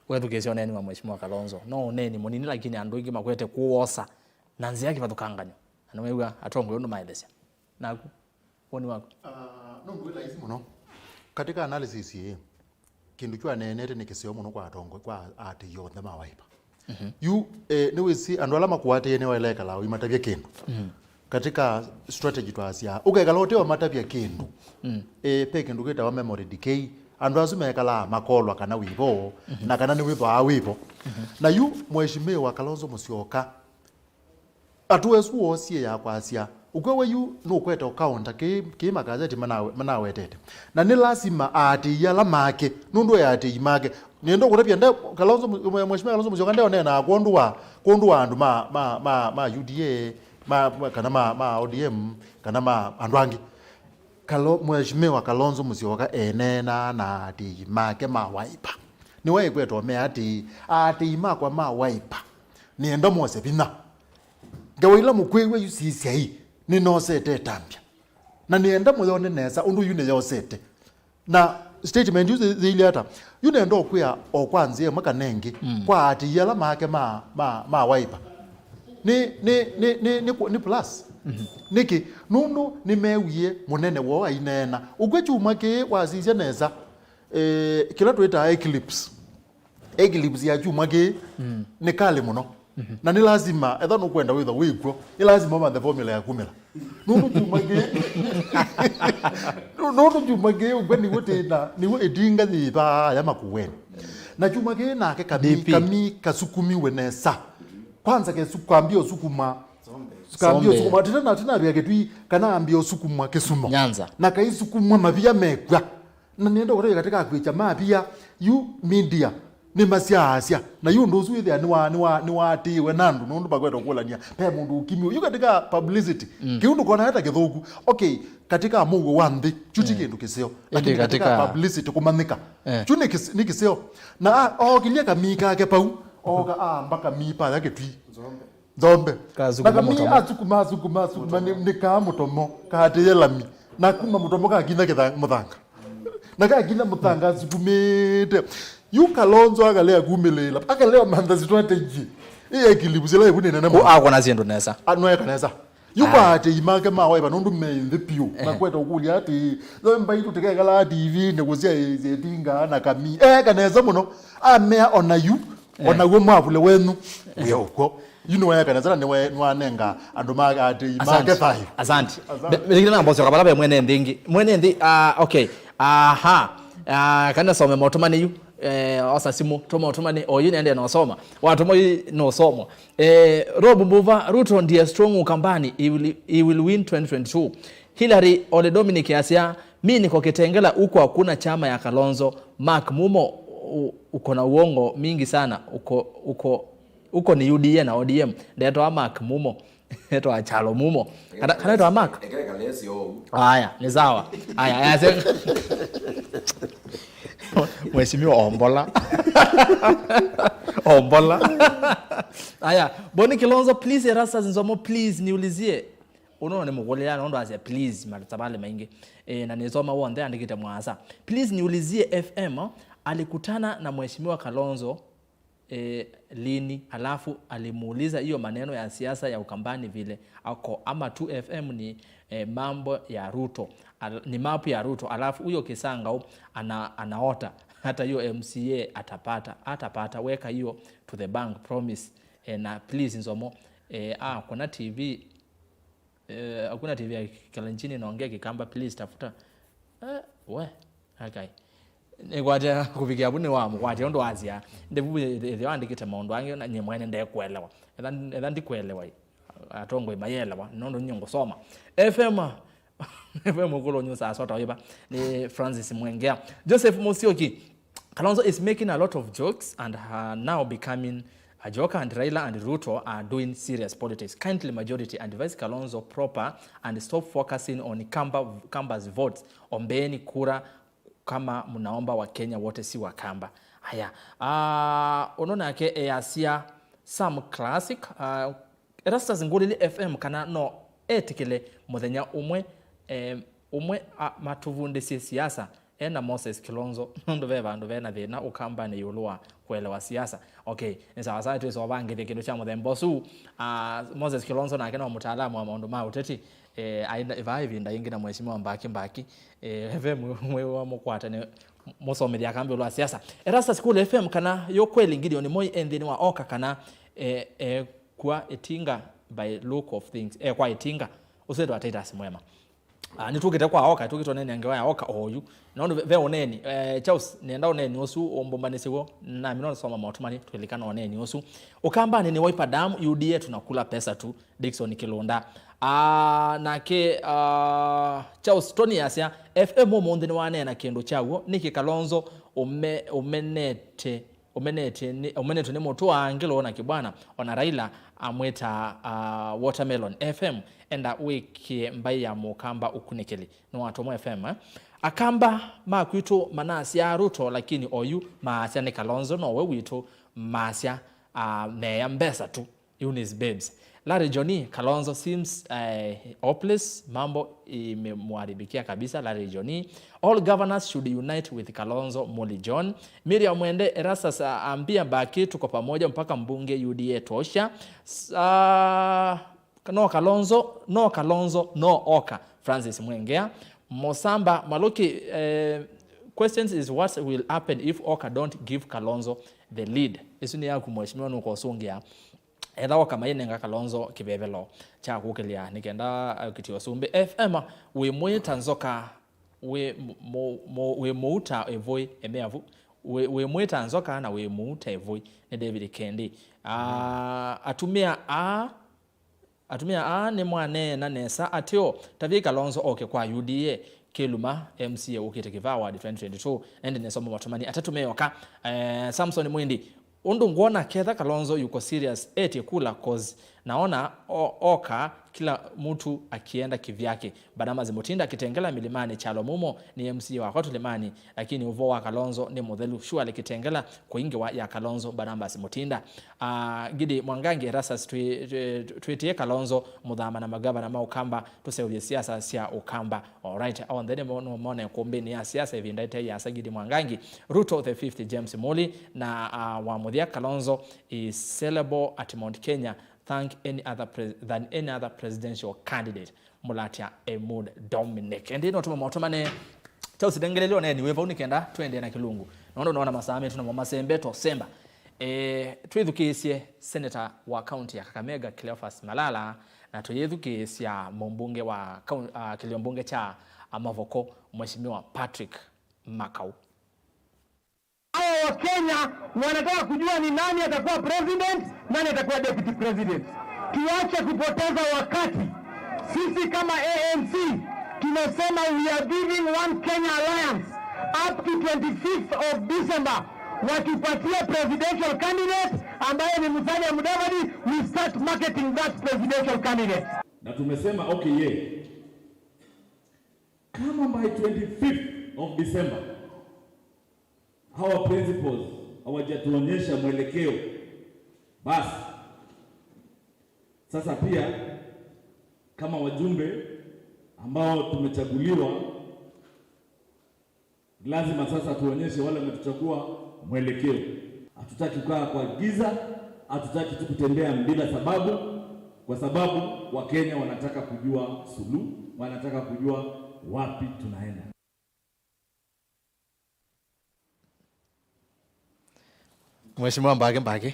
wethukĩĩsya ũneeni wa Mheshimiwa Kalonzo. No ũneeni mũnini, lakini andũ aingĩ makwete kũwosa na nzĩa kĩvathũkangany'o. Na nĩwew'a atongoi ũndũ maelesya. Naku, woni waku? Ah, nũndũ wĩ laisi mũno. Katika analysis ĩĩ, kĩndũ kyu aneenete nĩ kĩseo mũno kwa atongoi, kwa aatĩĩi onthe ma Wiper. Yu, eh, nĩwĩsĩ andũ ala makũatĩĩe nĩwaĩle ekala ũimatavya kĩndũ. Katika strategy twasya, ũkekala ũte ũmatavya kĩndũ. Eh, ve kĩndũ kĩtawa memory decay. Andũ asu mekalaa makolwa kana wĩvo, na kana nĩwĩthwaa wĩvo. Na yu, Mheshimiwa Kalonzo Musyoka, atũesu woosie ya kwasya, ũkw'a we yu nũkwete ũkaonda kĩ, kĩ makazeti manawe-, manawetete. Na nĩ lasima aatĩĩi ala make, nũndũ e aatĩĩi make. Nĩenda kũtavya nde, Kalonzo Mu-, Mheshimiwa Kalonzo Musyoka ndeoneenaa kwondũ wa, kwondũ wa andũ ma, ma, ma, ma U D A, ma, ma, kana ma, ma O D M, kana ma andũ angĩ. Kalo-, Mheshimiwa Kalonzo Musyoka eneenaa na aatĩĩi make ma Wiper. Nĩwe ekwetwa me atĩĩi, aatĩĩi makwa ma Wiper, nĩenda mose vinya. Ngewa ila mũkwĩw'a yu sisyai, nĩnosete ĩtambya. Na nĩenda mũyone nesa ũndũ yu nĩyosete. Na statement yu yĩilye ata? Yu nenda ũkwĩa o kwa nzĩa ĩmwe kana ĩngĩ, mm, kwa aatĩĩi ala make ma, ma, ma Wiper. Nĩ, nĩ, nĩ, nĩ, nĩ, nĩ plus. Mhm. Nĩkĩ? Nũndũ nĩmeewie mũnene woo aineena. Ũkw'a kyumwa kĩĩ wasisya nesa, eh, kĩla twĩtaa eclipse. Eclipse ya kyumwa kĩĩ, mm, nĩ kalĩ mũno. Mhm. Na nĩ lasima, etha nũkwenda wĩthwa wĩkw'o, nĩ lasima ũmanthe formula ya kumĩla. Nũndũ kyumwa kĩĩ, nũndũ kyumwa kĩĩ, ũkw'a nĩw'o tĩna, nĩw'o ĩtinga yĩvaa ya Makueni. Na kyumwa kĩĩ nake kami, D P, kami kasukumiwe nesa. Kwanza kesu-, kambia ũsukuma. Kambia Sombe. Ũsukuma. Tena, tena vya Kitui, kana ambia ũsukuma Kisumo. Nyanza. Na kaisukumwa mavia mekw'a. Na nĩenda ũkũtavya katĩ ka kwĩkya mavia, yu media nĩmasyaasya. Na yu ũndũ ũsu wĩthĩa nĩwa-, nĩwa-, nĩwaatĩĩwe na andũ, nũndũ vakweta kũlany'a, ve mũndũ ũkimiwe. Yu katĩ ka publicity, mm, kĩu ndũkona ta kĩthũku. Okay, katĩ ka mũuo wa nthĩ, kyu ti, eh, kĩndũ kĩseo. Lakini katĩ ka, katĩ ka publicity kũmanyĩka, eh, kyu nĩ kĩs-, nĩ kĩseo. Na a-, ookilye kamii kake pau, ooka aamba kamii paya Kitui. Nzombe. Kasukuma. Na kamii mũtomo. Asukuma, asukuma, asukuma, nĩ, nĩ kaa mũtomo, kaatĩĩe lami. Na kuma mũtomo kakinya kĩtha-, mũthanga. Na kakinya mũthanga asukumĩte. Yu Kalonzo akalea kumĩlĩĩla, akalea mantha strategy. Ĩ eclipse ĩla ĩvu nĩ nene mũno. Kũ akona syĩndũ nesa. A, no eka nesa. Yu, ah, kwa aatĩĩi make ma Wiper nũndũ me nthĩ piũ. Na, ehe, kweta ũkũlya atĩ, no mbai tũtĩkekala T V-inĩ kũsya ĩ-, ĩtinga na kamii. Eka nesa mũno. Amea ona yu, eh, ona w'o mwavule wenyu, eh, wĩ o kw'o. Yu nĩweekana sana, nĩwe-, nĩwanenga andũ ma aatĩĩi make thayũ. Asante. Asante. Asante. Be-, be-, na mbosi wakabala be mwene nthĩ ĩngĩ. Mwene nthĩ, ah, okay. Aha. Ah, kana some motumani yu. Eh, osa simu, tuma ũtumani. Oyu nende na usoma. Watuma yu na usoma. Eh, Rob Mbuva, Ruto ndiye strong Ukambani. He will, he will win twenty twenty-two. Hillary Ole Dominic asya, mi niko Kitengela, huko hakuna chama ya Kalonzo. Mark Mumo, u-, uko na uongo mingi sana. Uko, uko Huko ni U D A na O D M. Ndetwa Mark Mumo. Ndetwa Chalo Mumo. Kana, kana ndetwa Mark? Eke kalesi ou. Aya, ni sawa. Aya, aya, se-, Mheshimiwa Ombola. Ombola. Aya, Boni Kilonzo, please, Erastus Nzomo, please, niulizie. Uno ni mugulila, nondo asya, please, matabale maingi. E, na nisoma wonthe andikite mwasa. Please, niulizie F M, alikutana na Mheshimiwa Kalonzo eh, lini, alafu alimuuliza hiyo maneno ya siasa ya Ukambani vile ako ama tu F M ni, eh, mambo ya Ruto. Al-, ni mapu ya Ruto, alafu huyo Kisangau ana-, anaota hata hiyo M C A atapata, atapata, weka hiyo to the bank, promise. Eh, na please Nzomo, eh, ah, kuna T V, eh, hakuna T V ya Kalenjini inaongea Kikamba, please tafuta. Eh, we, akai. Nĩkwatya kũvikĩa vu nĩwamũkwatya ũndũ wasya. Ndĩvu ĩthĩwa andĩkĩte maũndũ angĩ na nyie mwene ndekuelewa. Etha, etha ndikuelewa, atongoi mayelewa, nũndũ nyie ngũsoma. F M, F M ũkũlũ nyusaa sota wĩva. Nĩ Francis Mwengea. Joseph Musyoki, Kalonzo is making a lot of jokes and are now becoming a joker, and Raila and Ruto are doing serious politics. Kindly majority advise Kalonzo proper and stop focusing on Kamba, Kamba's votes. Ombeeni kura kama mnaomba Wakenya wote si Wakamba. Haya. Ah, ũno nake easya Sam Classic, ah, Erastus ngũlĩlye F M kana no etĩkĩle mũthenya ũmwe, eh, ũmwe, ah, matũvundĩsye siasa, e na Moses Kilonzo, nũndũ ve vandũ ve na thĩna Ũkambanĩ ĩũlũ wa kũelewa siasa. Okay, nĩ sawa sawa, twĩsovangĩthya kĩndũ kya mũthemba ũsu. Ah, Moses Kilonzo nake no mũtaalamu wa maũndũ ma ũteti. Eh, aĩ na, vaa ĩvinda yĩngĩ na Mheshimiwa Mbaki Mbaki. Eh, F M mwĩ wa mũkwatane, mũsomethya kambi ũlũ wa siasa. Erastus Cool F M, kana yo kweli Gideon Moi e nthĩnĩ wa oka kana, eh, eh, kwa ĩtinga by look of things. Eh, kwa ĩtinga. Ũsu wĩtwa Titus Mwema. Ah, nĩtũkĩte kwa oka, tũkĩtwa nene ngewa ya oka oyu. Nũndũ ve, ve ũneni, eh, Charles, nenda ũneni ũsu ũmbũmbanĩsye w'o, nami no nisoma maũtũmani, twĩlikana ũneni ũsu. Ũkambanĩ ni Wiper damu, U D A tunakula pesa tu, Dickson Kilunda. Ah, nake, ah, Charles Tony asya, F M ũmũnthĩ nĩwaneena kĩndũ kya w'o, nĩkĩ Kalonzo ũme-, ũmenete ũmenetwe nĩ, ũmenetwe nĩ mũtũa Angelo na Kibwana, ona Raila amwĩta, ah, Watermelon F M, enda wĩkĩe mbaĩ ya mũkamba ũkunĩkĩli. Nĩ Watũmwa F M, eh? Akamba ma kwitũ manasya Ruto, lakini oyu maasya nĩ Kalonzo, nowe witũ maasya, ah, meya mbesa tu. Eunice Babes. Larry Johnny, Kalonzo seems, eh, hopeless. Mambo imemwaribikia kabisa, Larry Johnny. All governors should unite with Kalonzo, Muli John. Miriam Mwende, Erastus, ah, ambia Mbaki, tuko pamoja mpaka mbunge U D A tosha. S-, ah, no Kalonzo, no Kalonzo, no Oka. Francis Mwengea. Mosamba Maluki, eh, questions is what will happen if Oka don't give Kalonzo the lead. Isu nĩ yaku mheshimiwa, nũkosũngĩa. Etha Oka mainenga Kalonzo kĩvevelo kya kũkĩlya nĩ kenda aũkĩtye ũsumbĩ. F M, wĩ mũĩ ta nzoka, wĩ mũ-, mũ-, wĩ mũu ta ĩvũĩ ĩmeavu, wĩ, wĩ mũĩ ta nzoka na wĩ mũu ta ĩvũĩ. Nĩ David Kendi. Ah, atumĩa aa, atumĩa aa nĩmwaneena nesa ateo, tavyai Kalonzo oke kwa U D A. Kĩluma, M C A ũkĩte kĩvaa ward twenty twenty-two, na ĩndĩ nĩsomo matumani atatũ meyoka. Eh, Samson Mwindi, Ũndũ ngwona ketha Kalonzo yuko serious etye kula, cause naona o-, oka kila mtu akienda kivyake. Barnabas Mutinda, Kitengela Milimani, Kyalo Mumo nĩ M C A wakwa Tulimani, lakini ũvoo wa Kalonzo nĩ mũthelu. Surely Kitengela kũingĩwa ya Kalonzo, Barnabas Mutinda. Ah, Gidi Mwangangi, Erastus, twĩ-, twĩ-, twĩtĩe Kalonzo mũthama na magavana ma Ũkamba, tũseũvye siasa sya Ũkamba. Alright, onthe nĩ mo-, no mone kũmbĩnĩ ya siasa ĩvinda ĩte yĩasa. Gidi Mwangangi, Ruto the fifth, James Muli, na, ah, wa mũthya, Kalonzo is sellable at Mount Kenya thank any other pres-, than any other presidential candidate. Mũlatya Emud Dominic. Ĩndĩ no tũma maũtũmane, tau sitengelelyo neni wĩ vau nĩ kenda twendee na kĩlungu. Nondũ naona masaa metũ namo masembete ũsemba. Eh, twĩthukĩĩsye seneta wa kaunti ya Kakamega, Cleophas Malala, na tũyĩthukĩĩsya mũmbunge wa kaun-, ah, kĩlio mbunge kya, ah, Mavoko, Mheshimiwa Patrick Makau. Hawa wa Kenya wanataka kujua ni nani atakuwa president, nani atakuwa deputy president. Tuache kupoteza wakati. Sisi kama A N C tumesema we are giving One Kenya Alliance up to twenty-fifth of December. Watupatie presidential candidate ambaye ni Musalia Mudavadi, we start marketing that presidential candidate. Na tumesema, okay, ye, kama by twenty-fifth of December hawa principals hawajatuonyesha mwelekeo, basi sasa pia kama wajumbe ambao tumechaguliwa, lazima sasa tuonyeshe wale wametuchagua mwelekeo. Hatutaki kukaa kwa giza, hatutaki tu kutembea bila sababu, kwa sababu Wakenya wanataka kujua suluhu, wanataka kujua wapi tunaenda. Mheshimiwa Mbaki Mbaki,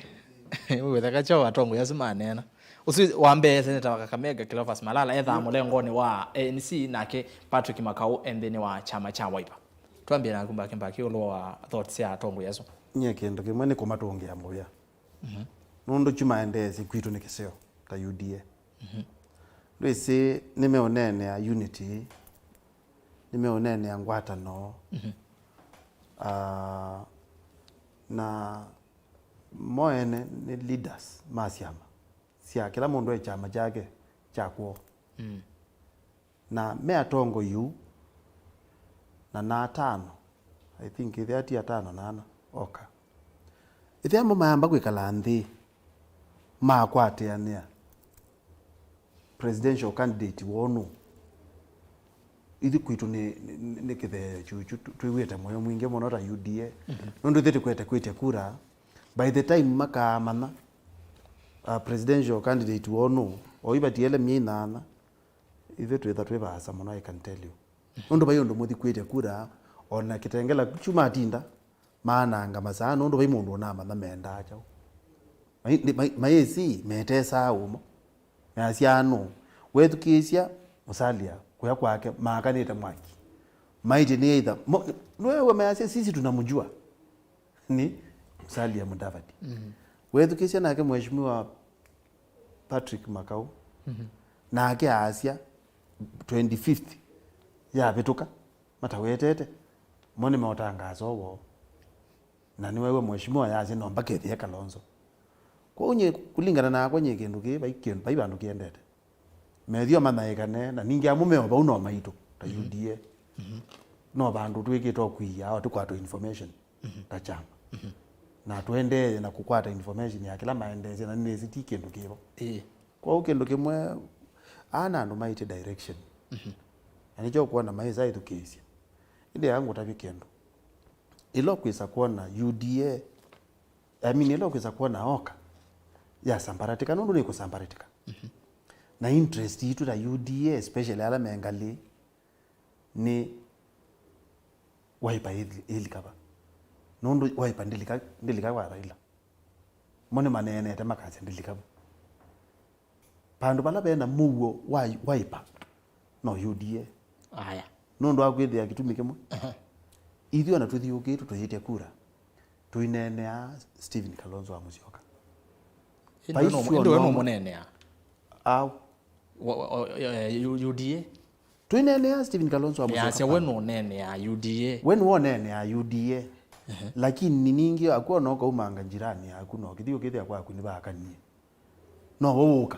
wĩtheka kyaũ atongoi asu maneena? Ũsu wa mbee, seneta wa Kakamega, Cleophas Malala, ethaa mũlengonĩ wa A N C, nake Patrick Makau e nthĩnĩ wa kyama kya Wiper. Twambie naku Mbaki Mbaki, ĩũlũ wa thoughts ya atongoi asu. Nyie kĩndũ kĩmwe nĩ kũmatũngĩa mũvea. Mhm. Nũndũ kyu maendeesye kwitũ nĩ kĩseo ta U D A. Mhm. Ndwĩsĩ nĩmeũneenea unity, nĩmeũneenea ngwatanoo. Mhm. Ah, na mo ene nĩ leaders ma syama sya kĩla mũndũ e kyama kyake kya kwoo. Mm. Na me atongoi ũu, na na atano, I think, ĩthĩa ti atano na ana, oka. Ĩthĩa mo mayamba kwĩkala nthĩ, makwatĩanĩa presidential candidate woo nũũ? Ithyĩ kwitũ nĩ, nĩ, nĩ kĩtheo kyũkyu, tũ-, twĩw'ĩte mũyo mwingĩ mũno ta U D A. Mhm. Nũndũ ithyĩ tũkwete kwĩtya kura, by the time makaamanya, uh, presidential candidate woo nũũ, o yu vatiele myei nana, ithyĩ twĩtha twĩ vaasa mũno, I can tell you. Nũndũ vai ũndũ mũthi kwĩtya kura, o na Kitengela kyu matinda maananga masaa, nũndũ vai mũndũ ũnamanya mendaa kyaũ. Mai-, nĩ-, mai-, mayĩsĩ metesaa ũmo. Measya nũũ? Wethukĩĩsya Musalia kũya kwake maakanĩte mwaki. Maĩtye nĩ either. Mo-, nĩwewe measya, "Sisi tunamjua." Ni Musalia Mudavadi. Mhm. Wethukĩĩsya nake Mheshimiwa Patrick Makau, mhm, nake aasya twenty-fifth yavĩtũka, matawetete, mo nĩmeũtangaasa ũvoo. Na nĩweew'a mheshimiwa yasya no mbakethĩe Kalonzo. Kwoou nyie, kũlingana nakwa nyie, kĩndũ kĩĩ vai kĩndũ, vai vandũ kĩendete. Methio manyaĩĩkane, na ningĩ amwe meo vau no maitũ, ta U D A. No vandũ twĩkĩte o kũia, o tũkwatwa information ta kyama. Na tũendee na kũkwata information ya kĩla maendeesye, na nĩnĩsĩ ti kĩndũ kĩvo. Ĩĩ. Kwoou kĩndũ kĩmwe, ana andũ maĩtye direction. Na nĩkyo ũkwona maĩsa ĩthukĩĩsya. Ĩndĩ aa ngũtavye kĩndũ. Ĩla ũkwĩsa kwona U D A, I mean, ĩla ũkwĩsa kwona oka yasambaratika, nũndũ nĩkũsambaratika. Na interest itũ ta U D A, especially ala me ngalĩ, nĩ Wiper ĩli-, ĩlika va. Nũndũ Wiper ndĩlika, ndĩlika kwa Raila. Mo nĩmaneenete makasya ndĩlika va. Vandũ vala vena mũuo wa Wiper no U D A. Aya. Nũndũ wa kwĩthĩa kĩtumi kĩmwe. Aha. Ithyĩ ona tũthiũkĩtwe tũyĩtya kura, tũineenea Stephen Kalonzo wa Musyoka. Ĩndĩ we no-, ĩndĩ we no mũneenea? Au. Wa-, wa-, wa-, eh, U-, U D A? Tũineenea Stephen Kalonzo wa Musyoka. Nĩasya we nũneenea U D A. We nĩwoneenea U D A. Ehe. Lakini ningĩ akuona ũkaumanga njirani yaku no kĩthiũkĩthĩa kwaku nĩvakanie. No we wũka.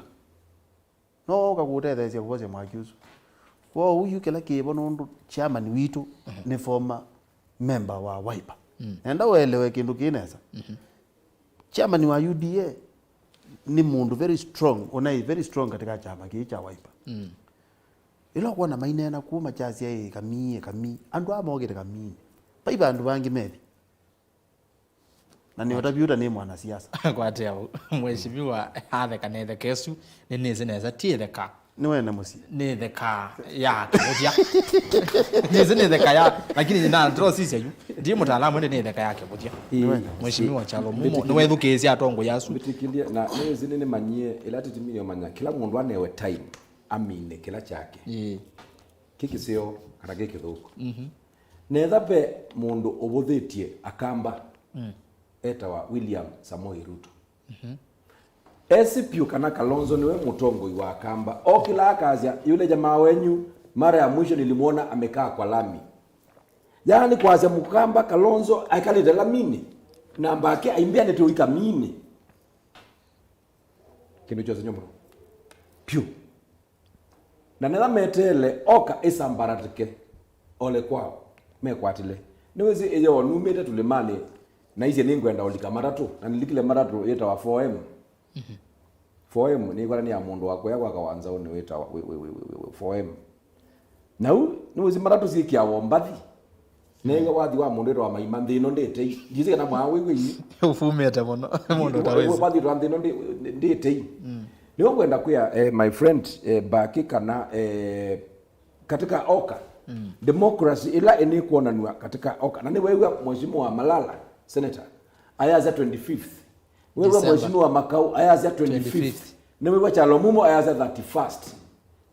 No wooka kũũtetheesya kũvosya mwaki ũsu. Kwoou yu kĩla kĩvo nũndũ chairman witũ nĩ former member wa Wiper. Nenda ũelewe kĩndũ kĩĩ nesa. Chairman wa U D A nĩ mũndũ very strong, ũnaĩ very strong katika kyama kĩĩ kya Wiper. Ĩla ũkwona maineena kuma kyasya ĩ kamii, ĩ kamii, andũ aa mokĩte kamiinĩ. Vai vandũ vangĩ methi. Na nĩ ũtavi ũta nĩ mwanasiasa. Kwatea u. Mheshimiwa atheka nĩ theka ĩsu, nĩ nĩsĩ nesa ti theka. Nĩ wene mũsyĩ. Nĩ theka ya kĩvũthya. Nĩsĩ nĩ theka ya, lakini na ndĩrosisya yu. Ndi mũtaalamu ĩndĩ nĩ theka ya kĩvũthya. Nĩ wene mũsyĩ. Mheshimiwa Kyalo Mumo, nĩwethukĩĩsya atongoi asu. Mbĩtĩkĩlye, na nĩsĩ nĩnĩmanyie, ĩla tĩtimini ũmanya, kĩla mũndũ anewe time, amine kĩla kyake. Ĩĩ. Kĩ kĩseo kana kĩ kĩthũku. Mhm. Netha ve mũndũ ũvũthĩtye Akamba, mm, etawa William Samoei Ruto. Mhm. Esĩ vyũ kana Kalonzo nĩwe mũtongoi wa Akamba. Okĩla akasya, "Yule jamaa wenyu, mara ya mwisho nilimuona amekaa kwa lami." Yaani kwasya Mũkamba Kalonzo aikalĩte laminĩ, na mbake aimbĩanĩte ũika miinĩ. Kĩndũ kyosony'a mũno. Vyũ. Na nĩla meteele oka ĩsambaratĩke, ole kwao, mekwatĩle. Nĩwĩsĩ ĩyoo numĩte tũlĩmanĩ, naisye nĩngwenda ũlika matatũ, na nĩlikile matatũ yĩtawa four M. Mhm. Four M nĩkwata nĩ ya mũndũ wa kũya kwa Kawanzaũnĩ wĩtawa wĩ, wĩ, wĩ, wĩ, wĩ, four M. Na u, nĩwĩsĩ matatũ syĩkĩawa mbathi. Nĩw'a wathi wa mũndũ wĩtawa Maima, nthĩ ĩno ndĩ tei. Ndiĩsĩ kana mwaa wĩw'e ii. Ũfumĩte mũno, mũndũ ũtawĩsĩ. Wathi wa nthĩ ĩno ndĩ, ndĩ tei. Mm. Nĩw'o ngwenda kwĩa, eh, my friend, eh, Mbaki kana, eh, katika oka, mm, democracy ĩla ĩnĩkwonanw'a katika oka. Na nĩweew'a Mheshimiwa Malala, senator, ayasya twenty-fifth. Nĩweew'a December. Mheshimiwa Makau ayasya twenty-fifth. Twenty-fifth. Nĩweew'a Kyalo Mumo ayasya thirty-first.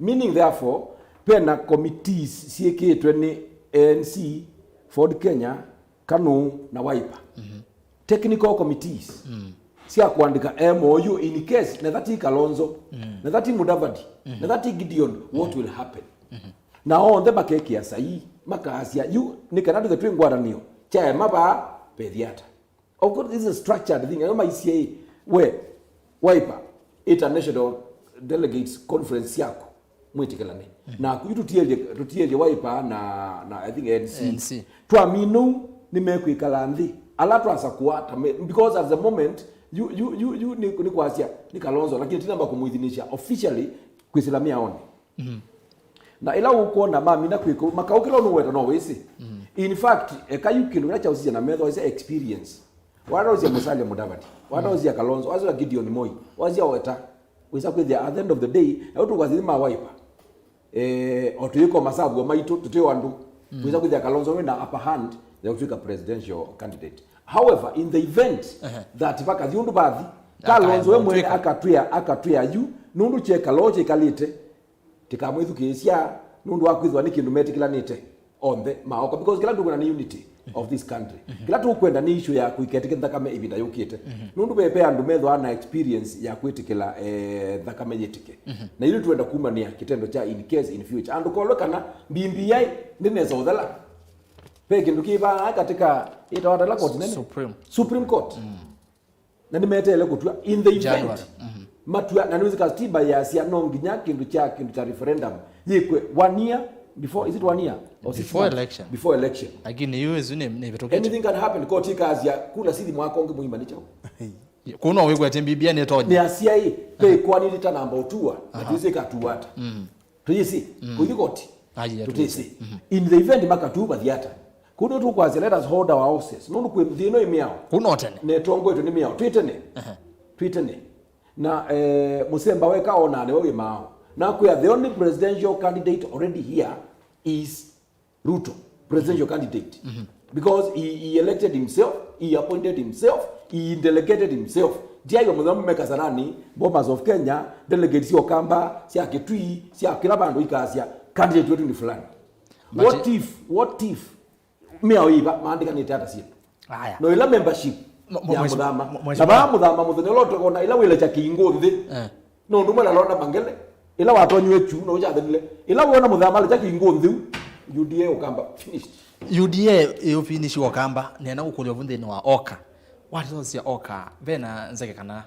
Meaning therefore, vena committees syĩkĩtwe nĩ A N C, Ford Kenya, KANU na Wiper. Mhm. Technical committees, mm, sya kũandĩka M O U in case, na that ti Kalonzo, mm, na that ti Mudavadi, mhm, na that ti Gideon, what, mm, will happen? Mhm. Na onthe makekĩa saii, makasya, yu nĩ kana twĩthe twĩ ngwatanĩo, kyaema vaa, vethĩa ata? Of course, this is a structured thing. Ayo maisye, we, Wiper, ĩta National Delegates Conference syaku, mwĩtĩkĩlane. Mhm. Na yu tũtielye, tũtielye Wiper na, na, I think, A N C. A N C. Twamina ũu, nĩmekwĩkala nthĩ. Ala twasakũa, ta me, because at the moment, yu, yu, yu, yu, nĩ, nĩ kwasya, nĩ Kalonzo, lakini tinamba kũmwĩthinĩsya officially kwĩsĩla mĩaonĩ. Mhm. Na ĩla ũkwona mamina kwĩka ũu, makaũkĩla ũnũweta no wĩsĩ. Mhm. In fact, eka yu kĩndũ kĩla kyausisya na metho, ĩsa experience. Wataũsya Musalia Mudavadi, wataũsya Kalonzo, wataũsya Gideon Moi, wataũsya Weta, wĩsa kwĩthĩa at the end of the day, na ũtũkwasya nĩ ma Wiper. Eh, o twĩko masavua maitũ, tũtĩ o andũ. Mm. Wĩsa kwĩthĩa Kalonzo wĩna upper hand ya kũtwĩka presidential candidate. However, in the event, ehe, that vakathi ũndũ vathi, Kalonzo we mwene akatwĩa, akatwĩa yu, nũndũ kyekalo kyĩkalĩte, tĩkamwĩthukĩĩsya, nũndũ wa kwĩthĩwa nĩ kĩndũ metĩkĩlanĩte onthe maoka, because kĩla tũkwenda nĩ unity of this country. Mhm. Kĩla tũkwenda nĩ issue ya kũiketĩke nthakame ĩvinda yũkĩte. Mhm. Nũndũ ve, ve andũ methĩwa na experience ya kwĩtĩkĩla, eh, nthakame yĩtĩke. Mhm. Na ithyĩ twenda kumanĩa kĩtendo kya in case in future. Andũ kolwe kana B B I ndĩnesa ũthela. Ve kĩndũ kĩ vaa katika ĩtawa tala koti nene? Supreme. Supreme Court. Na nĩmeteele kũtw'a in the event. January. Matw'a, na nĩwĩsĩ katiba yasya no nginya kĩndũ kya, kĩndũ kya referendum yĩkwe one year before, is it one year or six months? Before election. Before election. Lakini yu ĩsu nĩ, nĩ ĩvĩtũkĩte. Anything can happen, court ĩkasya kula sithi mwaka ũngĩ mũima nĩ kyaũ? Kũu no wĩkwetye B B I nĩtonya. Nĩ asya ĩ, ve ĩkoani ĩtanamba ũtua, na twĩsĩ ĩkatua ata. Tũyĩsĩ, kũthi koti. Aye, tũtĩsĩ. In the event makatu vathi ata. Kũu nĩ tũkwasya, let us hold our horses. Nũndũ kwĩ nthĩ ĩno ĩ mĩao. Kũu no tene. Na ĩtongoetwe nĩ mĩao. Twĩ tene. Twĩ tene. Na, eh, mũsemba weka onaa nĩwe wĩ maaũ. Na kwĩa, the only presidential candidate already here is Ruto, presidential candidate. Because he, he elected himself, he appointed himself, he delegated himself. Ndiaiwa mũthenya meka Kasarani, Bomas of Kenya, delegates sya Ũkamba, sya Kitui, sya kĩla vandũ ikasya, candidate wetu ni fulani. But what if, what if mĩao ĩva maandĩkanĩte ata syĩndũ? Aya. No ĩla membership ya mũthama. Na vaa mũthama mũthenya ũla ũtũkona ĩla wĩlekya kĩingũ nthĩ. Eh. No ũndũ ũmwe na Londa Mangele, ĩla watonyiwe kyu na ũkyathelile. Ĩla wĩona mũthama alekya kĩingũ nthĩ, U D A Ũkamba finished. U D A ĩũfinishi Ũkamba, nena ũkũlya vu nthĩnĩ wa Oka. Watĩsosya Oka, vena nzeke kana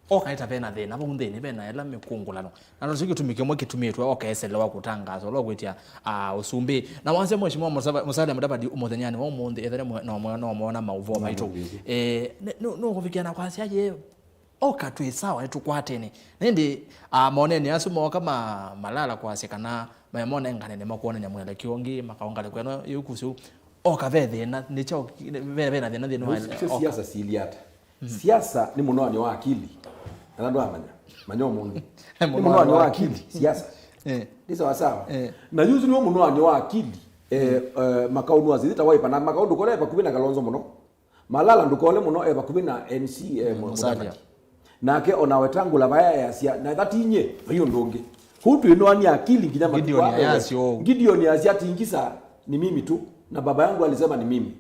Oka nĩ ta vena thĩna, vau nthĩnĩ vena ĩla mĩkũngũlano. Na nĩkyo kĩtumi kĩmwe kĩtumĩtwe Oka eselewa kũtangaasa ũla ũkwĩtya, ah, ũsumbĩ. Na wasya Mheshimiwa Musa-, Musalia Mudavadi mũthenyanĩ wa ũmũnthĩ, ethĩwa nĩ mwe-, no mwe-, no mwona maũvoo maitũ. Eh, nĩ, nĩ, nũkũvikĩa na kwasya ye, Oka twĩ sawa, nĩtũkwatene. Na ĩndĩ, ah, maoneni asu mooka ma Malala kwasya kana maemone nganene makuonany'a mwelekeo ũngĩ, makaongalĩkwa ĩno ĩũkusĩ ũu. Oka ve thĩna, nĩ kyaũ, ve, ve na thĩna nthĩnĩ wa Oka? Siasa siliata. Siasa nĩ mũnoanyo wa akili. Kana ndwamanya? Manya ũmũnthĩ. Nĩ mũnoanyo wa akili, siasa. Eh. Nĩ sawa sawa. Eh. Na yusu nĩwo mũnoanyo wa akili. Eh, eh, makaũnũa sithi ta Wiper, na makaũ ndũkole e vakuvĩ na Kalonzo mũno. Malala ndũkole mũno e vakuvĩ na M C, eh, Mu-, Musalia. Mudavadi. Nake ona Wetangula vaya easya, na ethatinyie, vai ũndũ ũngĩ. Kũu twĩnoania akili nginya Gideon matukũ aa. Ayasya ũu. Gideon easya tingisa ni mimi tu, na baba yangu alisema ni mimi.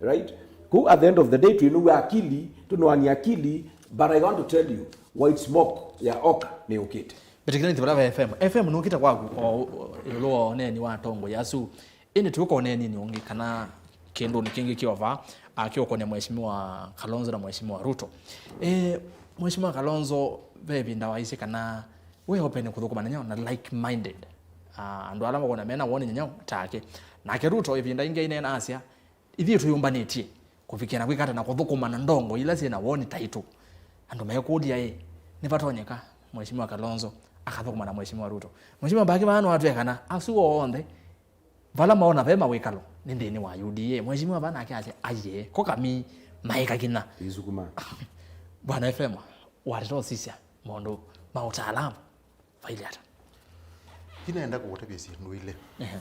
Right? Kũu at the end of the day, twĩnũw'a akili, tũnoanie akili, but I want to tell you, white smoke ya Oka nĩyũkĩte. Mbĩtĩkĩla nĩthi vala va F M. F M nũkĩte kwaku o, o, ĩũlũ wa ũneeni wa atongoi asu. Ĩndĩ tũka ũneeninĩ ũngĩ kana kĩndũnĩ kĩngĩ kĩ o vaa, ah, kĩũkonia Mheshimiwa Kalonzo na Mheshimiwa Ruto. Eh, Mheshimiwa Kalonzo, ve ĩvinda waisye kana we open kũthũkũma na nyao na like-minded. Ah, andũ ala makwona mena woni nyao take. Nake Ruto ĩvinda ingĩ aineena asya, ithyĩ twĩyũmbanĩtye kũvikĩa na kwĩka ata na kũthũkũma na ndongo ila syĩ na woni taitũ. Andũ mekũlya ĩ, nĩvatonyeka Mheshimiwa Kalonzo akathũkũma na Mheshimiwa Ruto? Mheshimiwa Mbaki vaa no atwĩe kana asu onthe vala maona ve mawĩkalo nĩ nthĩnĩ wa U D A. Mheshimiwa vaa nake asya, aiee, ko kamii maĩka kinya. Isukuma. Bwana F M, wateta ũsisya maũndũ ma ũtaalamu. Vailye ata? Yu nenda kũkũtavya syĩndũ ilĩ. Ehe.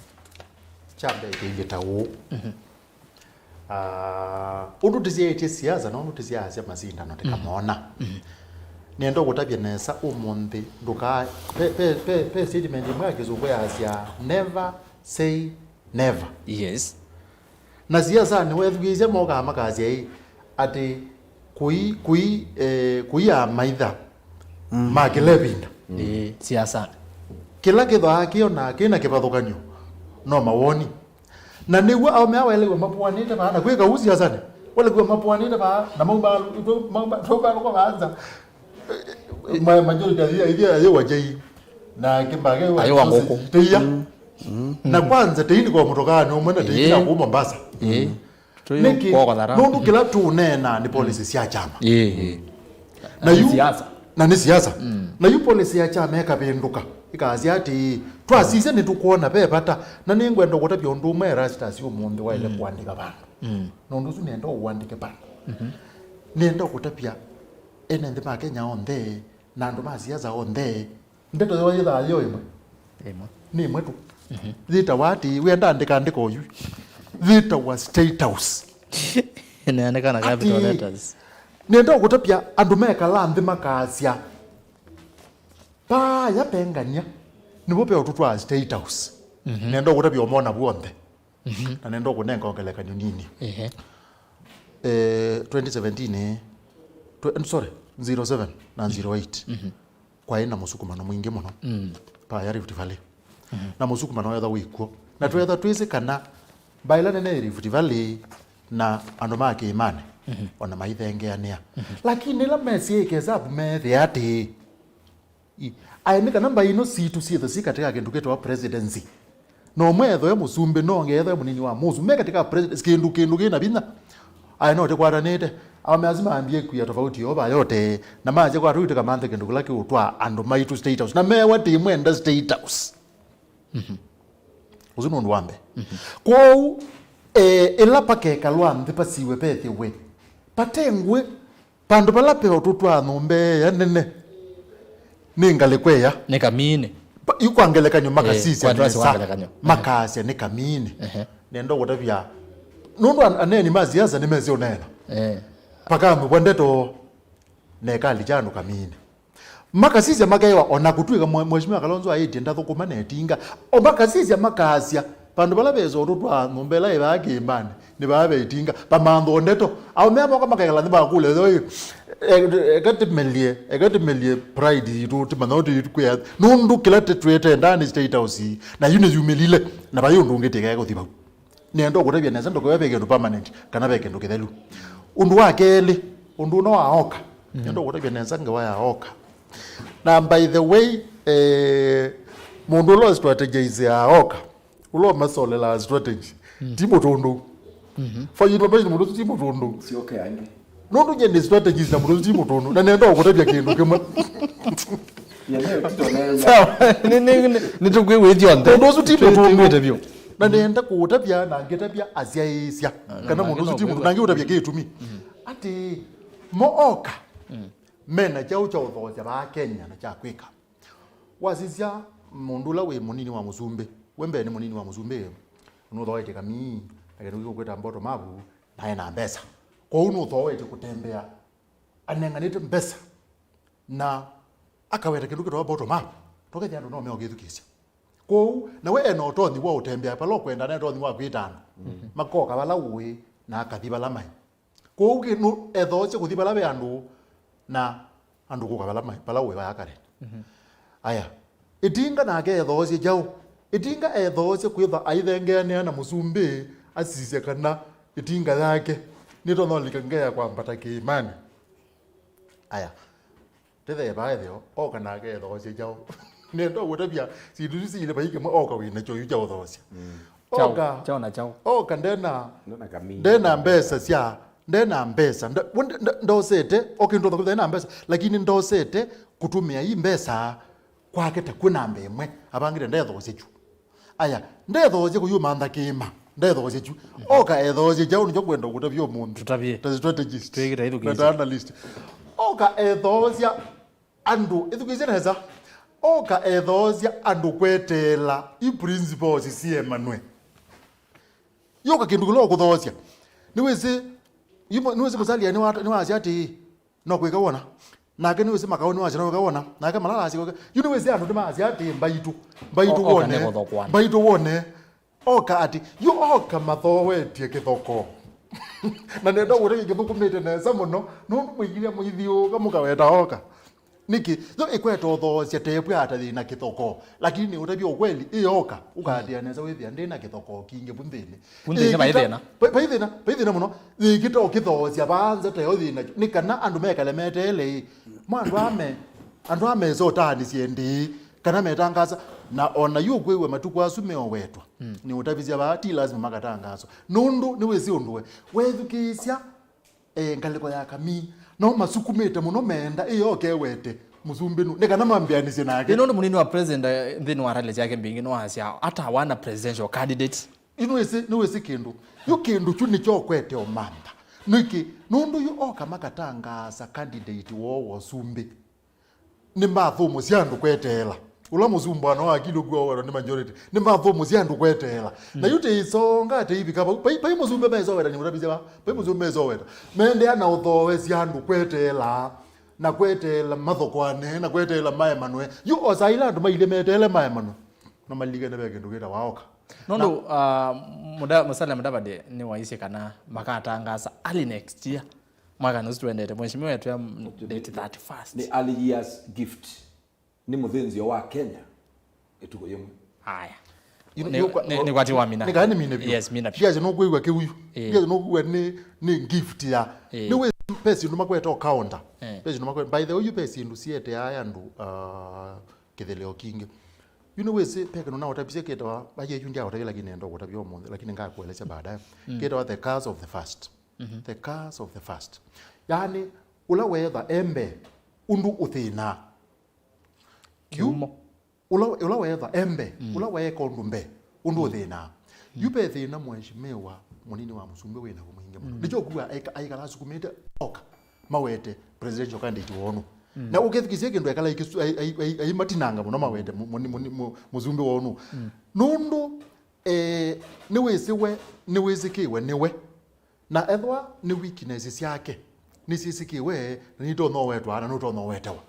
Kya mbee kĩilyĩ ta ũũ. Mhm. Ah, ũndũ tĩsyaĩtye siasa na ũndũ tĩsyaasya masindano tĩkamona. Mhm. Nĩenda ũkũtavya nesa ũmũnthĩ, ndũka-, pe, pe, pe, pe statement ĩmwe ya kĩsũngũ yasya, "Never say never." Yes. Na siasanĩ wethukĩĩsya mokaa makasya ĩ, atĩ kũi, kũi, eh, kũiaa maitha ma kĩla ĩvinda. Ĩĩ, siasanĩ. Kĩla kĩthwaa kĩona kĩna kĩvathũkany'o no mawoni. Na nĩw'o aũme aa waĩlĩw'a mapũanĩte vaa, na kwĩka ũu siasanĩ, waĩlĩw'a mapũanĩte vaa, na maumba-, twaumba-, twaumbalũka vaa nza. Ma-, majority ya, ya, ya, ya wajai. Na kimbage wa ayĩwa ngũkũ. Teiya. Mm. Na kwanza tei nĩ kwa mũtokaanĩ ũmwe na tei kĩla kũu Mombasa. Ĩĩ. Nĩkĩ? Nũndũ kĩla tũneena nĩ policy sya kyama. Ĩĩ, ĩĩ. Na yu, siasa. Na nĩ siasa. Mm. Na yu policy ya kyama ĩkavĩndũka, ĩkasya atĩĩ, twasisya nĩtũkwona ve vata, na nĩngwenda kũtavya ũndũ ũmwe Erastus ũmũnthĩ waĩle kũandĩka vandũ. Mm. Na ũndũ ũsu nĩenda ũandĩke vandũ. Mhm. Nĩenda kũtavya ene nthĩ ma Kenya onthe, na andũ ma siasa onthe, ndeto yoo yĩthaa yo ĩmwe. Ĩmwe. Nĩ ĩmwe tu. Mhm. Yĩtawa atĩ, wĩenda andĩka andĩko oyu. Yĩtawa State House. Ĩneanĩka na capital letters. Nĩenda ũkũtavya andũ mekala nthĩ makasya, vaya pengania, nĩvo ve ũtũtwaa State House. Mhm. Nĩenda ũkũtavya ũmona vuonthe. Mhm. Na nenda kũnenga ngelekany'o nini. Ehe. Eh, twenty seventeen, eh, tw-, sorry, zero seven na zero eight. Mhm. Kwaĩ na mũsukumano mwingĩ mũno. Mm. Vaya Rift Valley. Mhm. Na mũsukumano wetha wĩkw'o. Na twetha twĩsĩ kana Mbaĩ ĩla nene yĩ Rift Valley na andũ ma kĩĩmanĩ, ona maithengeanĩa. Lakini ĩla mesie ĩkesavu meethĩa atĩĩ, I- aĩ nĩ kana mbaĩ ino sitũ syĩthwe syĩ katĩ ka kĩndũ kĩtawa presidency. No ũmwe ethwe mũsumbĩ, no ũngĩ ethwe mũnini wa mũsumbĩ. Me katĩ ka presidency, kĩndũ, kĩndũ kĩ na vinya. Aĩ no tĩkwatanĩte. Aũme asu mambie kwia tofauti yoo vayote. Na masya kwa tũitĩka manthe kĩndũ kĩla kĩũtwaa andũ maitũ State House. Na mewa tĩmwenda State House. Ũsu nĩ ũndũ wa mbee. Kwoou, eh, ĩla pakekalwa nthĩ pasiwe pethĩwe pate ngũĩ, vandũ vala peotũ twa nyũmba ĩya nene, nĩ ngalĩko ĩya. Nĩ kamini. Pa- yu kwa ngelekany'o makasisya kwa twasi nesa, kwa ngelekany'o. Makasya nĩ kamini. Ehe. Nenda kũtavya, nũndũ an- aneeni ma siasa nĩmesĩ ũneena. Eh. Pakamĩvwa ndeto na ĩkali kya andũ kamini. Makasisya makewa, ona kũtw'ĩka mwe- Mheshimiwa Kalonzo aĩtye ndathũkũma na ĩtinga. O makasisya makasya, vandũ vala ve soto twa nyũmba ĩla ĩvaa kĩĩmanĩ, nĩ vaa ve ĩtinga. Pamanthwa ndeto. Aũme amoka makekala nthĩ makũlya, "Yo, ĩ, e- eka tĩmelye, eka tĩmelye pride yitũ, tĩmanya ũndũ yitũ kwĩa." Nũndũ kĩla tĩtwĩte ndani State House, na yu nĩyumĩlile, na vai ũndũ ũngĩ tĩkae kũthi vau. Nĩenda ũkũtavya nesa, ndũkew'a ve kĩndũ permanent kana ve kĩndũ kĩthelu. Ũndũ wa kelĩ, ũndũ ũno wa oka. Nĩenda ũkũtavya nesa ngewa ya oka. Na by the way, eh, mũndũ ũla strategize ya oka, ũla ũmasolelaa strategy, ti mũtũndũ. For your information, mũndũ ũsu ti mũtũndũ. Sioke angĩ. Nũndũ nye nĩ strategies na mũndũ ũsu ti mũtũndũ. Na nenda ũkũtavya kĩndũ kĩmwe. Yeleo tito neza. Sawa. Nĩ- nĩ- nĩ- nĩtũkwĩw'ĩthya onthe. Mũndũ ũsu ti mũtũndũ. Twĩw'ĩte vyũ. Na nenda kũũtavya na ngĩtavya asyaĩĩsya. Kana mũndũ ũsu ti mũtũndũ. Na ngĩũtavya kĩtumi. Atĩ mo oka mena kyaũ kya ũthoosya vaa Kenya na kya kwĩka. Wasisya mũndũ ũla wĩ mũnini wa mũsumbĩ, we mbee nĩ mũnini wa mũsumbĩ, nũthoetye kamii, na kĩndũ kĩkũkwĩta bottom up, na ena mbesa. Kwoou nũthoetye kũtembea aneng'anĩte mbesa, na akaweta kĩndũ kĩtawa bottom up, tũkethĩa andũ no meũkĩthukĩĩsya. Kwoou, na we ena ũtonyi wa ũtembea vala ũkwenda, na ũtonyi wa kwĩta andũ. Makoka vala ũĩ, na akathi vala maĩ. Kwoou kĩ- nũ- ethoosye kũthi vala ve andũ, na andũ kũka vala ma- vala ũĩ vaya kale. Aya, ĩtinga nake ethoosye kyaũ? Ĩtinga ethoosye kwĩtha aithengeanĩa na mũsumbĩ, asisya kana ĩtinga yake nĩtonya ũlika ngeya kwambata kĩĩmanĩ. Aya, tĩthee vaa ĩtheo, oka nake ethoosye kyaũ? Nenda ũkũtavya syĩndũ isu siilĩ vai kĩmwe, oka wĩ nakyo yu kya ũthoosya. Kyaũ, oka kyaũ na kyaũ? Oka ndena, ndena mbesa sya, ndena mbesa. Nda- we nda- nda- ndosete, okay, ndosa kũthĩa na mbesa, lakini ndosete kũtũmĩa ii mbesa kwake ta kwĩ namba ĩmwe, avangĩte ndethoosye kyu. Aya, ndethoosye kũyũmantha kĩĩma, ndethoosye kyu. Oka ethoosye kyaũ nĩkyo ngwenda ũkũtavya ũmũnthĩ. Tũtavye. Ta strategist. Twĩkĩte ithukĩĩsya. Na ta analyst. Oka ethoosya andũ, ĩthukĩĩsye nesa. Oka ethoosya andũ kweteela i principles siemanwe. Yoka kĩndũ kĩla ũkũthoosya. Nĩwĩsĩ, yu- nĩwĩsĩ Musalia nĩwa- nĩwasya atĩĩ, no kwĩka wona. Nake nĩwĩsĩ Makau nĩwasya no kwĩka wona. Nake Malala asya kwĩka. Yu nĩwĩsĩ andũ nĩmasya atĩĩ, mbaitũ, mbaitũ wone, mbaitũ wone. Oka ati, yu oka mathowetie kĩthoko. Na nenda kũtavya kĩthũkũmĩte nesa mũno, nũndũ mũikilia mũithiũũka mũkaweta oka. Nĩkĩ? Yo ĩkwete ũthoosya tepwe ata yĩna kĩthoko. Lakini nĩ ũtavya ũkweli, ĩyoka, ũkaatĩa nesa wĩthĩa ndĩna kĩthoko kingĩ vu nthĩnĩ. Vu nthĩnĩ vai thĩna. Vai thĩna, vai thĩna mũno. Yĩkĩta ũkĩthoosya vaa nza tayo yĩna. Nĩ kana andũ mekale meteele ĩ. Mo andũ ame, andũ ame sotaanĩsye ndĩĩ, kana metangasa. Na ona yu ũkwĩw'a matukũ asu meowetwa. Nĩ ũtavisya vaa, ti lasima makatangaswa. Nũndũ nĩwĩsĩ ũndũ we. Wethukĩĩsya eh, ngalĩko ya kamii. No masukumĩte mũno meenda ĩyo kewete mũsumbĩ nũ. Nĩ kana mambĩanĩsye nake. Nĩ nũndũ mũnini wa president, eh, nthĩnĩ wa rally syake mbingĩ nĩwasya, "Hata hawana presidential candidate." Yu nĩwĩsĩ, nĩwĩsĩ kĩndũ. Yu kĩndũ kyu nĩkyo ũkwete ũmantha. Nĩkĩ? Nũndũ yu oka makatangaasa candidate woo wa ũsumbĩ. Nĩ mathũmũ sya andũ kweteela. Ũla mũsumbĩ wa akili ũkw'a owetwa nĩ majority. Nĩ mathũmũ sya andũ kweteela. Na yu tĩisonga tĩivika vau. Vai, vai mũsumbĩ mesoweta nĩ ũtavisya va. Vai mũsumbĩ mesoweta. Meendeea na ũthoesya andũ kweteela. Na kweteela mathokoane, na kweteela maemanwe. Yu o saa ila andũ mailye meteele maemanwe. Na malikene ve kĩndũ kĩtawa oka. Nũndũ, ah, Muda- Musalia Mudavadi nĩwaisye kana makatangasa early next year. Mwaka nũsu twendete, mheshimiwa etwĩa date thirty-first. Nĩ early years gift. Nĩ mũthĩnzĩo wa Kenya ĩtukũ yĩmwe. Haya. Nĩ- nĩ- nĩkwatiwa mina. Nĩ kana nĩ mine vyũ. Yes, mina vyũ. Ndiasya nũkwĩw'a kĩu yu. Ĩĩ. Ndiasya nũkwĩw'a nĩ, nĩ gift ya. Ĩĩ. Nĩ wĩ, ve syĩndũ makweta o counter. Ĩĩ. Ve syĩndũ makweta. By the way, yu ve syĩndũ sieteaa andũ, ah, kĩtheleo kingĩ. Yu nĩ wĩsĩ, ve kĩndũ naũtavisye kĩtawa, vaye yu ndiaũtavya, lakini nenda ũkũtavya ũmũnthĩ, lakini ngakuelesya baadaye. Mm. Kĩtawa the curse of the first. Mhm. The curse of the first. Yaani, ũla weetha e mbee, ũndũ ũthĩnaa. Yu, kĩumo. Ũla, ũla weetha e mbee, mm, ũla weeka ũndũ mbee, ũndũ, mm, ũthĩnaa. Mm. Yu ve thĩna mheshimiwa mũnini wa mũsumbĩ wĩ naw'o mwingĩ mũno. Mm. Nĩkyo ũkw'a aika-, aikala asukumĩte oka mawete presidential candidate woo nũ. Mm. Na ũkethukĩĩsya kĩndũ ekala aikisu-, ai-, ai-, ai-, aimatinanga mũno mawete mu-, mũni-, mũni-, mu-, mũsumbĩ woo nũ. Mm. Nũndũ, eh, nĩwĩsĩwe, nĩwĩsĩkĩwe nĩwe. Na ethwa nĩ weakness syake nĩsyĩsĩkĩwe, na nĩtonya ũwetwa, na nũtonya ũwetewa.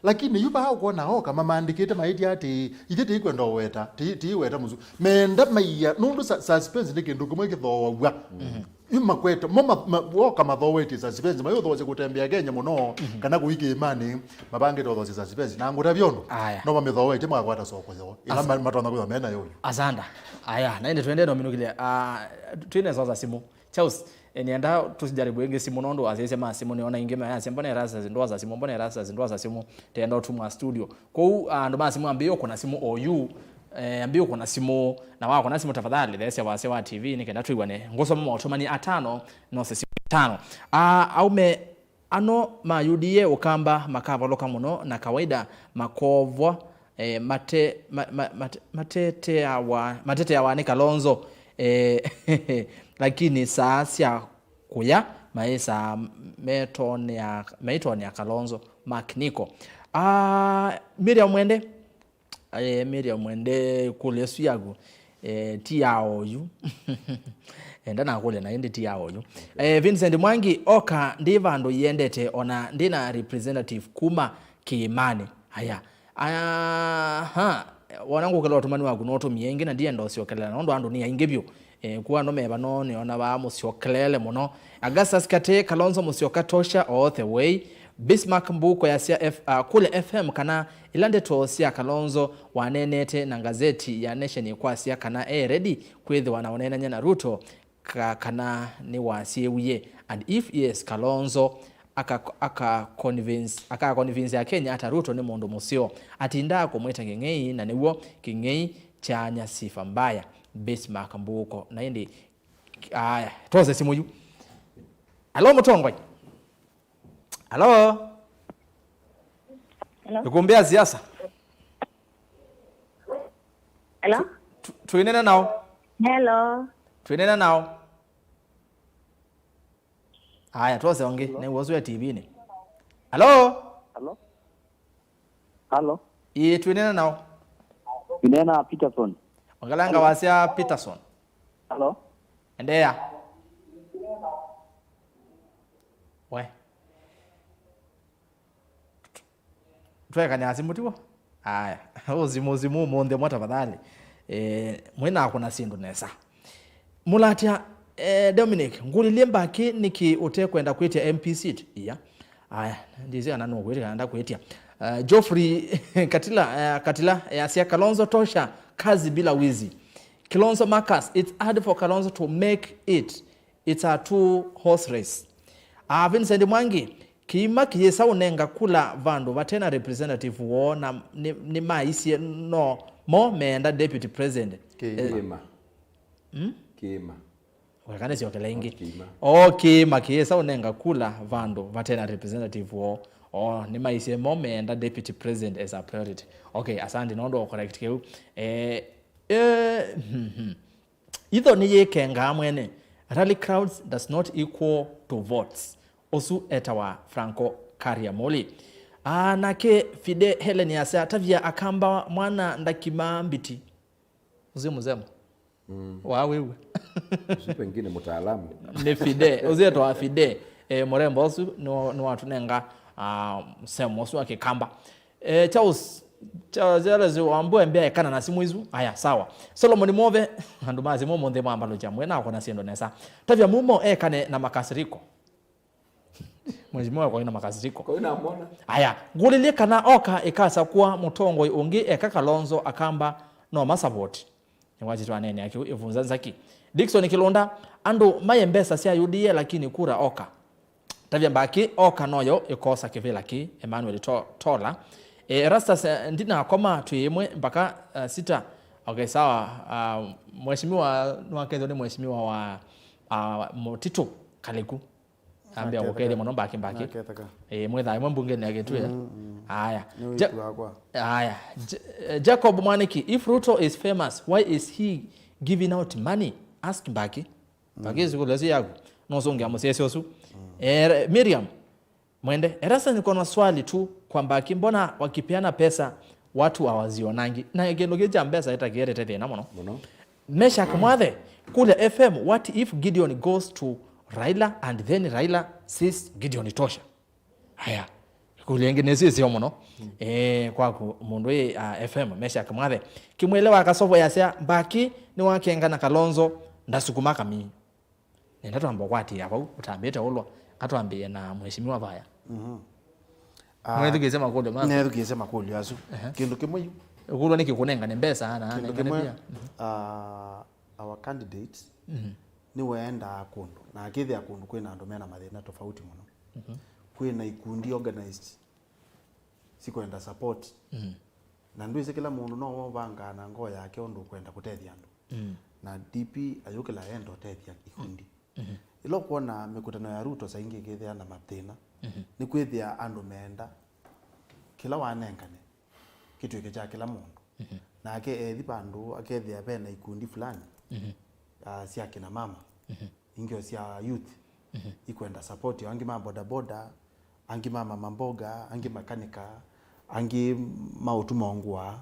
Lakini yu vaa ũkwona oka mamandĩkĩte maĩtya atĩ, ithyĩ tĩikwenda ũweta, tĩi-, tĩiweta mũsu. Menda maiya, nũndũ sa-, suspense nĩ kĩndũ kĩmwe kĩthooaw'a. Mhm. Yu makwete, mo ma-, ma-, woka mathooetye suspense, mayũthoosya kũtembea Kenya mũno, mhm, kana kũi kĩĩmanĩ, mavangĩte ũthoosya suspense. Na ngũtavya ũndũ, aya, no mamĩthooetye makakwata soko yoo. Ĩla ma-, matonya kwĩthwa menayo yu. Asanda. Aya, na ĩndĩ tũendee na ũminũkĩlya, ah, twĩnesosa simũ. Charles, eh, nĩenda tũsijaribu ĩngĩ simũ nũndũ asyaĩsya ma simũ nĩona ingĩ mayasya, "Mbona Erastus ndwosa simũ, mbona Erastus ndwosa simũ?" Tenda ũtumwa studio. Kwoou, ah, andũ ma simũ ambĩĩe ũkũna simũ oyu, eh, ambĩĩe ũkũna simũ, na wakũna simũ tafadhali theesya wasya wa T V nĩ kenda twĩw'ane. Ngũsoma maũtũmani atano, nose simũ itano. Ah, aume ano ma U D A Ũkamba makavalũka mũno na kawaida makovwa eh, mate-, ma-, ma-, mate-, mateteawa, mateteawa nĩ Kalonzo, eh, lakini saa sya kũya maĩsaa metonea, maitonea Kalonzo. Mark Niko. Ah, Miriam Mwende, eh, Miriam Mwende, kũlya ĩsu yaku, eh, ti ya oyu. Enda nakũlya na ĩndĩ ti ya oyu. Eh, Vincent Mwangi, oka ndi vandũ yendete ona ndi na representative kuma kĩĩmanĩ. Aya. Aha, wona ngũkĩla ũtũmani waku nũtũmie ĩngĩ na ndienda ũsyokelela, nũndũ andũ nĩ aingĩ vyũ. Eh, kuwa andũ meva no nĩona vaa mũsyokelele mũno. Augustus Kate, Kalonzo Musyoka tosha all the way. Bismarck Mbuko yasya F-, ah, kũlya F M kana ila ndeto sya Kalonzo waneenete na ngazeti ya Nation kwasya kana e ready kwĩthĩwa na ũneenany'a na Ruto. Ka-, kana nĩwasyĩwie? And if yes, Kalonzo aka, aka convince, aka convince Akenya ata Ruto nĩ mũndũ mũseo? Atindaa kũmwĩta Kĩng'ei, na nĩw'o Kĩng'ei kyaany'a sifa mbaya. Bismarck Mbuko. Na ĩndĩ, aya, twose simũ yu. Alo, mũtongoi. Alo? Hello? Ĩkumbi ya siasa. Hello? Tu-, twĩnene nao. Hello? Twĩnene nao. Aya, twose ũngĩ. Hello? Nĩ ũsu e T V-nĩ. Alo? Hello? Hello? Ĩĩ, twĩnene nao. Twĩnene na Peterson. Ongelanga wasya Peterson. Hello? Endeea. We. Twekany'a simũ tiw'o? Aya. Ũsimũ, simũ ũmũnthĩ mwa tafadhali. Eh, mwĩnakũna syĩndũ nesa. Mũlatya, eh, Dominic, ngũlilye Mbaki nĩkĩ ũtekwenda kwĩtya M P seat? Iya. Aya, ndĩsĩ kana nũkwĩtya kana ndakwĩtya. Eh, Geoffrey Katila, eh, Katila, eh, asya Kalonzo tosha, kazi bila wizi. Kilonzo Marcus, it's hard for Kalonzo to make it. It's a two horse race. Ah, Vincent Mwangi, kĩima kĩyĩsa ũnenga kula vandũ vate na representative woo na nĩ, nĩmaisye no mo meenda deputy president. Eh, kĩima. Hmm? Kĩima. Weka nĩsyokela ĩngĩ. Not kĩima. O kĩima kĩyĩsa ũnenga kula vandũ vate na representative woo. O nĩmaisye mo meenda deputy president as a priority. Okay, asante nũndũ wa correct kĩu. Eh, eh, Itho nĩyĩkengaa mwene. Rally crowds does not equal to votes. Ũsu etawa Franco Kariamoli. Aa, nake Fide Helen asya, tavya Akamba mwana ndakima mbiti. Ũsu mũsemo. Mm. Wa wĩw'e. Ũsu pengine mũtaalamu. Nĩ Fide. Ũsu etawa Fide. E, mũrembo ũsu nĩ, nĩwatũnenga, ah, mũsemo ũsu wa Kĩkamba. Eh, Charles, Charles, Charles Wambua mbea ekana na simũ isu. Aya, sawa. Solomon Move, andũ ma simũ mũnthĩ mwambalũkya mwĩ na kũna syĩndũ nesa. Tavya Mumo ekane na makasiriko. Mheshimiwa kwa ina makasiriko. Kwa ina mona. Aya, ngũlĩlye kana oka ĩkasakũa mũtongoi ũngĩ eka Kalonzo Akamba no masavoti. Nĩwatĩtwe aneenea kĩu ĩvunza nzaki. Dickson Kĩlũnda, andũ maye mbesa sya U D A lakini kura oka. Tavya Mbaki oka noyo ĩkosa kĩvĩla kĩ. Emmanuel To- Tola. E, Erastus, eh, ndinakoma twĩ ĩmwe mpaka, eh, sita. Okay, sawa. Ah, mheshimiwa, nĩwakethwa nĩ mheshimiwa wa, ah, Mũtitũ Kaliku. Ambia gũkethĩa mũno Mbaki Mbaki. Naketheka. Eh, mwĩthaa ĩmwe mbunge nĩ agĩtwĩa. Mm, mm. Aya. Nĩ Ja- wĩku wakwa. Aya. J- eh, Jacob Mwaniki, if Ruto is famous, why is he giving out money? Ask Mbaki. Mbaki, mm, ĩsu kũlesyo yaku. No ũsũngĩa mũsyaĩĩsya ũsu. Mm. Eh, Miriam Mwende, Erastus, niko na swali tu kwa Mbaki, mbona wakipeana pesa watu hawazionangi? Na kĩndũ kĩu kya mbesa ĩtakĩetete thĩna mũno. Mũno. Meshack Mwathe, kule F M, what if Gideon goes to Raila and then Raila says, "Gideon tosha"? Haya. Kule ĩngĩ nĩ sisio mũno. Eh, kwaku mũndũ ĩ, ah, F M, Meshack Mwathe. Kimwele wa Kasovo yasya, Mbaki nĩ wakenga na Kalonzo ndasukuma kamii. Nenda twamba ũkwatĩĩa vau ũtambĩte ũlwa, katwambĩĩe na mheshimiwa vaya. Mhm. Ah, mwethukĩĩsye makũlyo maku. Nethukĩĩsye makũlyo asu. Ehe. Kĩndũ kĩmwe yu. Ũkũlwa nĩkĩ kũnengane mbesa na kĩndũ anengane kĩmwe, pia. Mhm. Ah, our candidate, mhm, nĩweendaa kũndũ, na akĩthĩa kũndũ kwĩna andũ mena mathĩna tofauti mũno. Mhm. Kwĩna ikundi organized sikwenda support. Mhm. Na ndwĩsĩ kĩla mũndũ no ũvangaa na ngoo yake ũndũ ũkwenda kũtethya andũ. Mm. Na D P ayũkĩla enda ũtethya ikundi. Mhm. Ĩla ũkwona mĩkutano ya Ruto saingĩ ĩkĩthĩa na mathĩna, mhm, nĩ kwĩthĩa andũ meenda kĩla wanengane kĩtw'ĩke kya kĩla mũndũ. Mhm. Nake ethi vandũ akethĩa vena ikundi fulani, mhm, ah, sya kina mama, mhm, ingĩ o sya youth, mhm, ikwenda support, angĩ ma bodaboda, angĩ ma mama mboga, angĩ makanika, angĩ maũtuma ngũa,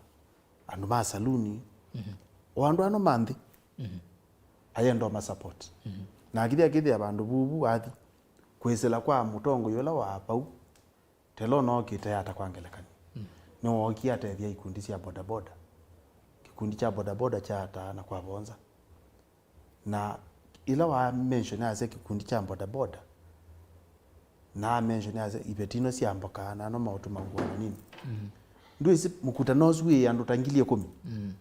andũ ma saluni, mhm, o andũ ano ma nthĩ, mhm, ayenda ma support. Mhm. Na akĩthi akĩthĩa vandũ vuvu athi kwĩsĩla kwa mũtongoi ũla wa vau, telo nookĩte ata kwa ngelekany'o. Mm. Nĩwookie atethya ikundi sya bodaboda, kĩkundi kya bodaboda kya ata na kwa vonza. Na ĩla wa mention asya kĩkundi kya bodaboda, na a mention asya iveti ino sya mboka na ano maũtuma ngũa na nini. Mhm. Ndwĩsĩ mũkutano ũsu wĩ andũ ta ngili ĩkũmi? Mm.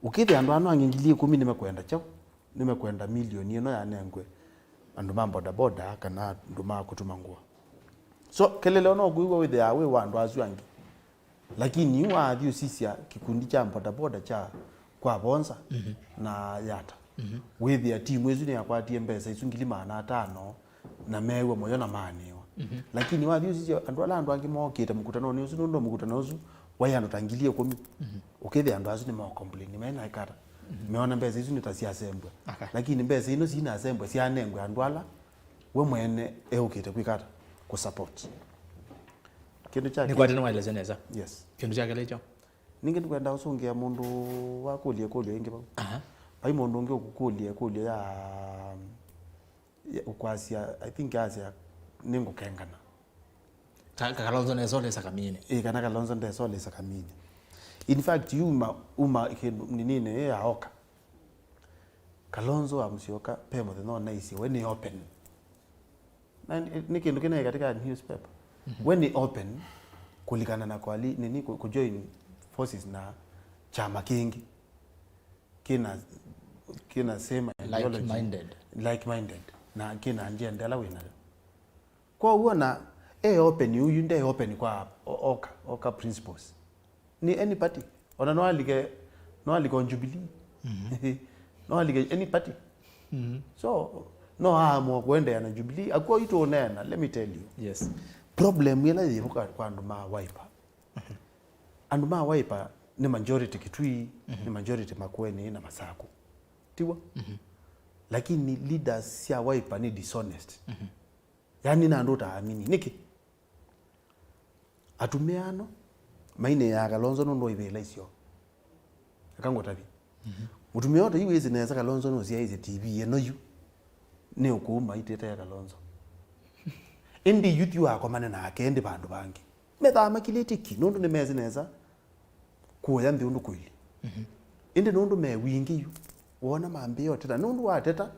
Ũkĩthĩa andũ ano angĩ ngili ĩkũmi nĩmekwenda kyaũ? Nĩmekwenda milioni ĩno yanengwe andũ ma bodaboda kana andũ ma kũtuma ngũa. So, keleleo no kwĩw'a wĩthĩaa wĩ wa andũ asu angĩ. Lakini yu waathi ũsisya kĩkundi kya bodaboda kya kwa Vonza, mhm, na Yata, mhm, wĩthĩa timu ĩsu nĩyakwatie mbesa isu ngili maana atano na meew'a mũyo na maanĩwa. Mhm. Lakini wathi ũsisya andũ ala andũ angĩ mookĩte mũkutanonĩ ũsu, nũndũ mũkutano ũsu waĩ andũ ta ngili ĩkũmi, mhm, ũkĩthĩa andũ asu nĩmao complain, menaĩkata, mhm, meona mbesa isu nĩ ta syasembwa. Aka. Lakini mbesa ino sinasembwa syanengwe andũ ala we mwene eũkĩte kwĩkata kũ support. Kĩndũ kya nĩkwate nĩwaelesya nesa. Yes. Kĩndũ kya kelĩ kyo. Ningĩ nĩkwenda ũsũngĩa mũndũ wakũlya ĩkũlyo ĩngĩ vau. Aha. Vai mũndũ ũngĩ ũkũkũlya ĩkũlyo ya, ya ũkwasya, I think asya, "Nĩngũkengana." Ka- ka- Kalonzo nesa ũlĩsa kamini. Ĩ, kana Kalonzo ndesa ũlĩsa kamini. In fact, yuma, uma kĩndũ ninini ĩ ya oka. Kalonzo wa Musyoka, pe mũthenya ũnaisye, we nĩ open. Na nĩ, nĩ kĩndũ kĩnaĩ katika newspaper. Mhm. We nĩ open kũlikana na kwali, nini, kũ- kũjoin forces na kyama kĩngĩ. Kĩna, kĩna same ideology. Like-minded. Like-minded. Na kĩna agenda ĩla wĩ nayo. Kwoou ona e open ũyu, nde open kwa o- oka, oka principles. Nĩ any party. Ona no alike, no alike on Jubilee. Mhm. No alike any party. Mhm. So, no aamua kuendeea na Jubilee. Akuo itu unena, let me tell you. Yes. Problem ĩla yĩvo kwa, kwa andũ ma Wiper. Mhm. Andũ ma Wiper nĩ majority Kitui, mhm, nĩ majority Makueni na Masaku. Tiw'o? Mhm. Lakini leaders sya Wiper nĩ dishonest. Mhm. Yani na andũ ũtaamini. Nĩkĩ? Atumĩa ano mainĩaa Kalonzo nũndũ wa ivĩla isyo. Eka ngũtavye. Mhm. Mũtumĩa ũta yu wĩsĩ nesa Kalonzo nũsyaĩĩsye T V ĩno yu nĩ ũkũuma aitĩte Kalonzo. Ĩndĩ youth yu akomane nake ĩndĩ vandũ vangĩ. Methaa makilĩtye ki nũndũ nĩmesĩ nesa kũya nthĩ ũndũ kũilyĩ. Mhm. Ĩndĩ nũndũ me wingĩ yu, woona mambĩĩa ũteta. Nũndũ wateta,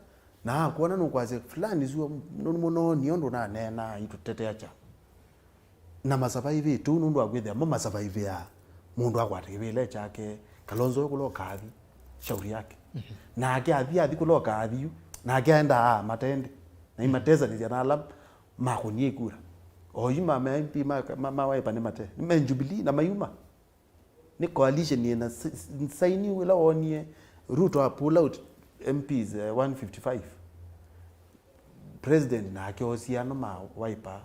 na akwona nũkwasya fulani sua nũnĩmũnoonie ũndũ naneenaa itũtetea kya. Na masavaivĩte ũu nũndũ wa kwĩthĩa mo masavaivĩaa mũndũ akwata kĩvĩla kyake, Kalonzo we kũla ũkathi. Shauri yake. Nake athi, athi kũla ũkaathi yu, nake aendaa matende. Na imatesanĩsya na ala makũnie ikura. Oyu ma, ma M P ma, ma, ma Wiper nĩ mate. Nĩ me Jubilee na mayuma. Nĩ coalition yĩna s-, s-, saini ĩla wonie Ruto a pull out M Ps, eh, one fifty-five. President nake oosie ano ma Wiper,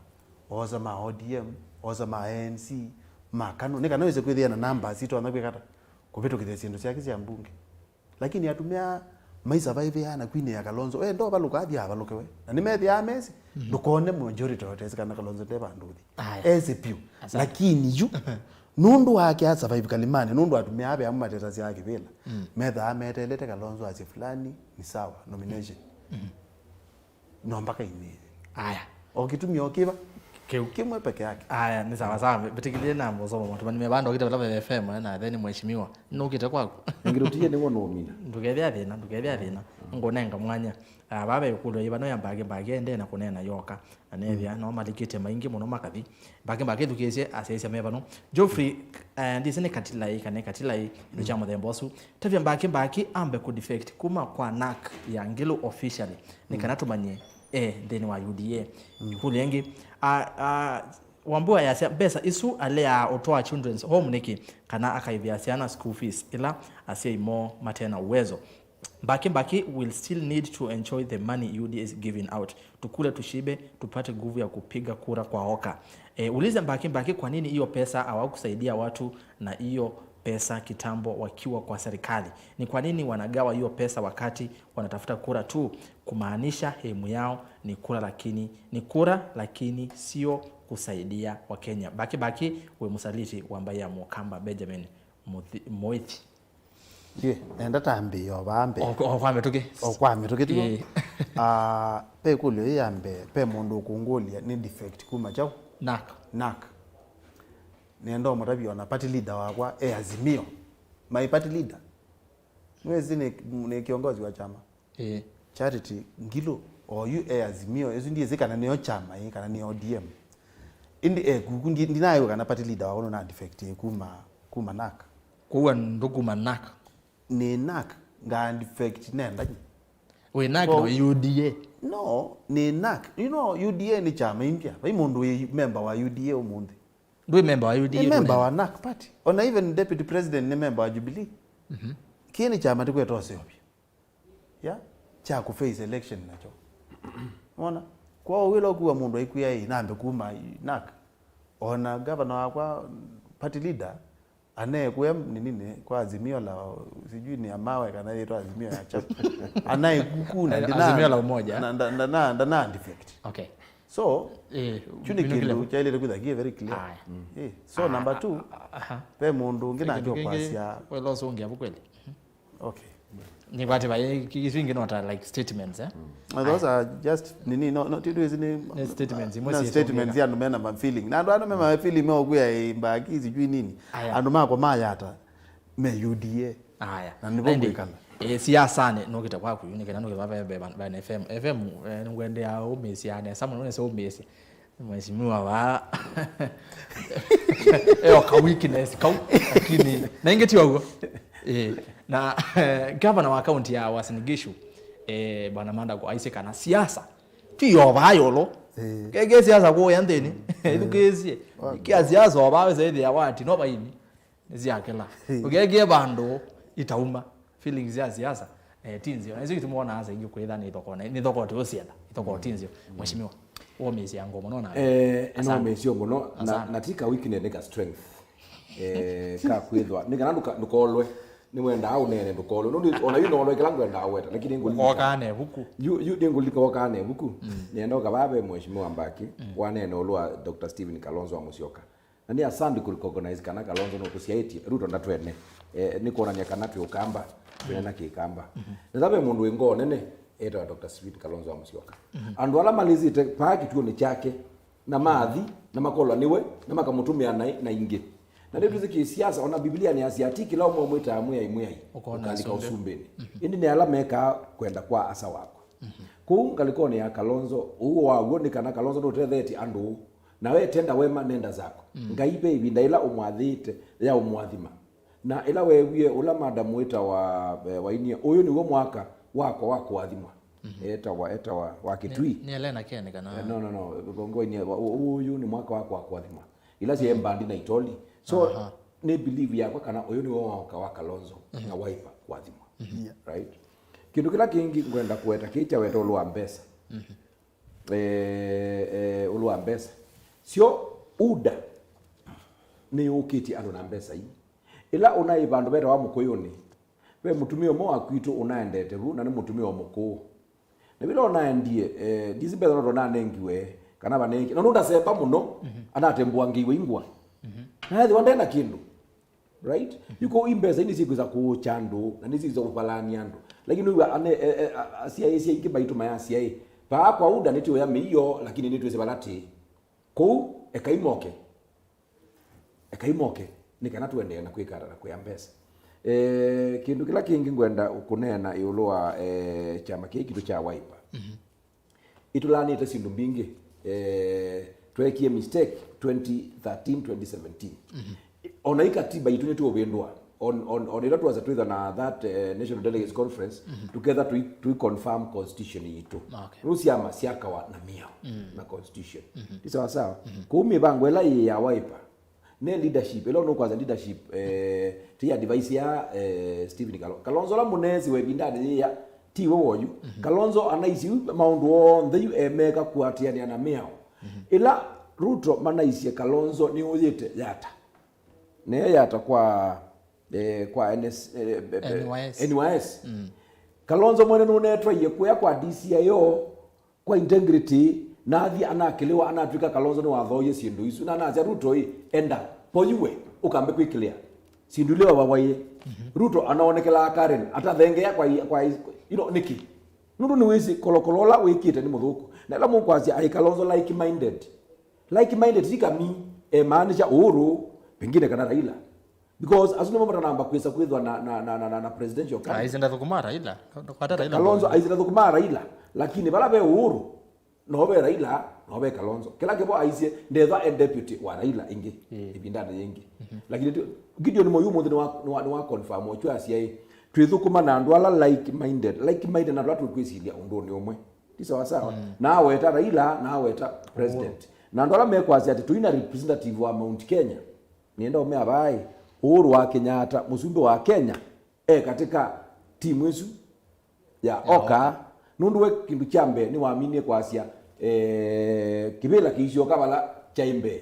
oosa ma O D M, oosa ma A N C, ma KANU. Nĩ kana wĩse kwĩthĩa na numbers itonya kwĩka ata? Kũvĩtũkĩthya syĩndũ syake sya mbunge. Lakini atumĩa mai survive na kwinĩa Kalonzo. We ndovalũka athi avalũke we. Na nĩmethĩaa mesi, ndũkone majority voters kana Kalonzo nde vandũ ũthi. Aya. Ese piũ. Asante. Lakini yu, nũndũ wake a survive kalimani, nũndũ atumĩa ave amwe matetasya kĩvĩla. Methaa metelete Kalonzo asye fulani, ni sawa, nomination. No mpaka inĩ. Aya. O kĩtumi o kĩva? Kĩu. Kĩmwe peke yake. Aya, nĩ sawa sawa. Mbĩtĩkĩlĩe na mũsomo mũtũmani me vandũ okĩte vala F M, eh, na then mheshimiwa. Nũkĩte kwaku. Nĩngĩtũtie nĩw'o nũmina. Ndũkethĩa thĩna, ndũkethĩa thĩna. Ngũnenga mwanya. Ah, vava ĩkũlyo ĩva no ya Mbaki Mbaki ende na kũneena yoka. Na nethĩa, no malikĩte maingĩ mũno makathi. Mbaki Mbaki thukĩĩsye, asyaĩsya me vano. Geoffrey, eh, ndisĩ nĩ Katilai, kana Katilai, kĩndũ kya mũthemba ũsu. Tavya Mbaki Mbaki ambe kũ defect kuma kwa NAC ya Ngilu officially. Nĩ kana tũmanye e nthĩnĩ wa U D A. Ĩkũlyo ĩngĩ, a, a, Wambua yasya mbesa isu aleaa ũtwaa children's home nĩkĩ? Kana akaĩvĩa syana school fees ila asyai moo matena uwezo? Mbaki Mbaki will still need to enjoy the money U D A is giving out. Tukule tushibe, tupate nguvu ya kupiga kura kwa oka. E, uliza Mbaki Mbaki kwa nini hiyo pesa hawakusaidia watu na hiyo pesa kitambo wakiwa kwa serikali. Ni kwa nini wanagawa hiyo pesa wakati wanatafuta kura tu? Kumaanisha aim yao ni kura lakini, ni kura lakini sio kusaidia Wakenya. Mbaki Mbaki wĩ mũsaliti wa mbaĩ ya Mũkamba Benjamin Muthi-, Muithi. Ye, enda tambĩĩe o vaa mbee. O, o kwa mĩtũkĩ. O kwa mĩtũkĩ tu. Ĩĩ. Ah, ve ĩkũlyo yĩ ya mbee, ve mũndũ ũkũngũlya nĩ defect kuma kyaũ? NAC. NAC. Nĩenda ũmũtavya ona party leader wakwa e Azimio. My party leader. Nĩwĩsĩ nĩ, nĩ kiongozi wa chama. Ĩĩ. Charity Ngilu, oyu e Azimio, ĩsu ndiĩsĩ kana nĩyo chama ĩĩ, kana nĩ O D M. Ĩndĩ e kuku, ndi-, ndinaĩw'a kana party leader wakwa nũna defect kuma, kuma NAC. Kwoou ndũkuma NAC? Nĩ NAC, nga defect nenda nyi. Wĩ NAC no U D A? No, nĩ NAC. You know, U D A nĩ chama ĩngĩ. Vai mũndũ wĩ member wa U D A ũmũnthĩ. Ndwĩ member wa U D A? Nĩ member wa NAC party. Ona even deputy president nĩ member wa Jubilee. Mhm. Kĩĩ nĩ chama tĩkweta ũseo vyũ. Ya? Kya kũ face election nakyo. Wona? Kwa wĩla ũkuwa mũndũ aikwĩa ĩ, nambe kuma NAC. Ona governor wakwa, party leader, anayekwĩa nini nĩ kwa Azimio la, sijui ni ya mawe kana yĩtwa Azimio ya chama. Anayekukuna, ndina-, Azimio la Umoja. Na, na, na, na, na, na defect. Okay. So, eh, kyu nĩ kĩndũ kyaĩlĩte kwĩtha kĩ very clear. Aya. Eh, so, ah, number two, ah, ah, aha, ve mũndũ ũngĩ nake ũkwasya. Wela ũsũngĩa vu kweli? Okay. Nĩ kwati vai, ki-, kisu ingĩ no ta, like, statements, eh? Mm. Those are just, nini, no, no, ti ndwĩsĩ nĩ, nĩ statements, imwe na ciĩsũngĩa. Statements ya andũ mena ma feeling. Na andũ andũ mena ma feeling meũkwĩa, eh, Mbaki sijui nini. Aya. Andũ makwa mayata me U D A. Aya. Na nĩvo ngwĩkala. Eh, siasanĩ, nũkĩte kwaku, yu nĩ kana nũkĩte vave, vave, vave F M. F M, eh, nĩngwendeaa ũmĩsya nesa mũno, nesa ũmĩsya. Mheshimiwa wa eo ka weakness kau, lakini na ingĩ ti ũguo. Eh, na, eh, gavana wa kaunti ya Uasin Gishu, eh, Bwana Mandago aisye kana siasa ti yo vaa yolo. Eh. Keke siasa kũya nthĩnĩ. Mm. Ithukĩĩsye. Wa- Kia siasa o vaa wĩsa ĩthĩa wati no vaini. Nĩsyakĩla. Ũkekie vandũ itauma. Feelings ya siasa, eh, ti nzeo. Na icio itũmwona asa ingĩ kwĩtha nĩ thoko, nĩ thoko tu ũsietha. Ithoko ti nzeo. Mm. Mheshimiwa, womĩĩsya ngoo mũno na. Eh, asante. Nĩwomĩĩsyo mũno, na, asante, na ti ka weakness, nĩ ka strength. Eh, ka kwĩthwa. Nĩ kana ndũka-, ndũkolwe. Nĩwendaa ũneene ndũkolwe. Nũndũ ona yu noolwe kĩla ngwendaa weta, lakini ngũlika. Ũkokaa na ĩvuku. Yu, yu nĩngũlika okaa na ĩvuku. Mm. Nĩenda ũkavaa ve Mheshimiwa Mbaki, mm, waneene ũlũ wa Doctor Stephen Kalonzo wa Musyoka. Na nĩ asandi kũ recognize kana Kalonzo nũtũsyaĩtye, Ruto ndatwene. Eh, nĩ kwonany'a kana twĩ Ũkamba, twĩneena Kĩkamba. Mhm. Na ve mũndũ wĩ ngoo nene, etawa Doctor Stephen Kalonzo wa Musyoka. Mhm. Andũ ala malĩsĩte paa kĩtuonĩ kyake, na mathi, na makolwa nĩwe, na makamũtũmĩa naĩ na ingĩ. Na nĩtwĩsĩ kĩsiasa, ona Biblia nĩyasya, "Ti kĩla ũmwe ũmwĩtaa Mwĩai, Mwĩai, ũkona ũkalika ũsumbĩ." Ũsumbĩnĩ. Mhm. Ĩndĩ nĩ ala mekaa kwenda kwa Asa wakwa. Mhm. Kũu ngalĩkonĩ ya Kalonzo, ũw'o waw'o nĩ kana Kalonzo nũtethetye andũ ũũ. Na we tenda wema, nenda zako. Mm. Ngai ve ĩvinda ĩla ũmwathĩĩte ya ũmũathima. Na ĩla weewie ũla madam wĩtawa, eh, wainie, "Ũyũ nĩw'o mwaka wakwa wa kũathimwa." Etawa, etawa wa Kĩtui. Nĩ, nĩ Elena Ken kana? Eh, no, no, no. Vongo wainie, "Wa-, ũ-, ũyũ nĩ mwaka wakwa wa kũathimwa." Ila syaĩ mbandi na itoli. So, aha, nĩ belief yakwa kana ũyũ nĩw'o mwaka wa Kalonzo na Wiper kũathimwa. Yeah. Right? Kĩndũ kĩla kĩngĩ ngwenda kũweta kĩ kya weta ũlũ wa mbesa. Eh, eh, ũlũ wa mbesa. Syo UDA nĩyũkĩtye andũ na mbesa ii. Ĩla ũnaĩ vandũ vetawa Mũkũyũnĩ, ve mũtumĩa ũmwe wa kwitũ ũnaendete vu, na nĩ mũtumĩa o mũkũũ. Na vĩla ũnaendie, eh, ndisi mbesa no twananengiwe, kana vanengi. Na nũndasemba mũno, anatembũangĩiwe ingwa. Na ethĩwa ndena kĩndũ. Right? Yu kũu imbesa ini sikwĩsa kũũkya andũ, na nĩsikwĩsa kũvalany'a andũ. Lakini nĩw'a ane, e, e, a-, asyaĩĩsya ingĩ maitũ mayasyaĩ. Paa kwa UDA nĩtĩũya mĩio, lakini nĩtwĩsĩ vala tĩĩ. Kũu, ekai moke. Ekai moke. Nĩ kana tũendee na kwĩkata na kwĩa mbesa. Eh, kĩndũ kĩla kĩngĩ ngwenda kũneena ĩũlũ wa, eh, kyama kĩĩ kitũ kya Wiper. Ĩtũlaanĩte syĩndũ mbingĩ. Eh, tweekie mistake twenty thirteen, twenty seventeen. Ona ĩ katiba itũ nĩtũũvĩndũa. On, on, on ĩla twasa twĩtha na that, eh, National Delegates Conference, tũketha tũi, tũi confirm constitution yitũ. Okay. Rĩu syama syakawa na mĩao na constitution. Ti sawa sawa? Kũu mĩvango ĩla yĩ ya Wiper, ne leadership, ĩla nũkwasya leadership, eh, ti advice ya, eh, Stephen Kalo-, Kalonzo ũla mũneesi wa ĩvindanĩ yĩya, ti we woyu. Kalonzo anaisye yu maũndũ onthe yu emeka kũatĩanĩa na mĩao. Ĩla Ruto manaisye Kalonzo nĩũyĩte Yatta. Neye Yatta kwa, eh, kwa N S, eh, eh, eh, N Y S. N Y S. Kalonzo mwene nũnetwaie kũya kwa D C I O, kwa integrity, na athi anakĩlĩwa, anatw'ĩka Kalonzo nĩwathooie syĩndũ isu, na anasya Ruto ĩ, enda, poyu we, ũkambe kwĩkĩlĩa syĩndũ ilĩ wavawaie. Ruto anaonekelaa Karen, atathengea kwa, i- kwa, i- you know, nĩkĩ? Nũndũ nĩwĩsĩ kolokolo ũla wĩkĩte nĩ mũthũku. Na ĩla mũkwasya aĩ Kalonzo like minded. Like minded ti kami, emaanisha Uhuru, pengine kana Raila. Because asu nĩmo matanamba kwĩsa kwĩthwa na, na, na, na, na, na presidential candidate. Aisye ndathũkũma Raila. Ndũkwata Raila. Kalonzo aisye ndathũkũma Raila, lakini vala ve Uhuru, no ve Raila, no ve Kalonzo. Kĩla kĩvo aisye, ndethwa e deputy wa Raila ĩngĩ, ĩvindanĩ yĩngĩ. Lakini tu, Gideon Moi ũmũnthĩ nĩwa, nĩwa, nĩwa confirm okyo asyaĩ, twĩthũkũma na andũ ala like minded, like minded na andũ ala tũkwĩsilya ũndũnĩ ũmwe. Ti sawa sawa? Na aweta Raila, na aweta president. Na andũ ala mekwasya atĩ tũina representative wa Mount Kenya, nĩenda ũmea vaĩ, Uhuru wa Kenyatta, mũsumbĩ wa Kenya, e katika timu ĩsu ya OKA, nũndũ we kĩndũ kya mbee nĩwaminie kwasya, eh, kĩvĩla kĩisyoka vala kyaĩ mbee,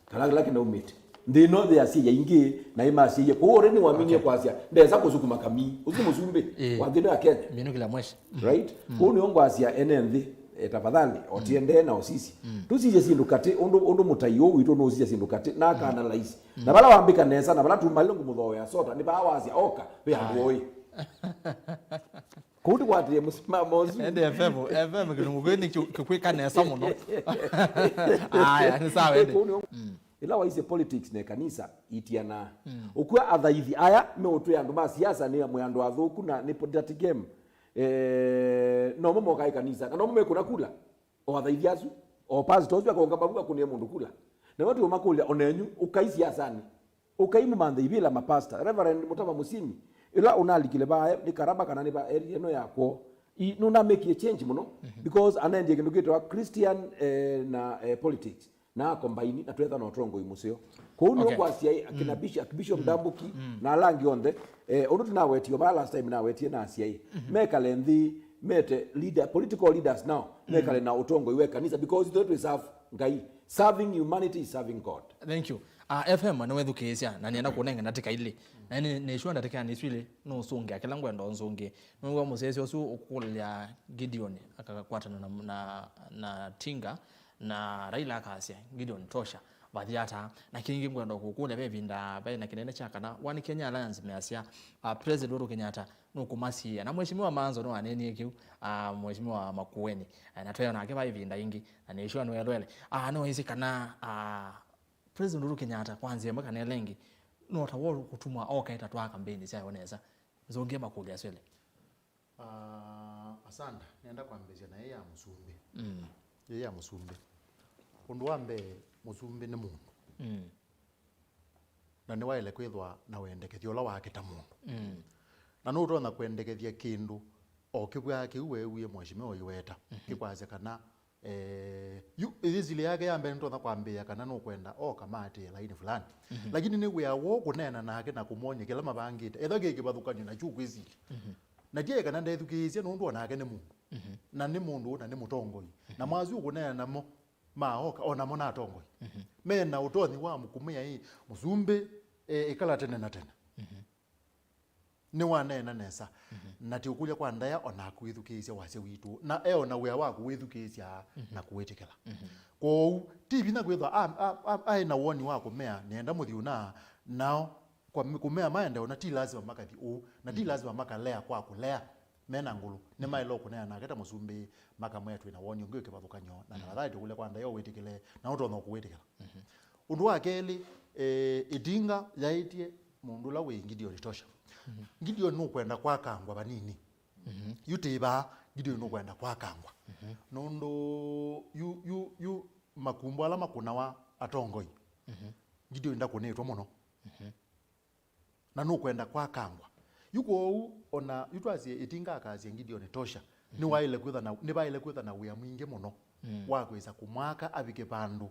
kana kĩla kĩnaumĩte. Nthĩ ĩno nthĩ ya syĩya ingĩ, na ĩmasyaie kũu ũrĩ nĩwaminie kwasya ndesa kũsukuma kamii. Ũsu nĩ mũsumbĩ wa nthĩ ĩno ya Kenya. Minũkĩla mweshi. Right? Kũu nĩo ngwasya ene nthĩ, eh, tafadhali, otiendee na osisi. Tũsisye syĩndũ katĩ, ũndũ, ũndũ mũtai ũũ witũ nũsisya syĩndũ katĩ, na aka analyze. Na vala wambĩka nesa, na vala tumalile ngũmũthooea sota, nĩ vaa wasya oka, ve andũ oĩ. Kũu ndikwatĩe mũsimamo ũsu. Ende F M, F M kĩlungu kĩu nĩ kĩu kĩkwĩka nesa mũno. Aya, nĩ sawa ende. Kũu nĩo, ĩla waisye politics na kanisa itianaa. Ũkw'a athaithi aya meũtwĩa andũ ma siasa nĩ amwe andũ athũku na nĩ dirty game. Eh, nomo moka ĩ kanisa, na nomo mekũna kula. O athaithi asu, o pastor ũsu akaũngama vu akũnĩe mũndũ kula. Na we tũũmakũlya, o nenyu, ũkai siasanĩ. Ũkai mũmanthe ivĩla mapasta. Reverend Mũtava Mũsyĩmi, ĩla ũnalikile vaa nĩ Karaba kana nĩ va area ĩno ya kwoo, i- nũnamĩkie change mũno, because anaendie kĩndũ kĩtawa Christian, eh, na, eh, politics. Na akombaini na twetha na ũtongoi mũseo. Kũu nĩ Okay. ũkwasya akina Bishop, Bishop Ndambuki na ala angĩ onthe, eh, ũndũ tũnawetie vaa last time nawetie na asyai, mekale nthĩ, mete leader, political leaders now, mekale na ũtongoi we kanisa, because ithuĩ twĩ serve Ngai. Serving humanity is serving God. Thank you. Uh, F M nĩwethukĩĩsya, na nĩenda kũnenge ndatĩka ilĩ. Na nĩ, nĩsua ndatĩkanĩ isu ilĩ, nũsũngĩa kĩla ngwenda ũnsũngĩe. Nĩwĩw'a mũsyaĩĩsya ũsu ũkũlya Gideon akakwatana na, na, na Tinga, na Raila akasya, Gideon tosha, vathi ata? Na kĩngĩ ngwenda kũkũlya, ve ĩvinda vaĩ na kĩnene kya kana One Kenya Alliance measya, uh, President Uhuru Kenyatta nũkũmasiĩĩa. Na Mheshimiwa Manzo nĩwanenie kĩu, uh, Mheshimiwa Makueni. Uh, na tweona nake va ĩvinda ĩngĩ, na nĩsua nĩwelwele. Uh, nĩwaisye kana, uh, President Uhuru Kenyatta kwa nzĩa ĩmwe kana ĩla ĩngĩ, no ta wo kũtumwa okae ta twaa kambeini syayo nesa. Nzũngĩe makũlya asu elĩ. Ah, asanda, nenda kwambĩĩsya na ĩĩ ya mũsumbĩ. Mm. Ĩĩ ya mũsumbĩ. Ũndũ wa mbee, mũsumbĩ nĩ mũndũ. Mm. na nĩwaĩle kwĩthwa na wendekethyo ũla wake ta mũndũ. Mm. Na nũtonya kwendekethya kĩndũ o kĩvw'aa kĩu weewie Mheshimiwa ũiweta, mhm, kĩkwasya kana, eh, yu, ĩyĩsilĩ yake ya mbee nĩtonya kwambĩĩa kana nũkwenda oka maatĩĩe laini fulani. Mhm. Lakini nĩ wĩa woo kũneena nake na kũmwony'a kĩla mavangĩte, ethwa kĩ kĩvathũkany'o na kyũkwĩsilya. Mhm. Na tiaĩ kana ndethukĩĩsya nũndũ o nake nĩ mũndũ. Mhm. Na nĩ mũndũ na nĩ mũtongoi. Na, mhm, mwasu ũkũneena namo, maoka, o namo na atongoi. Mhm. Me na ũtonyi wa mũkumĩa ĩ, mũsumbĩ, e, ĩkala tene na tene. Mhm. Nĩwaneena nesa. Mhm. Na ti ũkũlya kwa ndaĩa o na akwĩthukĩĩsya wasya witũ. Na e o na wĩa wa kũwĩthukĩĩsya, mhm, na kũwĩtĩkĩla. Mhm. Kwoou, ti vinya kwĩthwa a, a, a, aĩ na woni wa kũmea, nĩenda mũthi ũna, nao kwa mĩ-, kũmea maende ũna, ti lasima makathi ũu, na ti, mhm, lasima makalea kwa kũlea. Me na ngũlũ, nĩmaĩle kũneena nake ta mũsumbĩ, makamwĩa twĩ na woni ũngĩ wĩ kĩvathũkany'o, na, mhm, tafadhali tũkũlya kwa ndaĩa ũwĩtĩkĩle, na ũtonya kũwĩtĩkĩla. Mhm. Ũndũ wa kelĩ, eh, ĩtinga yaĩtye mũndũ ũla wĩ Gideon Tosha. Mhm. Gideon nũkwenda kwakangwa vanini. Mhm. Yu tĩ vaa, Gideon nũkwenda kwakangwa. Mhm. Nũndũ yu, yu, yu makumbo ala makũnawa atongoi. Mhm. Gideon ndakũnĩtwe mũno. Mhm. Na nũkwenda kwakangwa. Yu kwoou, ona yu twasye ĩtinga akasya Gideon Tosha, mhm, nĩwaĩle kwĩtha na, nĩvaĩle kwĩtha na wĩa mwingĩ mũno, mm, wa kwĩsa kũmwaka avike vandũ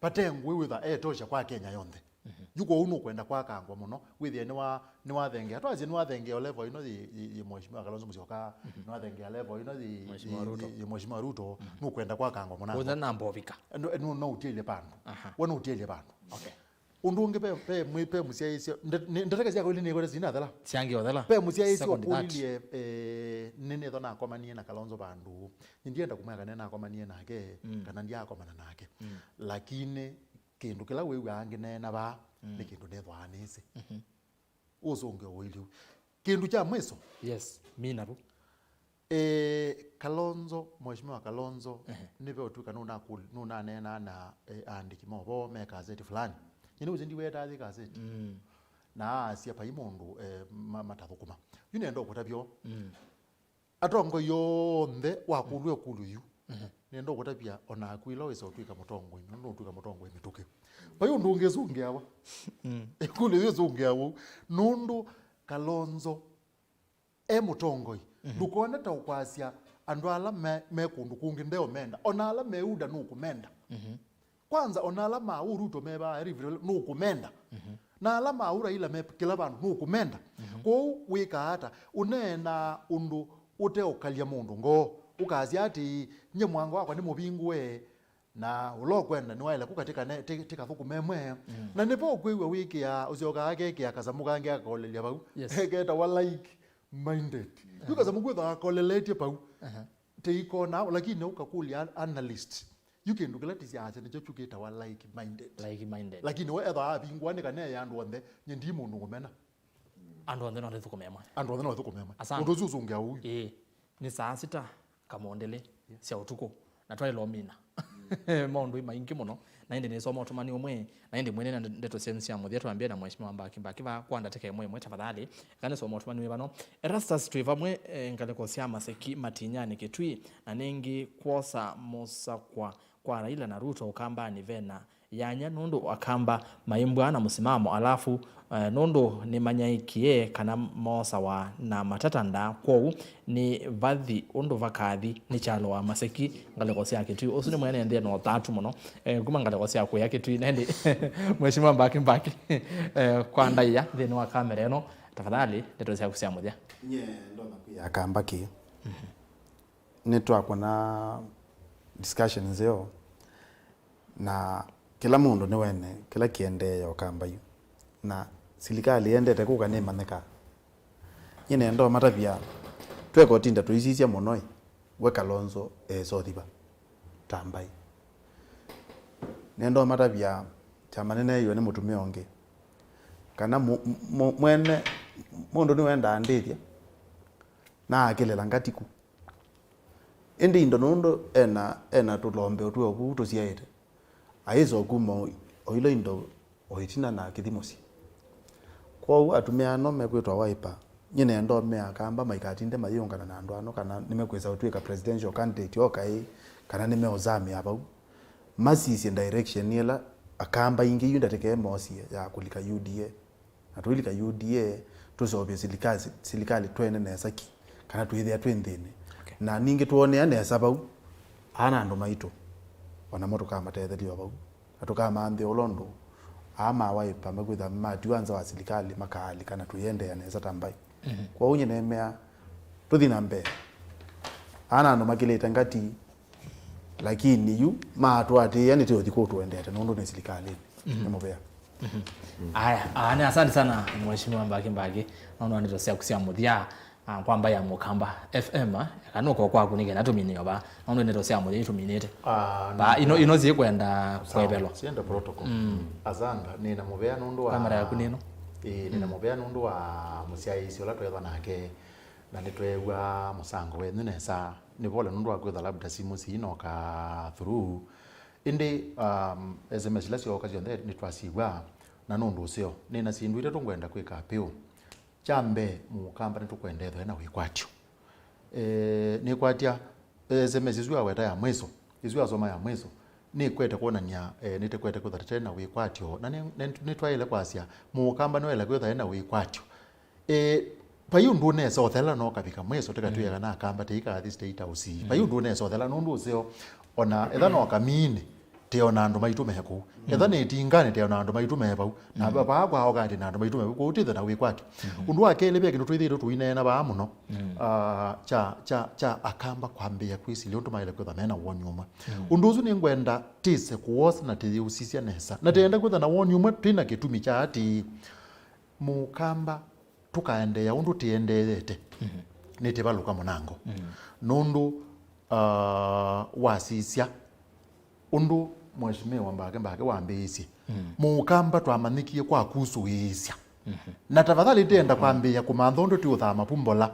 vate ngũĩ wĩtha e Tosha kwa Kenya yonthe. Mhm. Yu kwoou nũkwenda kwakangwa mũno, wĩthĩe nĩwa, nĩwathengea. Twasye nĩwathengea o level ĩno yĩ, yĩ, yĩ Mheshimiwa Kalonzo Musyoka, mhm, nĩwathengea level ĩno yĩ, Mheshimiwa yĩ, Ruto, yĩ, yĩ Mheshimiwa Ruto, mhm, nũkwenda kwakangwa mũno. Kũthe na mbovika. No, no, no ũtielye vandũ. Aha. We no ũtielye vandũ. Okay. Ũndũ ũngĩ, ve, ve, mwi-, ve mũsyaĩĩsya, nde-, nĩ-, ndatĩka syakwa ilĩ nĩkwete sinathela. Syangi othela. Ve mũsyaĩĩsya second that. Ũkũlilye, eh, nĩnĩthwa nakomanie na Kalonzo vandũ. Nĩ ndienda kũmwĩa kana nakomanie nake, mm, kana ndiakomana nake. Mm. Lakini kĩndũ kĩla wĩw'aa ngĩneena vaa, mm, nĩ kĩndũ nĩthwaa nĩsĩ. Mhm. Ũsũngĩo ũilyĩ. Kĩndũ kya mwiso. Yes, mina vu. Eh, Kalonzo, Mheshimiwa Kalonzo, ehe, nĩve ũtwĩka nũnakũl-, nũnaneenaa na, eh, aandĩki ma ũvoo me kaseti fulani. Nyie nĩwĩsĩ ndiwetaa yĩ kaseti. Mm. Na aasya vai mũndũ, eh, ma-, matathũkũma. Yu nenda ũkũtavya. Mm. Atongoi onthe wakũlw'a, mm, ĩkũlyo yu. Mhm. Nenda ũkũtavya o naku ĩla wĩsa ũtwĩka mũtongoi, nũndũ ũtwĩka mũtongoi mĩtũkĩ. Vai ũndũ ũngĩ ũsũngĩawa. Mm. Ĩkũlyo yu ĩsũngĩawa ũu. Nũndũ Kalonzo e mũtongoi. Mhm. Ndũkone ta ũkwasya andũ ala me, me kũndũ kũngĩ ndeũmenda. O na ala me UDA nũkũmenda. Mhm. Kwanza, o na ala ma Ruto me vaa Rift Valley nũkũmenda. Mhm. Na ala ma Raila me kĩla vandũ nũkũmenda. Mhm. Kwoou wĩkaa ata? Ũneenaa ũndũ ũteũkalya mũndũ ngoo. Ũkasya atĩĩ, "Nyie mũango wakwa nĩ mũvingũe." Na ũla ũkwenda nĩwaĩle kũka tĩkane-, tĩ-, tĩkathũkũme ĩmwe. Mm. Na nĩvo ũkwĩw'a wĩkĩa, ũsyokaa akekĩa kasamũ kangĩ akakolelya vau. Yes. Ketawa like minded. Yu, aha, kasamũ kwĩthwa akoleletye vau. Aha. Tĩikona, lakini ũkakũlya an-, analyst. Yu kĩndũ kĩla tĩsyaasya nĩkyo kyu kĩtawa like minded. Like minded. Lakini we ethwa avingũa nĩ kana eye andũ onthe, nyie ndi mũndũ ngũmena. Andũ onthe no tũthũkũme ĩmwe. Andũ onthe no tũthũkũme ĩmwe. Asante. Ũndũ ũsu ũsũngĩa ũu. Ĩĩ, nĩ saa sita kamondele, yeah, sya ũtukũ, na twaĩle ũmina maũndũ maingĩ mũno, na ĩndĩ nĩsoma ũtũmani ũmwe, na ĩndĩ mwene na ndeto syenyu sya mũthya, twambie na Mheshimiwa Mbaki. Mbaki, va kwa ndatĩka ĩmwe ĩmwe, tafadhali, eka nĩsoma ũtũmani wĩ vano. Erastus, twĩ vamwe, eh, ngalĩko sya Maseki, Matinyani, Kitui, na nĩngĩ kwosa mũsakwa kwa Raila na Ruto Ũkambanĩ vena yanya, nũndũ Akamba maimbwaa na mũsimamo, alafu, eh, nũndũ nĩmanyaĩĩkie kana moosawa na matata ndaa, kwoou nĩvathi ũndũ vakathi nĩ kyalo wa Maseki, ngalĩko sya Kitui. Ũsu nĩ mwene nthĩ na ũthatu mũno, eh, kuma ngalĩko sya kũya Kitui, na ĩndĩ Mheshimiwa Mbaki Mbaki, eh, kwa ndaĩa nthĩnĩ wa kamera ĩno, tafadhali, ndeto syaku sya mũthya. Nye ndonya kwĩa Akamba kĩ. Mhm. Nĩtwakũna discussion nzeo, na kĩla mũndũ nĩwene kĩla kĩendeea Ũkamba yu, na silikalĩ yendete kũka nĩmanyĩkaa. Nyie nenda ũmatavya, tweka ũtinda tũisisya mũno ĩ, we Kalonzo eesa ũthi va? Ta mbaĩ. Nenda ũmatavya, kyama nĩneeiwe nĩ mũtumĩa ũngĩ, kana mũ-, mũ-, mwene mũndũ nĩwendaa ndĩthya, na akĩlela ngatiku. Ĩndĩ indo nũndũ ena, ena tũlombe ũtw'o vau tũsyaĩte, ayĩsa o kuma o, o ila indo o ĩtina na akĩthi mũsyĩ. Kwoou atumĩa ano mekwĩtwa Wiper, nyie nenda ũmea Akamba maikatinde mayĩũngana na andũ ano kana nĩmekwĩsa ũtw'ĩka presidential candidate o kaĩ, kana nĩmeũsamĩa vau, masisye direction ĩla Akamba ingĩ yu ndatĩka ĩmosie ya kũlika U D A. Na tũilika U D A, tũseũvye silikalĩ, silikalĩ twene nesa ki, kana twĩthĩa twĩ nthĩnĩ. Okay. Na ningĩ twonea nesa vau, aa na andũ maitũ, o namo tũkamatethelia o vau. Na tũkamanthĩa ũla ũndũ aa ma Wiper mekwĩtha matiwa nza wa silikalĩ makaalika na tũiendeea nesa ta mbaĩ. Mhm. Kwoou nyie neemea tũthi na mbee. Aa na andũ makĩlĩte ngati, lakini yu maatũatĩĩa nĩtũũthi kũu tũendete nũndũ nĩ silikalĩnĩ. Mhm. Nĩ mũvea. Mhm. Aya, ah, nĩ asante sana Mheshimiwa Mbaki Mbaki. Naona ndeto syaku sya mũthya, ah, kwa mbaĩ ya Mũkamba F M, ah, eka nũko kwaku nĩ kenda tũmine va. Naona ndeto sya mũthya tũminĩte. Ah, ba, ino, ino zikwenda kwevelwa. Sienda protocol. Mm. Asante, nina mũvea nũndũ wa kamera yaku nĩ ĩno. Ĩĩ, nina mũvea nũndũ wa mũsyaĩĩsya ũla twetha nake. Na nĩtweew'a mũsango wenyu nesa. Nĩ vole nũndũ wa kwĩtha labda simũ siinoka through. Ĩndĩ, um, S M S ila syooka syonthe nĩtwasiw'a, na nũndũ ũseo, nĩ na syĩndũ itatũ ngwenda kwĩka appeal. Kya mbee, Mũkamba nĩtũkwenda ethwe na wĩkwatyo. E, nĩkwatya, S M S ĩsu yaweta ya mwĩso, ĩsu yasoma ya mwĩso, nĩkwete kwonany'a, e, nĩtĩkwete kwĩtha tete na wĩkwatyo, na nĩ, nĩ, nĩtwaĩle kwasya, Mũkamba nĩwaĩle kwĩtha ena wĩkwatyo. E, vai ũndũ ũnesa ũthela no kavika mwĩso, tĩkatwĩa kana Akamba tĩikathi State House. Vai ũndũ ũnesa ũthela nũndũ ũseo, ona etha no kamini, tĩona andũ maitũ me kũu. Etha nĩ ĩtinganĩ, tĩona andũ maitũ me vau. Na va-, vaa kwaoka atĩ na andũ maitũ me vau, kũu tĩthe na wĩkwatyo. Ũndũ wa kelĩ, ve kĩndũ twĩthĩĩtwe tũineena vaa mũno, ah, kya, kya, kya Akamba kwambĩĩa kwĩsilya ũndũ maĩle kwĩtha mena woni ũmwe. Ũndũ ũsu nĩngwenda tĩse kũwosa na tĩyĩusisya nesa. Na tĩenda kwĩtha na woni ũmwe twĩ na kĩtumi kya atĩ Mũkamba tũkaendeea ũndũ tĩendeete, nĩtĩvalũka mũnango. Nũndũ, ah, wasisya ũndũ Mheshimiwa Mbake Mbake wambĩĩisye, Mũkamba twamanyĩkie kwa kusũĩĩsya. Na tafadhali tĩenda kwambĩĩa kũmantha ũndũ tĩũthama pumbola.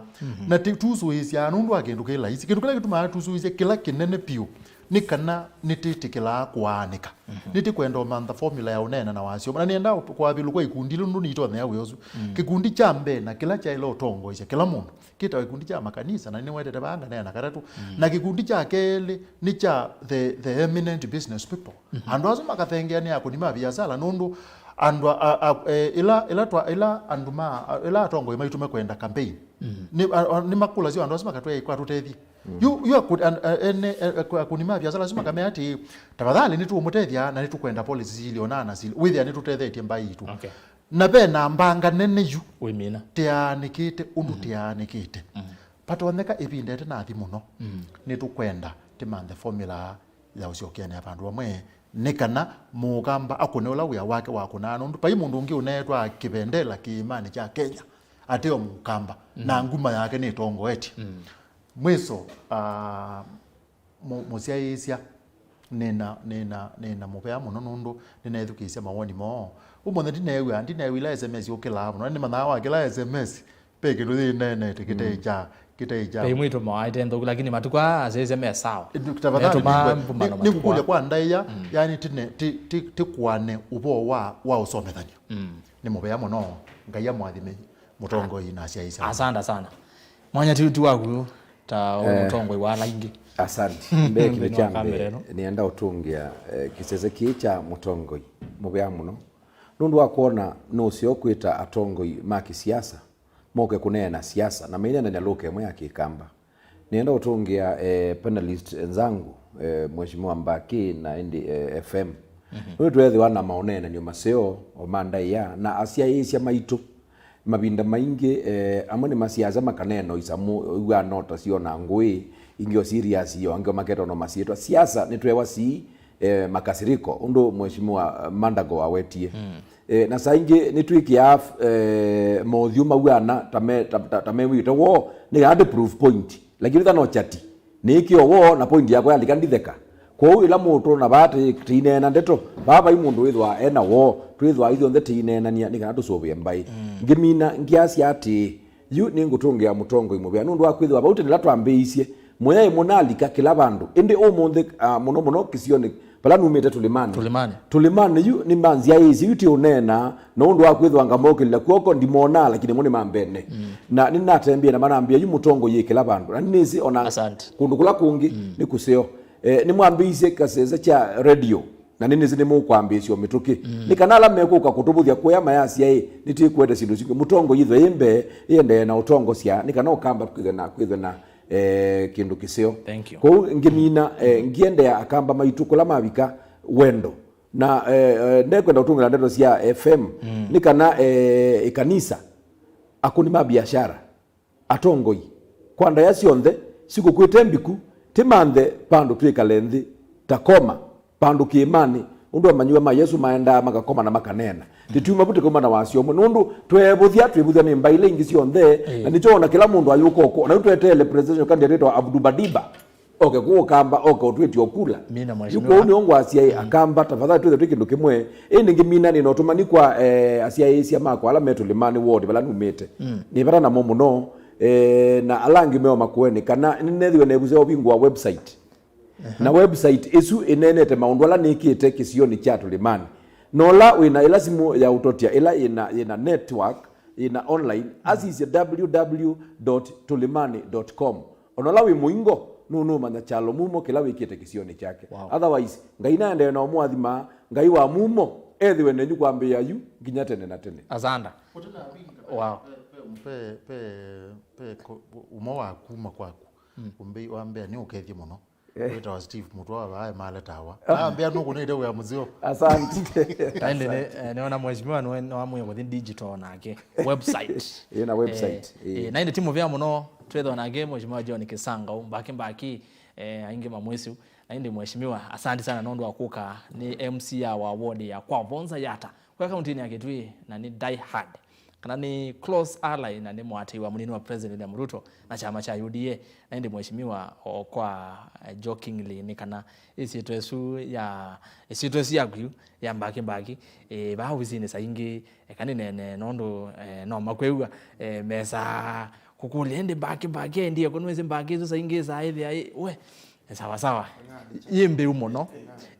Na ti-, tusũĩĩsyaa nũndũ wa kĩndũ kĩ laisi. Kĩndũ kĩla kĩtumaa tusũĩĩsya kĩla kĩnene piũ nĩ kana nĩtĩtĩkĩlaa kũaanĩka. Nĩtĩkwenda ũmantha formula ya ũneena na wasyo. Na nĩenda kwavilũkwa ikundi ila nũndũ nĩitonyea wĩa ũsu. Kĩkundi kya mbee na kĩla kyaĩle ũtongoesya kĩla mũndũ kĩtawa kĩkundi kya makanisa, na nĩwetete vaa nganeena katatũ. Na kĩkundi kya kelĩ nĩ kya the, the eminent business people. Andũ asu makathengeanĩa akũni ma viasala nũndũ andũ a, a, a, e, ila, ila, twa, ila andũ ma, a, ila atongoi maitũ mekwenda campaign. Nĩ, a, a, nĩmakũlasya andũ asu makatwĩa kwa tũtethye. Yu, yu aku-, an-, a-, ene, e, aku-, akũni ma viasala asu makamea atĩ, "Tafadhali nĩtũũmũtethya na nĩtũkwenda policies ilionana sili. Wĩthĩa nĩtũtethetye mbaĩ itũ." Okay. Na ve na mbanga nene yu. Wĩmina. Tĩaanĩkĩte ũndũ tĩaanĩkĩte. Patonyeka ĩvinda ĩte nathi mũno. Nĩtũkwenda tĩmanthe formula ya ũsyokeanĩa vandũ vamwe, nĩ kana Mũkamba akũne ũla wĩa wake wakũnaa, nũndũ vai mũndũ ũngĩ ũneetwa kĩvendela kĩĩmanĩ kya Kenya ateo Mũkamba, na nguma yake nĩtongoetye. Mwĩso, ah, mũ-, mũsyaĩĩsya, nĩna, nĩna, nĩna mũvea mũno nũndũ nĩneethukĩĩsya mawoni moo. Ũmũnthĩ ndineew'a, ndineew'a ila S M S ũkĩlaa mũno, na nĩmanyaa wakĩla S M S, ve kĩndũ yĩneenete kĩtei kya, kĩtei kya. Ve imwe itũmawa ite nthũku, lakini matukũ aa asyaĩĩsya me sawa. Ĩ, tafadhali, nĩngũkũlya kwa ndaĩa, yani, tine-, ti-, ti-, tĩkũane ũvoo wa, wa ũsomethany'a. Nĩ mũvea mũno. Ngai amwathime mũtongoi na asyaĩĩsya. Asante sana. Mwanya ti, ti waku ta, eh, mũtongoi wa ala aingĩ. Asante. Mbee kĩndũ kya mbee, nĩenda ũtũngĩa, eh, kĩsese kĩĩ kya mũtongoi mũvea mũno. Nũndũ wa kwona nũseo kwĩta atongoi ma kĩsiasa moke kũneena siasa, na maineenany'a lũka ĩmwe ya Kĩkamba. Nĩenda ũtũngĩa, eh, panelist nzangu, eh, Mheshimiwa Mbaki na ĩndĩ, eh, F M. Nũndũ tweethĩwa na maũneenany'o maseo o ma ndaĩa na asyaĩĩsya maitũ. Mavinda maingĩ, eh, amwe nĩmasiasya makaneena o isamũ, wĩw'aa no ta syona ngũĩ, ingĩ o serious, o angĩ o maketwa no masyĩtwa. Siasa nĩtweewa sii, eh, makasiriko, ũndũ Mheshimiwa Mandago wawetie. Eh, na saa ingĩ nĩtwĩkĩaa, eh, mothiũ maw'ana ta me, ta, ta, ta mew'ĩte woo, nĩ kana tĩ proof point. Lakini ta no chati. Nĩĩkĩe woo na point yakwa yalika nditheka. Kwoou ĩla mũtwona vaa tĩ-, tĩineena ndeto, vaa vai mũndũ wĩthĩwa ena woo, twĩthĩwa ithyonthe tĩineenany'a nĩ kana tũsũvĩe mbaĩ. Ngĩmina ngyasya atĩĩ, yu nĩngũtũngĩa mũtongoi mũvea, nũndũ wa kwĩthĩwa vau tene ĩla twambĩĩisye, mũyaĩ mũnalika kĩla vandũ. Ĩndĩ ũmũnthĩ, ah, mũno mũno kĩsionĩ vala numĩte Tũlĩmanĩ. Tũlĩmanĩ. Tũlĩmanĩ yu nĩmanzyaĩĩsye, yu ti ũneena, na ũndũ wa kwĩthĩwa ngamokĩlĩla kw'oko ndimonaa, lakini mo nĩmambene. Na nĩnatembie na manambĩa, yu mũtongoi yĩ kĩla vandũ. Na nĩnĩsĩ ona kũndũ kũla kũngĩ nĩ kũseo. Eh, nĩmwambĩĩisye kasese kya radio. Na nĩnĩsĩ nĩmũkwambĩĩsya o mĩtũkĩ. Mm. Nĩ kana ala mekũka kũtũvũthya kũya mayasya ĩ, nĩtĩkwete syĩndũ singĩ. Mũtongoi ĩthwe ĩ mbee, ĩendee na ũtongosya, nĩ kana Ũkamba kwĩthwe na, kwĩthwe na, eh, kĩndũ kĩseo. Thank you. Kwoou ngĩmina, eh, ngĩendea Akamba maitũ kũla mavika wendo. Na, eh, eh, ndekwenda ũtũngĩla ndeto sya F M, mm, nĩ kana, eh, ĩkanisa, akũni ma biashara, atongoi, kwa ndaĩa syonthe, sikũkwĩte mbiku, tĩmanthe pandũ twĩkale nthĩ, Tacoma, pandũ kĩĩmanĩ, ũndũ amanyĩw'a ma Yesũ maendaa makakoma na makaneena. Tĩtiuma vu tũkauma na wasyo ũmwe, nũndũ tweevũthya, twĩvũthya nĩ mbaĩ ila ingĩ syonthe, ĩĩ, na nĩkyo wona kĩla mũndũ ayũka ũkũ, na yu tweteele presidential candidate wa Abdubadiba. Oke kũũ Ũkamba, oke ũtwĩtye ũkula. Mina mheshimiwa. Yu kwoou nĩo ngwasya ĩ, mm, Akamba, tafadhali twĩthe twĩ kĩndũ kĩmwe. Ĩndĩ ngĩmina nĩ na ũtũmani kwa, eh, asyaĩĩsya makwa ala me Tũlĩmanĩ ward vala numĩte. Mm. Nĩ vata namo mũno, eh, na ala angĩ meo Makueni, kana nĩnethĩwe nevusya ũvingũa website. Aha. Na website ĩsu ĩneenete maũndũ ala nĩkĩte kĩsionĩ kya Tũlĩmanĩ. Na ũla wĩna ĩla simũ ya ũtotya, ĩla yĩna, yĩna network, yĩna online, mm, asisye w w w dot tulimani dot com. Ona ũla wĩ mũingo, nũnũmanya Kyalo Mumo kĩla wĩkĩte kĩsionĩ kyake. Wow. Otherwise, Ngai naendee na ũmũathima, Ngai wa Mumo ethĩwe nenyu kwambĩĩa yu nginya tene na tene. Asanda. Wow. Pe, pe, pe, pe, pe ko- ũmwe wa kuma kwaku. Mm. Ũmbe- wambĩa nĩ ũkethye mũno. Eh. Wĩtawa Steve Mũtwa wa vaa Emale Tawa. Ah. Ambĩa nũkũnĩte wĩa mũseo. Asante. Na ĩndĩ nĩ- eh, nĩona mheshimiwa nĩwe- nĩwamwĩa kũthi digital nake. Website. Ĩna website, eh, ĩĩ. Eh, na ĩndĩ ti mũvea mũno twĩthwa nake mheshimiwa John Kĩsangau, Mbaki Mbaki, eh, aingĩ mamwĩsĩ. Na ĩndĩ mheshimiwa, asante sana nũndũ wa kũka. Nĩ M C A wa ward ya kwa Vonza Yata, kwa kaunti-inĩ ya Kitui, na nĩ die hard. Kana nĩ close ally na nĩ mũatĩĩwa mũnini wa President William Ruto na kyama kya U D A. Na ĩndĩ mheshimiwa, o kwa, eh, jokingly, nĩ kana ĩsyĩtwa ĩsu ya, ĩsyĩtwa ĩsu yaku yu ya Mbaki Mbaki, eh, vaa ovisinĩ saa ingĩ, eka nĩneene nũndũ, eh, no makwĩw'a, eh, mesa kũkũlya, ĩndĩ Mbaki Mbaki endie kũ? Nĩwĩsĩ Mbaki ĩsu saa ingĩ saa ĩthĩa ĩ, we, sawa sawa. Yĩ mbĩu mũno.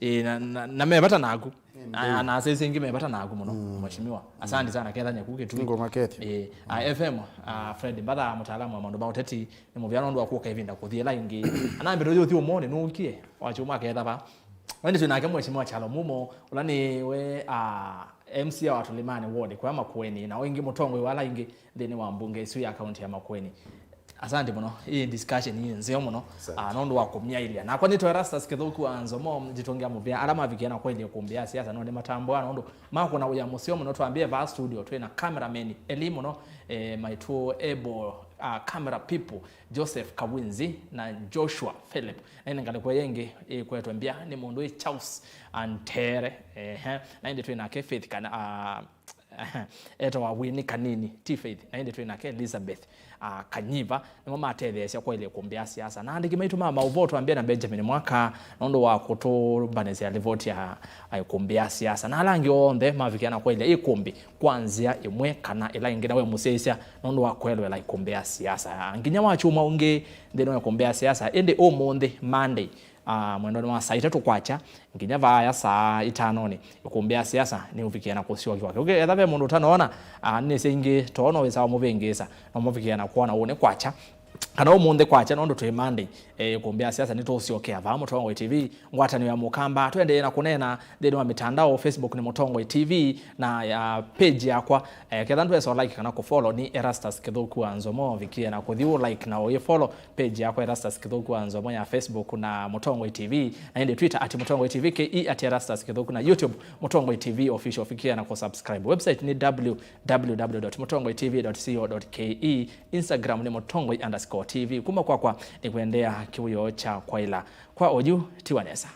Ĩ, na, na, na me vata naku. Na, na asesi ingĩ me vata naku mũno, mm, mheshimiwa. Asante sana, kethanya kuu Kitui. Ngoma kethya. Ĩ, a, F M, a, Fred Mbatha, mũtaalamu wa maũndũ ma ũteti, nĩ mũvea nũndũ wa kũka ĩvinda kũthi ĩla ĩngĩ. Anambĩte ũyũ ũthi ũmũnthĩ nũkie, wakyuma aketha va. Ĩndĩ twĩ nake mheshimiwa Kyalo Mumo, ũla nĩwe, a, M C A wa Tũlĩmanĩ ward, kwa Makueni, na ũngĩ mũtongoi wa ala ingĩ nthĩnĩ wa mbunge ĩsu ya kaunti ya Makueni. Asante mũno. Hii discussion hii nzeo mũno. Asante. Ah, nũndũ wa kũmyaĩlya. Nakwa nĩtwa Erastus Kĩthũku wa Nzomo, nditũngĩa mũvea. Ala mavikie na kwaĩlya ĩkũmbĩ ya siasa no nĩmatambũa nũndũ makũna wĩa mũseo mũno. Twambie vaa studio twĩ na cameramen eli mũno, eh, maitũ able, ah, camera people, Joseph Kawinzi na Joshua Philip. Na ĩndĩ ngalĩko ĩngĩ ĩkwetwe mbya nĩ mũndũ ĩ Charles Antere. Ehe. Na ĩndĩ twĩ nake Faith kana, ah, etawa Winnie Kanini, ti Faith, na ĩndĩ twĩ nake Elizabeth, ah, Kanyiva, nĩmo matetheesya kwaĩlya ĩkũmbĩ ya siasa. Na andĩki maitũ ma maũvoo twambie na Benjamin Mwaka nũndũ wa kũtũmbanĩsya livoti ya, ah, ĩkũmbĩ ya siasa. Na ala angĩ onthe mavikia na kwaĩlya ĩkũmbĩ kwa nzĩa ĩmwe kana ĩla ĩngĩ, na we mũsyaĩĩsya nũndũ wa kũelũela ĩkũmbĩ ya siasa. Nginya wa kyumwa ũngĩ nthĩnĩ wa ĩkũmbĩ ya siasa, ĩndĩ ũmũnthĩ, Monday, ah, mwendonĩ wa saa itatũ kwakya nginya vaaya saa itanonĩ, ĩkũmbĩ ya siasa nĩũvikie na kũsyokiwa. Kĩu etha ve mũndũ ũtanoona, ah, nĩsya ingĩ too no wĩsa wamũvĩngĩĩsa, no mũvikie na kwona ũnĩ kwakya, kana ũmũnthĩ kwakya, nũndũ twĩ Monday, eh, ĩkũmbĩ ya siasa nĩtũũsyokea vaa Mũtongoi T V, ngwatanĩo ya Mũkamba. Tũendee na kũneena nthĩnĩ wa mitandao, Facebook nĩ Mũtongoi T V, na ya page yakwa, eh, ketha ndwesa like kana kũfollow, nĩ Erastus Kĩthũku wa Nzomo, vikie na kũthi ũ like na ũyĩ follow page yakwa Erastus Kĩthũku wa Nzomo ya Facebook na Mũtongoi T V, na ĩndĩ Twitter at Mũtongoi T V K E, at Erastus Kĩthũku, na YouTube Mũtongoi T V Official, fikia na kũsubscribe. Website nĩ w w w dot mũtongoi t v dot co dot k e, Instagram nĩ mũtongoi underscore t v. Kuma kwakwa nĩ kũendea kĩwĩoo kya kwaĩla kwa oyu tiwa nesa.